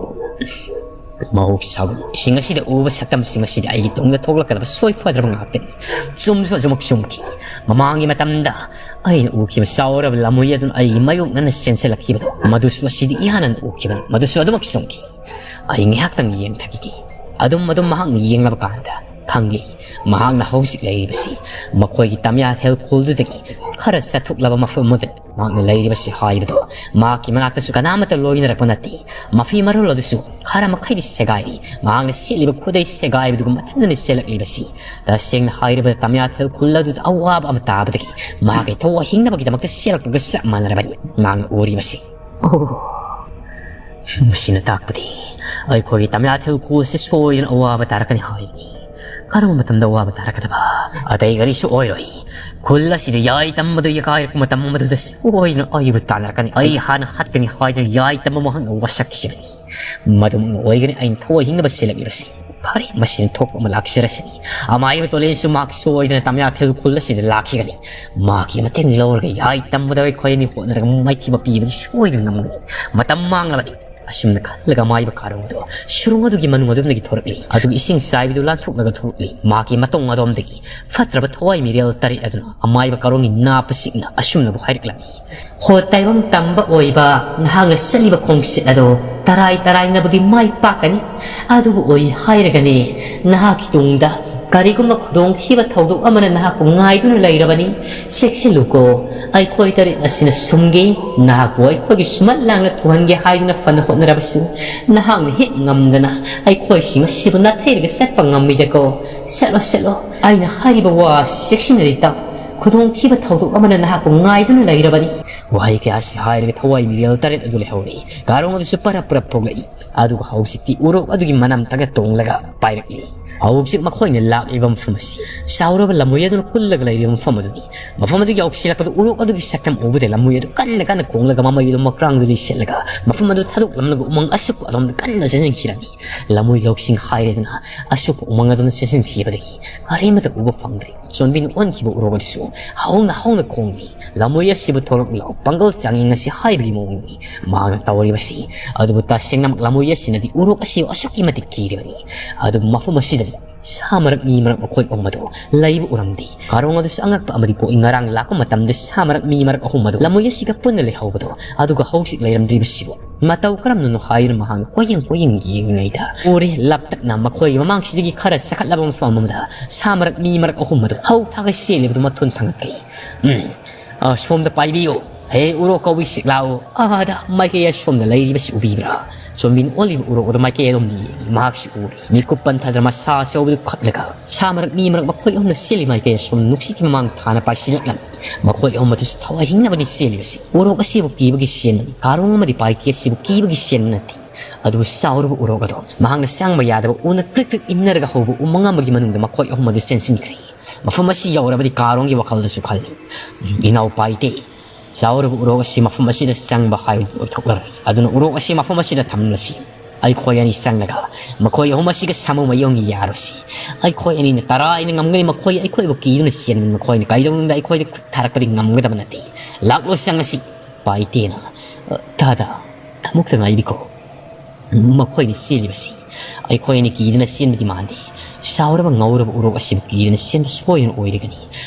ꯃꯍꯧꯁꯥꯒꯨꯝ ꯏꯁꯤꯡ ꯑꯁꯤꯗ ꯎꯕ ꯁꯛꯇꯝꯁꯤꯡ ꯑꯁꯤꯗꯤ ꯑꯩꯒꯤ ꯇꯨꯡꯗ ꯊꯣꯛꯂꯛꯀꯗꯕ ꯁꯣꯏ ꯐꯗ꯭ꯔꯕ ꯉꯥꯛꯇꯅꯤ꯫ ꯆꯨꯝꯁꯨ ꯑꯆꯨꯝꯃꯛ ꯆꯨꯝꯈꯤ꯫ ꯃꯃꯥꯡꯒꯤ ꯃꯇꯝꯗ ꯑꯩꯅ ꯎꯈꯤꯕ ꯆꯥꯎꯔꯕ ꯂꯝꯍꯨꯏ ꯑꯗꯨꯅ ꯑꯩꯒꯤ ꯃꯥꯌꯣꯛꯅꯅ ꯆꯦꯟꯁꯤꯜꯂꯛꯈꯤꯕꯗꯣ, ꯃꯗꯨꯁꯨ ꯑꯁꯤꯗꯤ ꯏꯍꯥꯟ ꯍꯥꯟꯅ ꯎꯈꯤꯕꯅꯤ꯫ ꯃꯗꯨꯁꯨ ꯑꯗꯨꯃꯛ ꯆꯨꯝꯈꯤ꯫ ꯑꯩ ꯉꯥꯏꯍꯥꯛꯇꯪ ꯌꯦꯡꯊꯈꯤꯒꯦ꯫ ꯑꯗꯨꯝ ꯑꯗꯨꯝ ꯃꯍꯥꯛꯅ ꯌꯦꯡꯂꯕ ꯀꯥꯟꯗ ꯈꯪꯂꯦ, ꯃꯍꯥꯛꯅ ꯍꯧꯖꯤꯛ ꯂꯩꯔꯤꯕꯁꯤ ꯃꯈꯣꯏꯒꯤ ꯇꯃꯤꯌꯥꯊꯦꯜ ꯈꯨꯜꯗꯨꯗꯒꯤ ꯈꯔ ꯆꯠꯊꯣꯛꯂꯕ ꯃꯐꯝ ꯑꯃꯗ ꯃꯍꯥꯛꯅ ꯂꯩꯔꯤꯕꯁꯤ ꯍꯥꯏꯕꯗꯣ꯫ ꯃꯍꯥꯛꯀꯤ ꯃꯅꯥꯛꯇꯁꯨ ꯀꯅꯥꯃꯠꯇ ꯂꯣꯏꯅꯔꯛꯄ ꯅꯠꯇꯦ꯫ ꯃꯐꯤ ꯃꯔꯣꯜ ꯑꯗꯨꯁꯨ ꯈꯔ ꯃꯈꯩꯗꯤ ꯁꯦꯒꯥꯏꯔꯤ꯫ ꯃꯍꯥꯛꯅ ꯁꯦꯠꯂꯤꯕ ꯈꯨꯗꯩ ꯁꯦꯒꯥꯏꯕꯗꯨꯒ ꯃꯊꯟꯗꯅ ꯆꯦꯜꯂꯛꯂꯤꯕꯁꯤ꯫ ꯇꯁꯦꯡꯅ ꯍꯥꯏꯔꯕꯗ ꯇꯃꯤꯌꯥꯊꯦꯜ ꯈꯨꯜ ꯑꯗꯨꯗ ꯑꯋꯥꯕ ꯑꯃ ꯇꯥꯕꯗꯒꯤ ꯃꯍꯥꯛꯀꯤ ꯊꯋꯥꯏ ꯍꯤꯡꯅꯕꯒꯤꯗꯃꯛꯇ ꯆꯦꯜꯂꯛꯄꯒ ꯆꯞ ꯃꯥꯟꯅꯔꯕꯅꯤ ꯃꯍꯥꯛꯅ ꯎꯔꯤꯕꯁꯤ꯫ ꯑꯣ, ꯃꯁꯤꯅ ꯇꯥꯛꯄꯗꯤ ꯑꯩꯈꯣꯏꯒꯤ ꯇꯃꯤꯌꯥꯊꯦꯜ ꯈꯨꯜꯁꯦ ꯁꯣꯏꯗꯅ ꯑꯋꯥꯕ ꯇꯥꯔꯛꯀꯅꯤ ꯍꯥꯏꯕꯅꯤ꯫ ꯀꯔꯝꯕ ꯃꯇꯝꯗ ꯑꯋꯥꯕ ꯇꯥꯔꯛꯀꯗꯕ? ꯑꯇꯩ ꯀꯔꯤꯁꯨ ꯑꯣꯏꯔꯣꯏ꯫ ꯈꯨꯜ ꯑꯁꯤꯗ ꯌꯥꯏ ꯇꯝꯕꯗ ꯌꯥꯀꯥꯏꯔꯛꯄ ꯃꯇꯝ ꯑꯃꯗꯨꯗ ꯁꯣꯏꯗꯅ ꯑꯩꯕꯨ ꯇꯥꯟꯅꯔꯛꯀꯅꯤ꯫ ꯑꯩ ꯍꯥꯟꯅ ꯍꯥꯠꯀꯅꯤ ꯍꯥꯏꯗꯨꯅ ꯌꯥꯏ ꯇꯝꯕ ꯃꯍꯥꯛꯅ ꯋꯥꯁꯛꯈꯤꯕꯅꯤ꯫ ꯃꯗꯨꯃꯛꯅ ꯑꯣꯏꯒꯅꯤ ꯑꯩꯅ ꯊꯋꯥꯏ ꯍꯤꯡꯅꯕ ꯆꯦꯜꯂꯛꯂꯤꯕꯁꯤ꯫ ꯐꯔꯦ, ꯃꯁꯤꯅ ꯊꯣꯛꯄ ꯑꯃ ꯂꯥꯛꯆꯔꯁꯅꯤ꯫ ꯑꯃꯥꯏꯕ ꯇꯣꯂꯦꯟꯁꯨ ꯃꯍꯥꯛ ꯁꯣꯏꯗꯅ ꯇꯃꯤꯌꯥꯊꯦꯜ ꯈꯨꯜ ꯑꯁꯤꯗ ꯂꯥꯛꯈꯤꯒꯅꯤ꯫ ꯃꯍꯥꯛꯀꯤ ꯃꯇꯦꯡ ꯂꯧꯔꯒ ꯌꯥꯏ ꯇꯝꯕꯗ ꯑꯩꯈꯣꯏ ꯑꯅꯤ ꯍꯣꯠꯅꯔꯒ ꯃꯥꯏꯊꯤꯕ ꯄꯤꯕꯗꯤ ꯁꯣꯏꯗꯅ ꯉꯝꯒꯅꯤ꯫ ꯃꯇꯝ ꯃꯥꯡꯂꯕꯗꯤ꯫ ꯑꯁꯨꯝꯅ ꯈꯜꯂꯒ ꯑꯃꯥꯏꯕ ꯀꯥꯔꯣꯡ ꯑꯗꯨ ꯁꯨꯔꯨꯡ ꯑꯗꯨꯒꯤ ꯃꯅꯨꯡ ꯑꯗꯣꯝꯗꯒꯤ ꯊꯣꯔꯛꯂꯤ꯫ ꯑꯗꯨꯒ ꯏꯁꯤꯡ ꯆꯥꯏꯕꯤꯗꯨ ꯂꯥꯟꯊꯣꯛꯂꯒ ꯊꯣꯔꯛꯂꯤ꯫ ꯃꯍꯥꯛꯀꯤ ꯃꯇꯣꯡ ꯑꯗꯣꯝꯗꯒꯤ ꯐꯠꯇ꯭ꯔꯕ ꯊꯋꯥꯏ ꯃꯤꯔꯦꯜ ꯇꯔꯦꯠ ꯑꯗꯨꯅ ꯑꯃꯥꯏꯕ ꯀꯥꯔꯣꯡꯒꯤ ꯅꯥꯞꯄꯁꯤꯡꯅ ꯑꯁꯨꯝꯅꯕꯨ ꯍꯥꯏꯔꯛꯂꯝꯃꯤ꯫ ꯍꯣ, ꯇꯥꯏꯕꯪ ꯇꯝꯕ ꯑꯣꯏꯕ ꯅꯍꯥꯛꯅ ꯆꯠꯂꯤꯕ ꯈꯣꯡꯆꯠ ꯑꯗꯣ ꯇꯔꯥꯏ ꯇꯔꯥꯏꯅꯕꯨꯗꯤ ꯃꯥꯏ ꯄꯥꯛꯀꯅꯤ, ꯑꯗꯨꯕꯨ ꯑꯣꯏ ꯍꯥꯏꯔꯒꯅꯤ, ꯅꯍꯥꯛꯀꯤ ꯇꯨꯡꯗ ꯀꯔꯤꯒꯨꯝꯕ ꯈꯨꯗꯣꯡꯊꯤꯕ ꯊꯧꯗꯣꯛ ꯑꯃꯅ ꯅꯍꯥꯛꯄꯨ ꯉꯥꯏꯗꯨꯅ ꯂꯩꯔꯕꯅꯤ꯫ ꯆꯦꯛꯁꯤꯜꯂꯨꯀꯣ, ꯑꯩꯈꯣꯏ ꯇꯔꯦꯠ ꯑꯁꯤꯅ ꯁꯨꯝꯒꯦ꯫ ꯅꯍꯥꯛꯄꯨ ꯑꯩꯈꯣꯏꯒꯤ ꯁꯨꯃꯠ ꯂꯥꯡꯅ ꯊꯨꯍꯟꯒꯦ ꯍꯥꯏꯗꯨꯅ ꯐꯅ ꯍꯣꯠꯅꯔꯕꯁꯨ, ꯅꯍꯥꯛꯅ ꯍꯦꯛ ꯉꯝꯗꯅ ꯑꯩꯈꯣꯏꯁꯤꯡ ꯑꯁꯤꯕꯨ ꯅꯥꯊꯩꯔꯒ ꯆꯠꯄ ꯉꯝꯃꯤꯗꯀꯣ꯫ ꯆꯠꯂꯣ, ꯆꯠꯂꯣ, ꯑꯩꯅ ꯍꯥꯏꯔꯤꯕ ꯋꯥ ꯑꯁꯤ ꯆꯦꯛꯁꯤꯟꯅꯗꯤ ꯇꯥꯎ꯫ ꯈꯨꯗꯣꯡꯊꯤꯕ ꯊꯧꯗꯣꯛ ꯑꯃꯅ ꯅꯍꯥꯛꯄꯨ ꯉꯥꯏꯗꯨꯅ ꯂꯩꯔꯕꯅꯤ꯫ ꯋꯥꯍꯩ ꯀꯌꯥꯁꯤ ꯍꯥꯏꯔꯒ ꯊꯋꯥꯏ ꯃꯤꯔꯦꯜ ꯇꯔꯦꯠ ꯑꯗꯨ ꯂꯩꯍꯧꯔꯤ꯫ ꯀꯥꯔꯣꯡ ꯑꯗꯨꯁꯨ ꯄꯔꯞ ꯄꯔꯞ ꯊꯣꯛꯂꯛꯏ꯫ ꯑꯗꯨꯒ ꯍꯧꯖꯤꯛꯇꯤ ꯎꯔꯣꯛ ꯑꯗꯨꯒꯤ ꯃꯅꯝ ꯇꯒ ꯇꯣꯡꯂꯒ ꯄꯥꯏꯔꯛꯂꯤ꯫ ꯍꯧꯖꯤꯛ ꯃꯈꯣꯏꯅ ꯂꯥꯛꯂꯤꯕ ꯃꯐꯝ ꯑꯁꯤ ꯆꯥꯎꯔꯕ ꯂꯝꯃꯣꯏ ꯑꯗꯨꯅ ꯀꯨꯜꯂꯒ ꯂꯩꯔꯤꯕ ꯃꯐꯝ ꯑꯗꯨꯅꯤ꯫ ꯃꯐꯝ ꯑꯗꯨ ꯌꯧꯁꯤꯜꯂꯛꯄꯗ ꯎꯔꯣꯛ ꯑꯗꯨꯒꯤ ꯁꯛꯇꯝ ꯎꯕꯗ ꯂꯝꯃꯣꯏ ꯑꯗꯨ ꯀꯟꯅ ꯀꯟꯅ ꯈꯣꯡꯂꯒ ꯃꯃꯩ ꯑꯗꯨ ꯃꯀ꯭ꯔꯥꯡꯗ ꯂꯩꯁꯤꯜꯂꯒ ꯃꯐꯝ ꯑꯗꯨ ꯊꯥꯗꯣꯛꯂꯝꯂꯒ ꯎꯃꯪ ꯑꯁꯨꯞꯄ ꯑꯗꯣꯝꯗ ꯀꯟꯅ ꯆꯦꯟꯁꯤꯟꯈꯤꯔꯝꯃꯤ꯫ ꯂꯝꯃꯣꯏ ꯂꯧꯁꯤꯡ ꯍꯥꯏꯔꯗꯨꯅ ꯑꯁꯨꯞꯄ ꯎꯃꯪ ꯑꯗꯣꯝꯗ ꯆꯦꯟꯁꯤꯟꯈꯤꯕꯗꯒꯤ ꯀꯔꯤꯃꯠꯇ ꯎꯕ ꯐꯪꯗ꯭ꯔꯦ꯫ ꯆꯣꯟꯕꯤꯅ ꯑꯣꯟꯈꯤꯕ ꯎꯔꯣꯛ ꯑꯗꯨꯁꯨ ꯍꯧꯅ ꯍꯧꯅ ꯈꯣꯡꯂꯤ꯫ ꯂꯝꯃꯣꯏ ꯑꯁꯤꯕꯨ ꯊꯣꯛꯂꯛꯂꯣ, ꯄꯥꯡꯒꯜ ꯆꯥꯡꯌꯦꯡ ꯑꯁꯤ ꯍꯥꯏꯕꯒꯤ ꯃꯑꯣꯡꯅꯤ ꯃꯍꯥꯛꯅ ꯇꯧꯔꯤꯕꯁꯤ꯫ ꯑꯗꯨꯕꯨ ꯇꯁꯦꯡꯅꯃꯛ ꯂꯝꯃꯣꯏ ꯑꯁꯤꯅꯗꯤ ꯎꯔꯣꯛ ꯑꯁꯤꯕꯨ ꯑꯁꯨꯛꯀꯤ ꯃꯇꯤꯛ ꯀꯤꯔꯤꯕꯅꯤ꯫ ꯑꯗꯨꯕꯨ ꯃꯐꯝ ꯑꯁꯤꯗꯗꯤ ꯁꯥ ꯃꯔꯛ ꯃꯤ ꯃꯔꯛ ꯃꯈꯣꯏ ꯑꯍꯨꯝ ꯑꯗꯨ ꯂꯩꯕ ꯎꯔꯝꯗꯦ꯫ ꯀꯥꯔꯣꯡ ꯑꯗꯨꯁꯨ ꯑꯉꯛꯄ ꯑꯃꯗꯤ ꯄꯣꯛꯏ꯫ ꯉꯔꯥꯡ ꯂꯥꯛꯄ ꯃꯇꯝꯗ ꯁꯥ ꯃꯔꯛ ꯃꯤ ꯃꯔꯛ ꯑꯍꯨꯝ ꯑꯗꯨ ꯂꯝꯃꯣꯏ ꯑꯁꯤꯒ ꯄꯨꯟꯅ ꯂꯩꯍꯧꯕꯗꯣ, ꯑꯗꯨꯒ ꯍꯧꯖꯤꯛ ꯂꯩꯔꯝꯗ꯭ꯔꯤꯕꯁꯤꯕꯨ ꯃꯇꯧ ꯀꯔꯝꯅꯅꯣ ꯍꯥꯏꯗꯨꯅ ꯃꯍꯥꯛꯅ ꯀꯣꯏꯌꯦꯡ ꯀꯣꯏꯌꯦꯡ ꯌꯦꯡꯂꯤꯉꯩꯗ ꯎꯔꯦ, ꯂꯥꯞꯇꯛꯅ ꯃꯈꯣꯏꯒꯤ ꯃꯃꯥꯡꯁꯤꯗꯒꯤ ꯈꯔ ꯆꯈꯠꯂꯕ ꯃꯐꯝ ꯑꯃꯗ ꯁꯥ ꯃꯔꯛ ꯃꯤ ꯃꯔꯛ ꯑꯍꯨꯝ ꯑꯗꯨ ꯍꯧ ꯊꯥꯒꯩ ꯆꯦꯜꯂꯤꯕꯗꯨ ꯃꯊꯣꯟ ꯊꯥꯡꯒꯠꯈꯤ꯫ ꯎꯝ, ꯑ, ꯁꯣꯝꯗ ꯄꯥꯏꯕꯤꯌꯨ꯫ ꯍꯦ ꯎꯔꯣꯛ ꯀꯧꯕꯤ, ꯁꯤꯛ ꯂꯥꯛꯎ꯫ ꯑꯥꯗ ꯃꯥꯏꯀꯩ ꯑꯁꯣꯝꯗ ꯂꯩꯔꯤꯕꯁꯤ ꯎꯕꯤꯕ꯭ꯔꯥ? ꯆꯣꯟꯕꯤꯅ ꯑꯣꯜꯂꯤꯕ ꯎꯔꯣꯛ ꯑꯗꯨ ꯃꯥꯏꯀꯩ ꯑꯗꯣꯝꯗ ꯌꯦꯡꯂꯤ꯫ ꯃꯍꯥꯛꯁꯤ ꯎꯔꯤ꯫ ꯃꯤꯀꯨꯞ ꯄꯟꯊꯗꯅ ꯃꯁꯥ ꯑꯆꯧꯕꯗꯨ ꯈꯠꯂꯒ ꯁꯥ ꯃꯔꯛ ꯃꯤ ꯃꯔꯛ ꯃꯈꯣꯏ ꯑꯍꯨꯝꯅ ꯆꯦꯜꯂꯤ ꯃꯥꯏꯀꯩ ꯑꯁꯣꯝ ꯅꯨꯡꯁꯤꯠꯀꯤ ꯃꯃꯥꯡ ꯊꯥꯅ ꯄꯥꯏꯁꯤꯜꯂꯛꯂꯝꯃꯤ꯫ ꯃꯈꯣꯏ ꯑꯍꯨꯝ ꯑꯗꯨꯁꯨ ꯊꯋꯥꯏ ꯍꯤꯡꯅꯕꯅꯤ ꯆꯦꯜꯂꯤꯕꯁꯤ꯫ ꯎꯔꯣꯛ ꯑꯁꯤꯕꯨ ꯀꯤꯕꯒꯤ ꯆꯦꯟꯕꯅꯤ꯫ ꯀꯥꯔꯣꯡ ꯑꯃꯗꯤ ꯄꯥꯏꯇꯦ ꯑꯁꯤꯕꯨ ꯀꯤꯕꯒꯤ ꯆꯦꯟꯕ ꯅꯠꯇꯦ꯫ ꯑꯗꯨꯕꯨ ꯆꯥꯎꯔꯕ ꯎꯔꯣꯛ ꯑꯗꯣ ꯃꯍꯥꯛꯅ ꯆꯪꯕ ꯌꯥꯗꯕ ꯎꯅ ꯀ꯭ꯔꯤꯛ ꯀ꯭ꯔꯤꯛ ꯏꯟꯅꯔꯒ ꯍꯧꯕ ꯎꯃꯪ ꯑꯃꯒꯤ ꯃꯅꯨꯡꯗ ꯃꯈꯣꯏ ꯑꯍꯨꯝ ꯑꯗꯨ ꯆꯦꯟꯁꯤꯟꯈ꯭ꯔꯦ꯫ ꯃꯐꯝ ꯑꯁꯤ ꯌꯧꯔꯕꯗꯤ ꯀꯥꯔꯣꯡꯒꯤ ꯋꯥꯈꯜꯗꯁꯨ ꯈꯜꯂꯤ, "ꯎꯝ, ꯏꯅꯥꯎ ꯄꯥꯏꯇꯦ, ꯆꯥꯎꯔꯕ ꯎꯔꯣꯛ ꯑꯁꯤ ꯃꯐꯝ ꯑꯁꯤꯗ ꯆꯪꯕ ꯍꯥꯏꯕꯗꯨ ꯑꯣꯏꯊꯣꯛꯂꯔꯣꯏ꯫ ꯑꯗꯨꯅ ꯎꯔꯣꯛ ꯑꯁꯤ ꯃꯐꯝ ꯑꯁꯤꯗ ꯊꯝꯂꯁꯤ꯫ ꯑꯩꯈꯣꯏ ꯑꯅꯤ ꯆꯪꯂꯒ ꯃꯈꯣꯏ ꯑꯍꯨꯝ ꯑꯁꯤꯒ ꯁꯥꯃꯨ ꯃꯌꯣꯡꯒꯤ ꯌꯥꯔꯨꯁꯤ꯫ ꯑꯩꯈꯣꯏ ꯑꯅꯤꯅ ꯇꯔꯥꯏꯅ ꯉꯝꯒꯅꯤ꯫ ꯃꯈꯣꯏ ꯑꯩꯈꯣꯏꯕꯨ ꯀꯤꯗꯨꯅ ꯆꯦꯟꯕꯅꯤ꯫ ꯃꯈꯣꯏꯅ ꯀꯩꯗꯧꯅꯨꯡꯗ ꯑꯩꯈꯣꯏꯗ ꯈꯨꯠ ꯊꯥꯔꯛꯄꯗꯤ ꯉꯝꯒꯗꯕ ꯅꯠꯇꯦ꯫ ꯂꯥꯛꯂꯣ, ꯆꯪꯉꯁꯤ꯫" ꯄꯥꯏꯇꯦꯅ, "ꯑ, ꯇꯥꯗ, ꯑꯃꯨꯛꯇ ꯉꯥꯏꯕꯤꯈꯣ꯫ ꯃꯈꯣꯏꯅ ꯆꯦꯜꯂꯤꯕꯁꯤ ꯑꯩꯈꯣꯏ ꯑꯅꯤ ꯀꯤꯗꯨꯅ ꯆꯦꯟꯕꯗꯤ ꯃꯥꯟꯗꯦ꯫ ꯆꯥꯎꯔꯕ ꯉꯧꯔꯕ ꯎꯔꯣꯛ ꯑꯁꯤꯕꯨ ꯀꯤꯗꯨꯅ ꯆꯦꯟꯕ ꯁꯣꯏꯗꯅ ꯑꯣꯏꯔꯒꯅꯤ꯫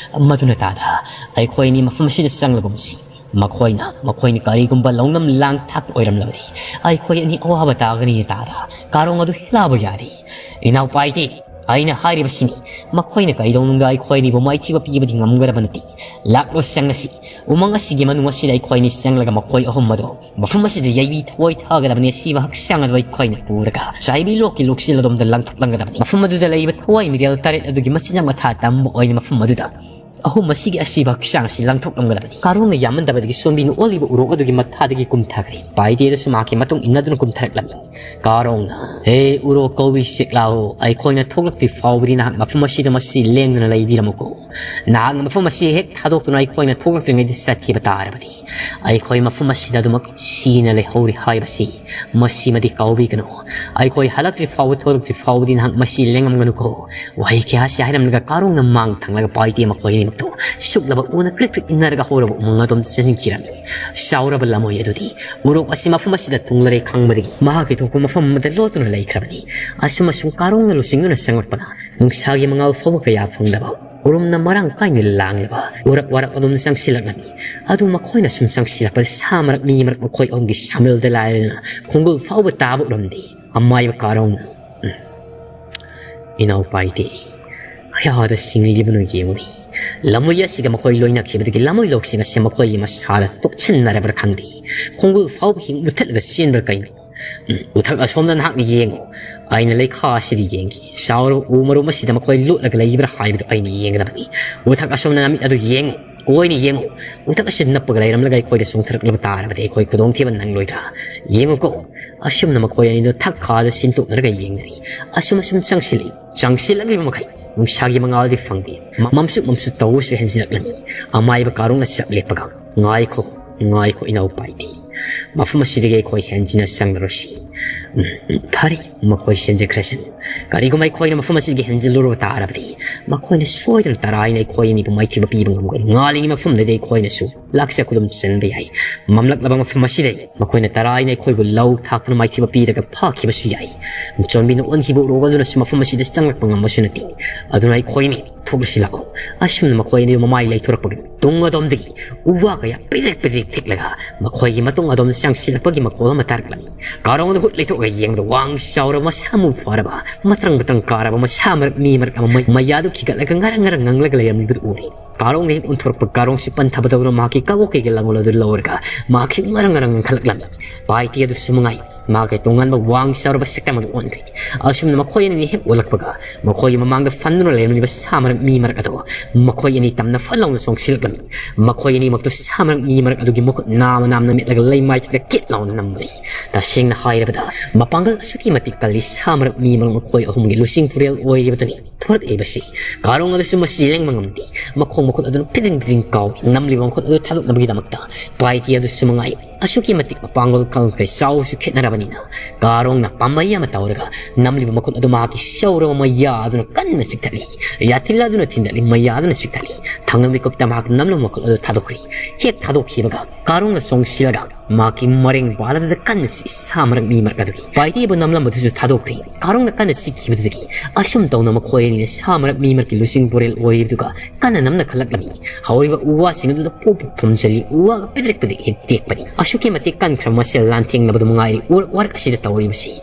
ꯃꯗꯨꯅ ꯇꯥꯗ, ꯑꯩꯈꯣꯏ ꯑꯅꯤ ꯃꯐꯝ ꯑꯁꯤꯗ ꯆꯪꯂꯒꯨꯝꯁꯤ꯫ ꯃꯈꯣꯏꯅ, ꯃꯈꯣꯏꯅ ꯀꯔꯤꯒꯨꯝꯕ ꯂꯧꯅꯝ ꯂꯥꯡ ꯊꯥꯛꯄ ꯑꯣꯏꯔꯝꯂꯕꯗꯤ ꯑꯩꯈꯣꯏ ꯑꯅꯤ ꯑꯋꯥꯕ ꯇꯥꯒꯅꯤ ꯇꯥꯗ꯫ ꯀꯥꯔꯣꯡ ꯑꯗꯨ ꯍꯦꯂꯥꯕ ꯌꯥꯔꯤ꯫ ꯏꯅꯥꯎ ꯄꯥꯏꯇꯦ, ꯑꯩꯅ ꯍꯥꯏꯔꯤꯕꯁꯤꯅꯤ꯫ ꯃꯈꯣꯏꯅ ꯀꯩꯗꯧꯅꯨꯡꯗ ꯑꯩꯈꯣꯏ ꯑꯅꯤꯕꯨ ꯃꯥꯏꯊꯤꯕ ꯄꯤꯕꯗꯤ ꯉꯝꯒꯗꯕ ꯅꯠꯇꯦ꯫ ꯂꯥꯛꯂꯣ, ꯆꯪꯉꯁꯤ꯫ ꯎꯃꯪ ꯑꯁꯤꯒꯤ ꯃꯅꯨꯡ ꯑꯁꯤꯗ ꯑꯩꯈꯣꯏ ꯑꯅꯤ ꯆꯪꯂꯒ ꯃꯈꯣꯏ ꯑꯍꯨꯝ ꯑꯗꯨ ꯃꯐꯝ ꯑꯁꯤꯗ ꯌꯩꯕꯤ ꯊꯋꯥꯏ ꯊꯥꯒꯗꯕꯅꯤ꯫ ꯑꯁꯤꯕ ꯍꯛꯆꯥꯡ ꯑꯗꯨ ꯑꯩꯈꯣꯏꯅ ꯄꯨꯔꯒ ꯆꯥꯏꯕꯤ ꯂꯣꯛꯀꯤ ꯂꯣꯛꯁꯤꯜ ꯑꯗꯣꯝꯗ ꯂꯪꯊꯣꯛꯂꯝꯒꯗꯕꯅꯤ꯫ ꯃꯐꯝ ꯑꯗꯨꯗ ꯂꯩꯕ ꯊꯋꯥꯏ ꯃꯤꯔꯦꯜ ꯇꯔꯦꯠ ꯑꯗꯨꯒꯤ ꯃꯆꯤꯟꯖꯥꯛ ꯃꯊꯥ ꯇꯝꯕ ꯑꯣꯏꯅ ꯃꯐꯝ ꯑꯗꯨꯗ ꯑꯍꯨꯝ ꯑꯁꯤꯒꯤ ꯑꯁꯤꯕ ꯍꯛꯆꯥꯡ ꯑꯁꯤ ꯂꯪꯊꯣꯛꯂꯝꯒꯗꯕꯅꯤ꯫ ꯀꯥꯔꯣꯡꯅ ꯌꯥꯝꯃꯟꯗꯕꯗꯒꯤ ꯁꯣꯝꯕꯤꯅ ꯑꯣꯜꯂꯤꯕ ꯎꯔꯣꯛ ꯑꯗꯨꯒꯤ ꯃꯈꯥꯗꯒꯤ ꯀꯨꯝꯊꯈ꯭ꯔꯦ꯫ ꯄꯥꯏꯗꯦꯗꯁꯨ ꯃꯍꯥꯛꯀꯤ ꯃꯇꯨꯡ ꯏꯟꯅꯗꯨꯅ ꯀꯨꯝꯊꯔꯛꯂꯝꯃꯤ꯫ ꯀꯥꯔꯣꯡꯅ, "ꯍꯦ ꯎꯔꯣꯛ ꯀꯧꯕꯤ ꯁꯤꯛꯂꯥꯎ, ꯑꯩꯈꯣꯏꯅ ꯊꯣꯛꯂꯛꯇ꯭ꯔꯤ ꯐꯥꯎꯕꯗꯤ ꯅꯍꯥꯛ ꯃꯐꯝ ꯑꯁꯤꯗ ꯃꯁꯤ ꯂꯦꯡꯗꯅ ꯂꯩꯕꯤꯔꯝꯃꯨꯀꯣ꯫ ꯅꯍꯥꯛꯅ ꯃꯐꯝ ꯑꯁꯤ ꯍꯦꯛ ꯊꯥꯗꯣꯛꯇꯨꯅ ꯑꯩꯈꯣꯏꯅ ꯊꯣꯛꯂꯛꯇ꯭ꯔꯤꯉꯩꯗ ꯆꯠꯈꯤꯕ ꯇꯥꯔꯕꯗꯤ ꯑꯩꯈꯣꯏ ꯃꯐꯝ ꯑꯁꯤꯗ ꯑꯗꯨꯃꯛ ꯁꯤꯅ ꯂꯩꯍꯧꯔꯤ ꯍꯥꯏꯕꯁꯤ ꯃꯁꯤꯃꯗꯤ ꯀꯥꯎꯕꯤꯒꯅꯨ꯫ ꯑꯩꯈꯣꯏ ꯍꯜꯂꯛꯇ꯭ꯔꯤ ꯐꯥꯎꯕ, ꯊꯣꯛꯂꯛꯇ꯭ꯔꯤ ꯐꯥꯎꯕꯗꯤ ꯅꯍꯥꯛ ꯃꯁꯤ ꯂꯦꯡꯉꯝꯒꯅꯨꯀꯣ꯫" ꯋꯥꯍꯩ ꯀꯌꯥꯁꯤ ꯍꯥꯏꯔꯝꯂꯒ ꯀꯥꯔꯣꯡꯅ ꯃꯥꯡ ꯊꯪꯂꯒ ꯄꯥꯏꯗꯦ ꯃꯈꯣꯏ ꯑꯅꯤꯃꯛꯇꯨ ꯁꯨꯛꯂꯕ ꯎꯅ ꯀ꯭ꯔꯤꯛ ꯀ꯭ꯔꯤꯛ ꯏꯟꯅꯔꯒ ꯍꯧꯔꯕ ꯎꯃꯪ ꯑꯗꯣꯝꯗ ꯆꯦꯟꯁꯤꯟꯈꯤꯔꯝꯃꯤ꯫ ꯆꯥꯎꯔꯕ ꯂꯝꯃꯣꯏ ꯑꯗꯨꯗꯤ ꯎꯔꯣꯛ ꯑꯁꯤ ꯃꯐꯝ ꯑꯁꯤꯗ ꯊꯨꯡꯂꯔꯦ ꯈꯪꯕꯗꯒꯤ ꯃꯍꯥꯛꯀꯤ ꯊꯣꯛꯄ ꯃꯐꯝ ꯑꯃꯗ ꯂꯣꯠꯇꯨꯅ ꯂꯩꯈ꯭ꯔꯕꯅꯤ꯫ ꯑꯁꯨꯝ ꯑꯁꯨꯝ ꯀꯥꯔꯣꯡꯅ ꯂꯨꯆꯤꯡꯗꯨꯅ ꯆꯪꯂꯛꯄꯅ ꯅꯨꯡꯁꯥꯒꯤ ꯃꯉꯥꯜ ꯐꯥꯎꯕ ꯀꯌꯥ ꯐꯪꯗꯕ ꯎꯔꯨꯝꯅ ꯃꯔꯥꯡ ꯀꯥꯏꯅ ꯂꯥꯡꯂꯕ ꯎꯔꯛ ꯋꯥꯔꯛ ꯑꯗꯣꯝꯗ ꯆꯪꯁꯤꯜꯂꯛꯂꯝꯃꯤ꯫ ꯑꯗꯨ ꯃꯈꯣꯏꯅ ꯁꯨꯝ ꯆꯪꯁꯤꯜꯂꯛꯄꯗ ꯁꯥ ꯃꯔꯛ ꯃꯤ ꯃꯔꯛ ꯃꯈꯣꯏ ꯑꯍꯨꯝꯒꯤ ꯁꯥꯃꯤꯜꯗ ꯂꯥꯏꯔꯗꯅ ꯈꯣꯡꯒꯨꯜ ꯐꯥꯎꯕ ꯇꯥꯕ ꯎꯔꯝꯗꯦ꯫ ꯑꯃꯥꯏꯕ ꯀꯥꯔꯣꯡꯅ, "ꯎꯝ, ꯏꯅꯥꯎ ꯄꯥꯏꯗꯦ, ꯀꯌꯥꯗ ꯁꯤꯡꯂꯤꯕꯅꯣ ꯌꯦꯡꯉꯨꯅꯦ꯫ ꯂꯝꯃꯣꯏ ꯑꯁꯤꯒ ꯃꯈꯣꯏ ꯂꯣꯏꯅꯈꯤꯕꯗꯒꯤ ꯂꯝꯃꯣꯏ ꯂꯣꯛꯁꯤꯡ ꯑꯁꯤ ꯃꯈꯣꯏꯒꯤ ꯃꯁꯥꯗ ꯇꯣꯛꯁꯤꯟꯅꯔꯕ꯭ꯔꯥ ꯈꯪꯗꯦ꯫ ꯈꯣꯡꯒꯨꯜ ꯐꯥꯎꯕ ꯍꯤꯡ ꯃꯨꯊꯠꯂꯒ ꯆꯦꯟꯕ꯭ꯔꯥ ꯀꯩꯅꯣ? ꯎꯝ, ꯎꯊꯛ ꯑꯁꯣꯝꯗ ꯅꯍꯥꯛꯅ ꯌꯦꯡꯉꯨ꯫ ꯑꯩꯅ ꯂꯩꯈꯥ ꯑꯁꯤꯗ ꯌꯦꯡꯈꯤ꯫ ꯆꯥꯎꯔꯕ ꯎ ꯃꯔꯨꯝ ꯑꯁꯤꯗ ꯃꯈꯣꯏ ꯂꯣꯠꯂꯒ ꯂꯩꯕ꯭ꯔꯥ ꯍꯥꯏꯕꯗꯨ ꯑꯩꯅ ꯌꯦꯡꯒꯗꯕꯅꯤ꯫ ꯎꯊꯛ ꯑꯁꯣꯝꯗ ꯅꯃꯤꯠ ꯑꯗꯨ ꯌꯦꯡꯉꯨ꯫ ꯀꯣꯏꯅ ꯌꯦꯡꯉꯨ꯫ ꯎꯊꯛ ꯑꯁꯤꯗ ꯅꯞꯄꯒ ꯂꯩꯔꯝꯂꯒ ꯑꯩꯈꯣꯏꯗ ꯆꯣꯡꯊꯔꯛꯂꯕ ꯇꯥꯔꯕꯗꯤ ꯑꯩꯈꯣꯏ ꯈꯨꯗꯣꯡꯊꯤꯕ ꯅꯪꯂꯣꯏꯗ꯭ꯔꯥ? ꯌꯦꯡꯉꯨꯀꯣ꯫" ꯑꯁꯨꯝꯅ ꯃꯈꯣꯏ ꯑꯅꯤꯗꯨ ꯊꯛ ꯈꯥꯗ ꯁꯤꯟꯇꯣꯛꯅꯔꯒ ꯌꯦꯡꯅꯔꯤ꯫ ꯑꯁꯨꯝ ꯑꯁꯨꯝ ꯆꯪꯁꯤꯜꯂꯤ꯫ ꯆꯪꯁꯤꯜꯂꯛꯂꯤꯕ ꯃꯈꯩ ꯅꯨꯡꯁꯥꯒꯤ ꯃꯉꯥꯜꯗꯤ ꯐꯪꯗꯦ꯫ ꯃ-, ꯃꯝꯁꯨ ꯃꯝꯁꯨ ꯇꯧꯕꯁꯨ ꯍꯦꯟꯖꯤꯜꯂꯛꯂꯝꯃꯤ꯫ ꯑꯃꯥꯏꯕ ꯀꯥꯔꯣꯡꯅ ꯆꯞ ꯂꯦꯞꯄꯒ, "ꯉꯥꯏꯈꯣ, ꯉꯥꯏꯈꯣ ꯏꯅꯥꯎ ꯄꯥꯏꯗꯦ꯫ ꯃꯐꯝ ꯑꯁꯤꯗꯒꯤ ꯑꯩꯈꯣꯏ ꯍꯦꯟꯖꯤꯟꯅ ꯆꯪꯂꯔꯣꯏꯁꯤ꯫ ꯎꯝ, ꯐꯔꯦ, ꯃꯈꯣꯏ ꯆꯦꯟꯖꯈ꯭ꯔꯁꯅꯨ꯫ ꯀꯔꯤꯒꯨꯝꯕ ꯑꯩꯈꯣꯏꯅ ꯃꯐꯝ ꯑꯁꯤꯗꯒꯤ ꯍꯦꯟꯖꯤꯜꯂꯨꯔꯕ ꯇꯥꯔꯕꯗꯤ ꯃꯈꯣꯏꯅ ꯁꯣꯏꯗꯅ ꯇꯔꯥꯏꯅ ꯑꯩꯈꯣꯏ ꯑꯅꯤꯕꯨ ꯃꯥꯏꯊꯤꯕ ꯄꯤꯕ ꯉꯝꯒꯅꯤ꯫ ꯉꯥꯜꯂꯤꯉꯩ ꯃꯐꯝꯗꯗꯤ ꯑꯩꯈꯣꯏꯅꯁꯨ ꯂꯥꯛꯆ ꯈꯨꯗꯨꯝ ꯆꯟꯕ ꯌꯥꯏ꯫ ꯃꯝꯂꯛꯂꯕ ꯃꯐꯝ ꯑꯁꯤꯗ ꯃꯈꯣꯏꯅ ꯇꯔꯥꯏꯅ ꯑꯩꯈꯣꯏꯕꯨ ꯂꯧ ꯊꯥꯛꯇꯨꯅ ꯃꯥꯏꯊꯤꯕ ꯄꯤꯔꯒ ꯐꯥꯈꯤꯕꯁꯨ ꯌꯥꯏ꯫ ꯆꯣꯟꯕꯤꯅ ꯑꯣꯟꯈꯤꯕ ꯎꯔꯣꯛ ꯑꯗꯨꯅꯁꯨ ꯃꯐꯝ ꯑꯁꯤꯗ ꯆꯪꯂꯛꯄ ꯉꯝꯕꯁꯨ ꯅꯠꯇꯦ꯫ ꯑꯗꯨꯅ ꯑꯩꯈꯣꯏꯅꯤ ꯊꯣꯛꯂꯁꯤ ꯂꯥꯛꯑꯣ꯫" ꯑꯁꯨꯝꯅ ꯃꯈꯣꯏ ꯑꯅꯤꯗꯨ ꯃꯃꯥꯏ ꯂꯩꯊꯣꯔꯛꯄꯒꯤ ꯇꯨꯡ ꯑꯗꯣꯝꯗꯒꯤ ꯎ ꯋꯥ ꯀꯌꯥ ꯄꯤꯗ꯭ꯔꯤꯛ ꯄꯤꯗ꯭ꯔꯤꯛ ꯊꯦꯛꯂꯒ ꯃꯈꯣꯏꯒꯤ ꯃꯇꯨꯡ ꯑꯗꯣꯝꯗ ꯆꯪꯁꯤꯜꯂꯛꯄꯒꯤ ꯃꯈꯣꯜ ꯑꯃ ꯇꯥꯔꯛꯂꯝꯃꯤ꯫ ꯀꯥꯔꯣꯡꯗ ꯍꯨꯠ ꯂꯩꯊꯣꯛꯂꯒ ꯌꯦꯡꯕꯗ ꯋꯥꯡ ꯆꯥꯎꯔꯕ ꯃꯁꯥ ꯃꯎ ꯐꯔꯕ ꯃꯇ꯭ꯔꯪ ꯃꯇ꯭ꯔꯪ ꯀꯥꯔꯕ ꯃꯁꯥ ꯃꯔꯛ ꯃꯤ ꯃꯔꯛ ꯑꯃ ꯃꯩ-, ꯃꯌꯥꯗꯨ ꯈꯤꯒꯠꯂꯒ ꯉꯔꯪ ꯉꯔꯪ ꯉꯪꯂꯒ ꯂꯩꯔꯝꯂꯤꯕꯗꯨ ꯎꯔꯦ꯫ ꯀꯥꯔꯣꯡꯅ ꯍꯦꯛ ꯑꯣꯟꯊꯣꯔꯛꯄ, ꯀꯥꯔꯣꯡꯁꯤ ꯄꯟꯊꯕꯗꯧꯅ ꯃꯍꯥꯛꯀꯤ ꯀꯕꯣꯛꯀꯩꯒꯤ ꯂꯪꯒꯣꯜ ꯑꯗꯨ ꯂꯧꯔꯒ ꯃꯍꯥꯛꯁꯤ ꯉꯔꯪ ꯉꯔꯪ ꯉꯪꯈꯠꯂꯛꯂꯝꯃꯤ꯫ ꯄꯥꯏꯇꯦ ꯑꯗꯨꯁꯨ ꯃꯉꯥꯏ, ꯃꯍꯥꯛꯀꯤ ꯇꯣꯉꯥꯟꯕ ꯋꯥꯡ ꯆꯥꯎꯔꯕ ꯁꯛꯇꯝ ꯑꯗꯨ ꯑꯣꯟꯈ꯭ꯔꯦ꯫ ꯑꯁꯨꯝꯅ ꯃꯈꯣꯏ ꯑꯅꯤ ꯍꯦꯛ ꯑꯣꯜꯂꯛꯄꯒ, ꯃꯈꯣꯏꯒꯤ ꯃꯃꯥꯡꯗ ꯐꯟꯗꯨꯅ ꯂꯩꯔꯝꯂꯤꯕ ꯁꯥ ꯃꯔꯛ ꯃꯤ ꯃꯔꯛ ꯑꯗꯨ ꯃꯈꯣꯏ ꯑꯅꯤ ꯇꯝꯅ ꯐꯠ ꯂꯥꯎꯅ ꯆꯣꯡꯁꯤꯜꯂꯛꯂꯝꯃꯤ꯫ ꯃꯈꯣꯏ ꯑꯅꯤꯃꯛꯇꯨ ꯁꯥ ꯃꯔꯛ ꯃꯤ ꯃꯔꯛ ꯑꯗꯨꯒꯤ ꯃꯈꯨꯠ ꯅꯥꯝꯃ ꯅꯥꯝꯅ ꯃꯦꯠꯂꯒ ꯂꯩꯃꯥꯏꯊꯛꯇ ꯀꯤꯠ ꯂꯥꯎꯅ ꯅꯝꯕꯅꯤ꯫ ꯇꯁꯦꯡꯅ ꯍꯥꯏꯔꯕꯗ, ꯃꯄꯥꯡꯒꯜ ꯑꯁꯨꯛꯀꯤ ꯃꯇꯤꯛ ꯀꯜꯂꯤ ꯁꯥ ꯃꯔꯛ ꯃꯤ ꯃꯔꯛ ꯃꯈꯣꯏ ꯑꯍꯨꯝꯒꯤ ꯂꯨꯆꯤꯡ ꯄꯨꯔꯦꯜ ꯑꯣꯏꯔꯤꯕꯗꯨꯅꯤ꯫ ꯊꯣꯔꯛꯂꯤꯕꯁꯤ ꯀꯥꯔꯣꯡ ꯑꯗꯨꯁꯨ ꯃꯁꯤ ꯂꯦꯡꯕ ꯉꯝꯗꯦ꯫ ꯃꯈꯣꯡ ꯃꯈꯨꯠ ꯑꯗꯨꯅ ꯐꯤꯗ꯭ꯔꯤꯡ ꯐꯤꯗ꯭ꯔꯤꯡ ꯀꯥꯎꯏ꯫ ꯅꯝꯂꯤꯕ ꯃꯈꯨꯠ ꯑꯗꯨ ꯊꯥꯗꯣꯛꯅꯕꯒꯤꯗꯃꯛꯇ ꯄꯥꯏꯇꯤ ꯑꯗꯨꯁꯨ ꯃꯉꯥꯏ ꯑꯁꯨꯛꯀꯤ ꯃꯇꯤꯛ ꯃꯄꯥꯡꯒꯜ ꯀꯟꯈ꯭ꯔꯦ꯫ ꯆꯥꯎꯁꯨ ꯈꯦꯠꯅꯔꯕꯅꯤꯅ ꯀꯥꯔꯣꯡꯅ ꯄꯥꯝꯕꯩ ꯑꯃ ꯇꯧꯔꯒ ꯅꯝꯂꯤꯕ ꯃꯈꯨꯠ ꯑꯗꯨ ꯃꯍꯥꯛꯀꯤ ꯆꯥꯎꯔꯕ ꯃꯌꯥ ꯑꯗꯨꯅ ꯀꯟꯅ ꯆꯤꯛꯊꯠꯂꯤ꯫ ꯌꯥꯊꯤꯜ ꯑꯗꯨꯅ ꯊꯤꯟꯗꯠꯂꯤ, ꯃꯌꯥ ꯑꯗꯨꯅ ꯆꯤꯛꯊꯠꯂꯤ꯫ ꯊꯪꯅ ꯃꯤꯀꯨꯞꯇ ꯃꯍꯥꯛ ꯅꯝꯂꯝꯕ ꯃꯈꯨꯠ ꯑꯗꯨ ꯊꯥꯗꯣꯛꯈ꯭ꯔꯤ꯫ ꯍꯦꯛ ꯊꯥꯗꯣꯛꯈꯤꯕꯒ ꯀꯥꯔꯣꯡꯅ ꯆꯣꯡꯁꯤꯜꯂꯒ ꯃꯍꯥꯛꯀꯤ ꯃꯔꯦꯡ ꯕꯥꯜ ꯑꯗꯨꯗ ꯀꯟꯅ ꯆꯤꯛꯏ꯫ ꯁꯥ ꯃꯔꯛ ꯃꯤ ꯃꯔꯛ ꯑꯗꯨꯒꯤ ꯄꯥꯏꯇꯦꯕꯨ ꯅꯝꯂꯝꯕꯗꯨꯁꯨ ꯊꯥꯗꯣꯛꯈ꯭ꯔꯤ꯫ ꯀꯥꯔꯣꯡꯅ ꯀꯟꯅ ꯆꯤꯛꯈꯤꯕꯗꯨꯗꯒꯤ ꯑꯁꯨꯝ ꯇꯧꯅ ꯃꯈꯣꯏ ꯑꯅꯤꯅ ꯁꯥ ꯃꯔꯛ ꯃꯤ ꯃꯔꯛꯀꯤ ꯂꯨꯆꯤꯡ ꯄꯨꯔꯦꯜ ꯑꯣꯏꯔꯤꯕꯗꯨꯒ ꯀꯟꯅ ꯅꯝꯅ ꯈꯜꯂꯛꯂꯝꯃꯤ꯫ ꯍꯧꯔꯤꯕ ꯎ ꯋꯥꯁꯤꯡ ꯑꯗꯨꯗ ꯄꯨꯞ ꯄꯨꯞ ꯊꯣꯝꯖꯤꯜꯂꯤ꯫ ꯎ ꯋꯥꯒ ꯄꯤꯗ꯭ꯔꯤꯛ ꯄꯤꯗ꯭ꯔꯤꯛ ꯍꯦꯛ ꯇꯦꯛꯄꯅꯤ꯫ ꯑꯁꯨꯛꯀꯤ ꯃꯇꯤꯛ ꯀꯟꯈ꯭ꯔꯕ ꯃꯁꯦꯜ ꯂꯥꯟꯊꯦꯡꯅꯕꯗꯨ ꯃꯉꯥꯏꯔꯤ꯫ ꯎꯔꯛ ꯋꯥꯔꯛ ꯑꯁꯤꯗ ꯇꯧꯔꯤꯕꯁꯤ꯫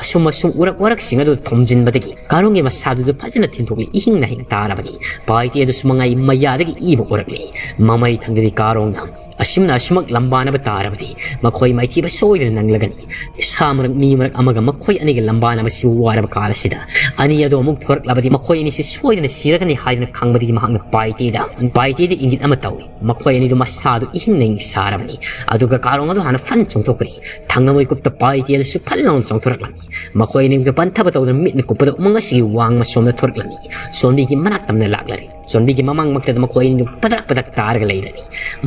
ꯑꯁꯨꯝ ꯑꯁꯨꯝ ꯎꯔꯛ ꯋꯥꯔꯛꯁꯤꯡ ꯑꯗꯨ ꯊꯣꯝꯖꯤꯟꯕꯗꯒꯤ ꯀꯥꯔꯣꯡꯒꯤ ꯃꯁꯥꯗꯨꯁꯨ ꯐꯖꯅ ꯊꯤꯟꯗꯣꯛꯂꯤ꯫ ꯏꯍꯤꯡ ꯅꯥꯍꯤꯡ ꯇꯥꯔꯕꯅꯤ꯫ ꯄꯥꯏꯇꯦ ꯑꯗꯨꯁꯨ ꯃꯉꯥꯏ ꯃꯌꯥꯗꯒꯤ ꯏꯕ ꯎꯔꯛꯂꯤ꯫ ꯃꯃꯩ ꯊꯪꯗꯗꯤ ꯀꯥꯔꯣꯡꯅ ꯑꯁꯨꯝꯅ ꯑꯁꯨꯃꯛ ꯂꯝꯕꯥꯅꯕ ꯇꯥꯔꯕꯗꯤ ꯃꯈꯣꯏ ꯃꯥꯏꯊꯤꯕ ꯁꯣꯏꯗꯅ ꯅꯪꯂꯒꯅꯤ꯫ ꯁꯥ ꯃꯔꯛ ꯃꯤ ꯃꯔꯛ ꯑꯃꯒ ꯃꯈꯣꯏ ꯑꯅꯤꯒꯤ ꯂꯝꯕꯥꯅꯕꯁꯤ ꯋꯥꯔꯕ ꯀꯥꯜ ꯑꯁꯤꯗ ꯑꯅꯤ ꯑꯗꯨ ꯑꯃꯨꯛ ꯊꯣꯔꯛꯂꯕꯗꯤ ꯃꯈꯣꯏ ꯑꯅꯤꯁꯤ ꯁꯣꯏꯗꯅ ꯁꯤꯔꯒꯅꯤ ꯍꯥꯏꯗꯨꯅ ꯈꯪꯕꯗꯒꯤ ꯃꯍꯥꯛꯅ ꯄꯥꯏꯇꯦꯗ, ꯄꯥꯏꯇꯦꯗ ꯏꯪꯒꯤꯠ ꯑꯃ ꯇꯧꯏ꯫ ꯃꯈꯣꯏ ꯑꯅꯤꯗꯨ ꯃꯁꯥꯗꯨ ꯏꯍꯤꯡ ꯅꯍꯤꯡ ꯁꯥꯔꯕꯅꯤ꯫ ꯑꯗꯨꯒ ꯀꯥꯔꯣꯡ ꯑꯗꯨ ꯍꯥꯟꯅ ꯐꯟ ꯆꯣꯡꯊꯣꯛꯈ꯭ꯔꯦ꯫ ꯊꯪꯅ ꯃꯤꯀꯨꯞꯇ ꯄꯥꯏꯇꯦ ꯑꯗꯨꯁꯨ ꯐꯠ ꯂꯥꯎꯅ ꯆꯣꯡꯊꯣꯔꯛꯂꯝꯃꯤ꯫ ꯃꯈꯣꯏ ꯑꯅꯤꯗꯨ ꯄꯟꯊꯕ ꯇꯧꯗꯅ ꯃꯤꯠꯅ ꯀꯨꯞꯄꯗ ꯎꯃꯪ ꯑꯁꯤꯒꯤ ꯋꯥꯡꯃ ꯁꯣꯝꯗ ꯊꯣꯔꯛꯂꯝꯃꯤ꯫ ꯁꯣꯝꯕꯤꯒꯤ ꯃꯅꯥꯛ ꯇꯝꯅ ꯂꯥꯛꯂꯔꯦ꯫ ꯁꯣꯟꯕꯤꯒꯤ ꯃꯃꯥꯡꯃꯛꯇꯗ ꯃꯈꯣꯏ ꯑꯅꯤꯗꯨ ꯄꯗ꯭ꯔꯛ ꯄꯗ꯭ꯔꯛ ꯇꯥꯔꯒ ꯂꯩꯔꯅꯤ꯫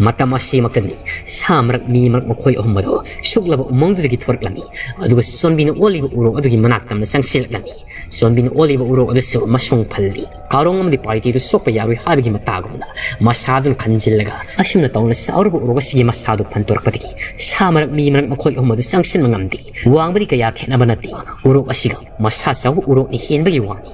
ꯃꯇꯝ ꯑꯁꯤꯃꯛꯇꯗꯤ ꯁꯥ ꯃꯔꯛ ꯃꯤ ꯃꯔꯛ ꯃꯈꯣꯏ ꯑꯍꯨꯝ ꯑꯗꯨ ꯁꯨꯛꯂꯕ ꯎꯃꯪꯗꯨꯗꯒꯤ ꯊꯣꯔꯛꯂꯝꯃꯤ꯫ ꯑꯗꯨꯒ ꯁꯣꯟꯕꯤꯅ ꯑꯣꯜꯂꯤꯕ ꯎꯔꯣꯛ ꯑꯗꯨꯒꯤ ꯃꯅꯥꯛ ꯇꯝꯅ ꯆꯪꯁꯤꯜꯂꯛꯂꯝꯃꯤ꯫ ꯁꯣꯟꯕꯤꯅ ꯑꯣꯜꯂꯤꯕ ꯎꯔꯣꯛ ꯑꯗꯨꯁꯨ ꯃꯁꯨꯡ ꯐꯜꯂꯤ꯫ ꯀꯥꯔꯣꯡ ꯑꯃꯗꯤ ꯄꯥꯏꯇꯦꯗꯨ ꯁꯣꯛꯄ ꯌꯥꯔꯣꯏ ꯍꯥꯏꯕꯒꯤ ꯃꯇꯥꯒꯨꯝꯅ ꯃꯁꯥꯗꯨꯅ ꯈꯟꯖꯤꯜꯂꯒ ꯑꯁꯨꯝꯅ ꯇꯧꯅ ꯆꯥꯎꯔꯕ ꯎꯔꯣꯛ ꯑꯁꯤꯒꯤ ꯃꯁꯥꯗꯨ ꯐꯟꯗꯣꯔꯛꯄꯗꯒꯤ ꯁꯥ ꯃꯔꯛ ꯃꯤ ꯃꯔꯛ ꯃꯈꯣꯏ ꯑꯍꯨꯝ ꯑꯗꯨ ꯆꯪꯁꯤꯟꯕ ꯉꯝꯗꯦ꯫ ꯋꯥꯡꯕꯗꯤ ꯀꯌꯥ ꯈꯦꯠꯅꯕ ꯅꯠꯇꯦ꯫ ꯎꯔꯣꯛ ꯑꯁꯤꯒ ꯃꯁꯥ ꯆꯥꯎꯕ ꯎꯔꯣꯛꯅ ꯍꯦꯟꯕꯒꯤ ꯋꯥꯅꯤ꯫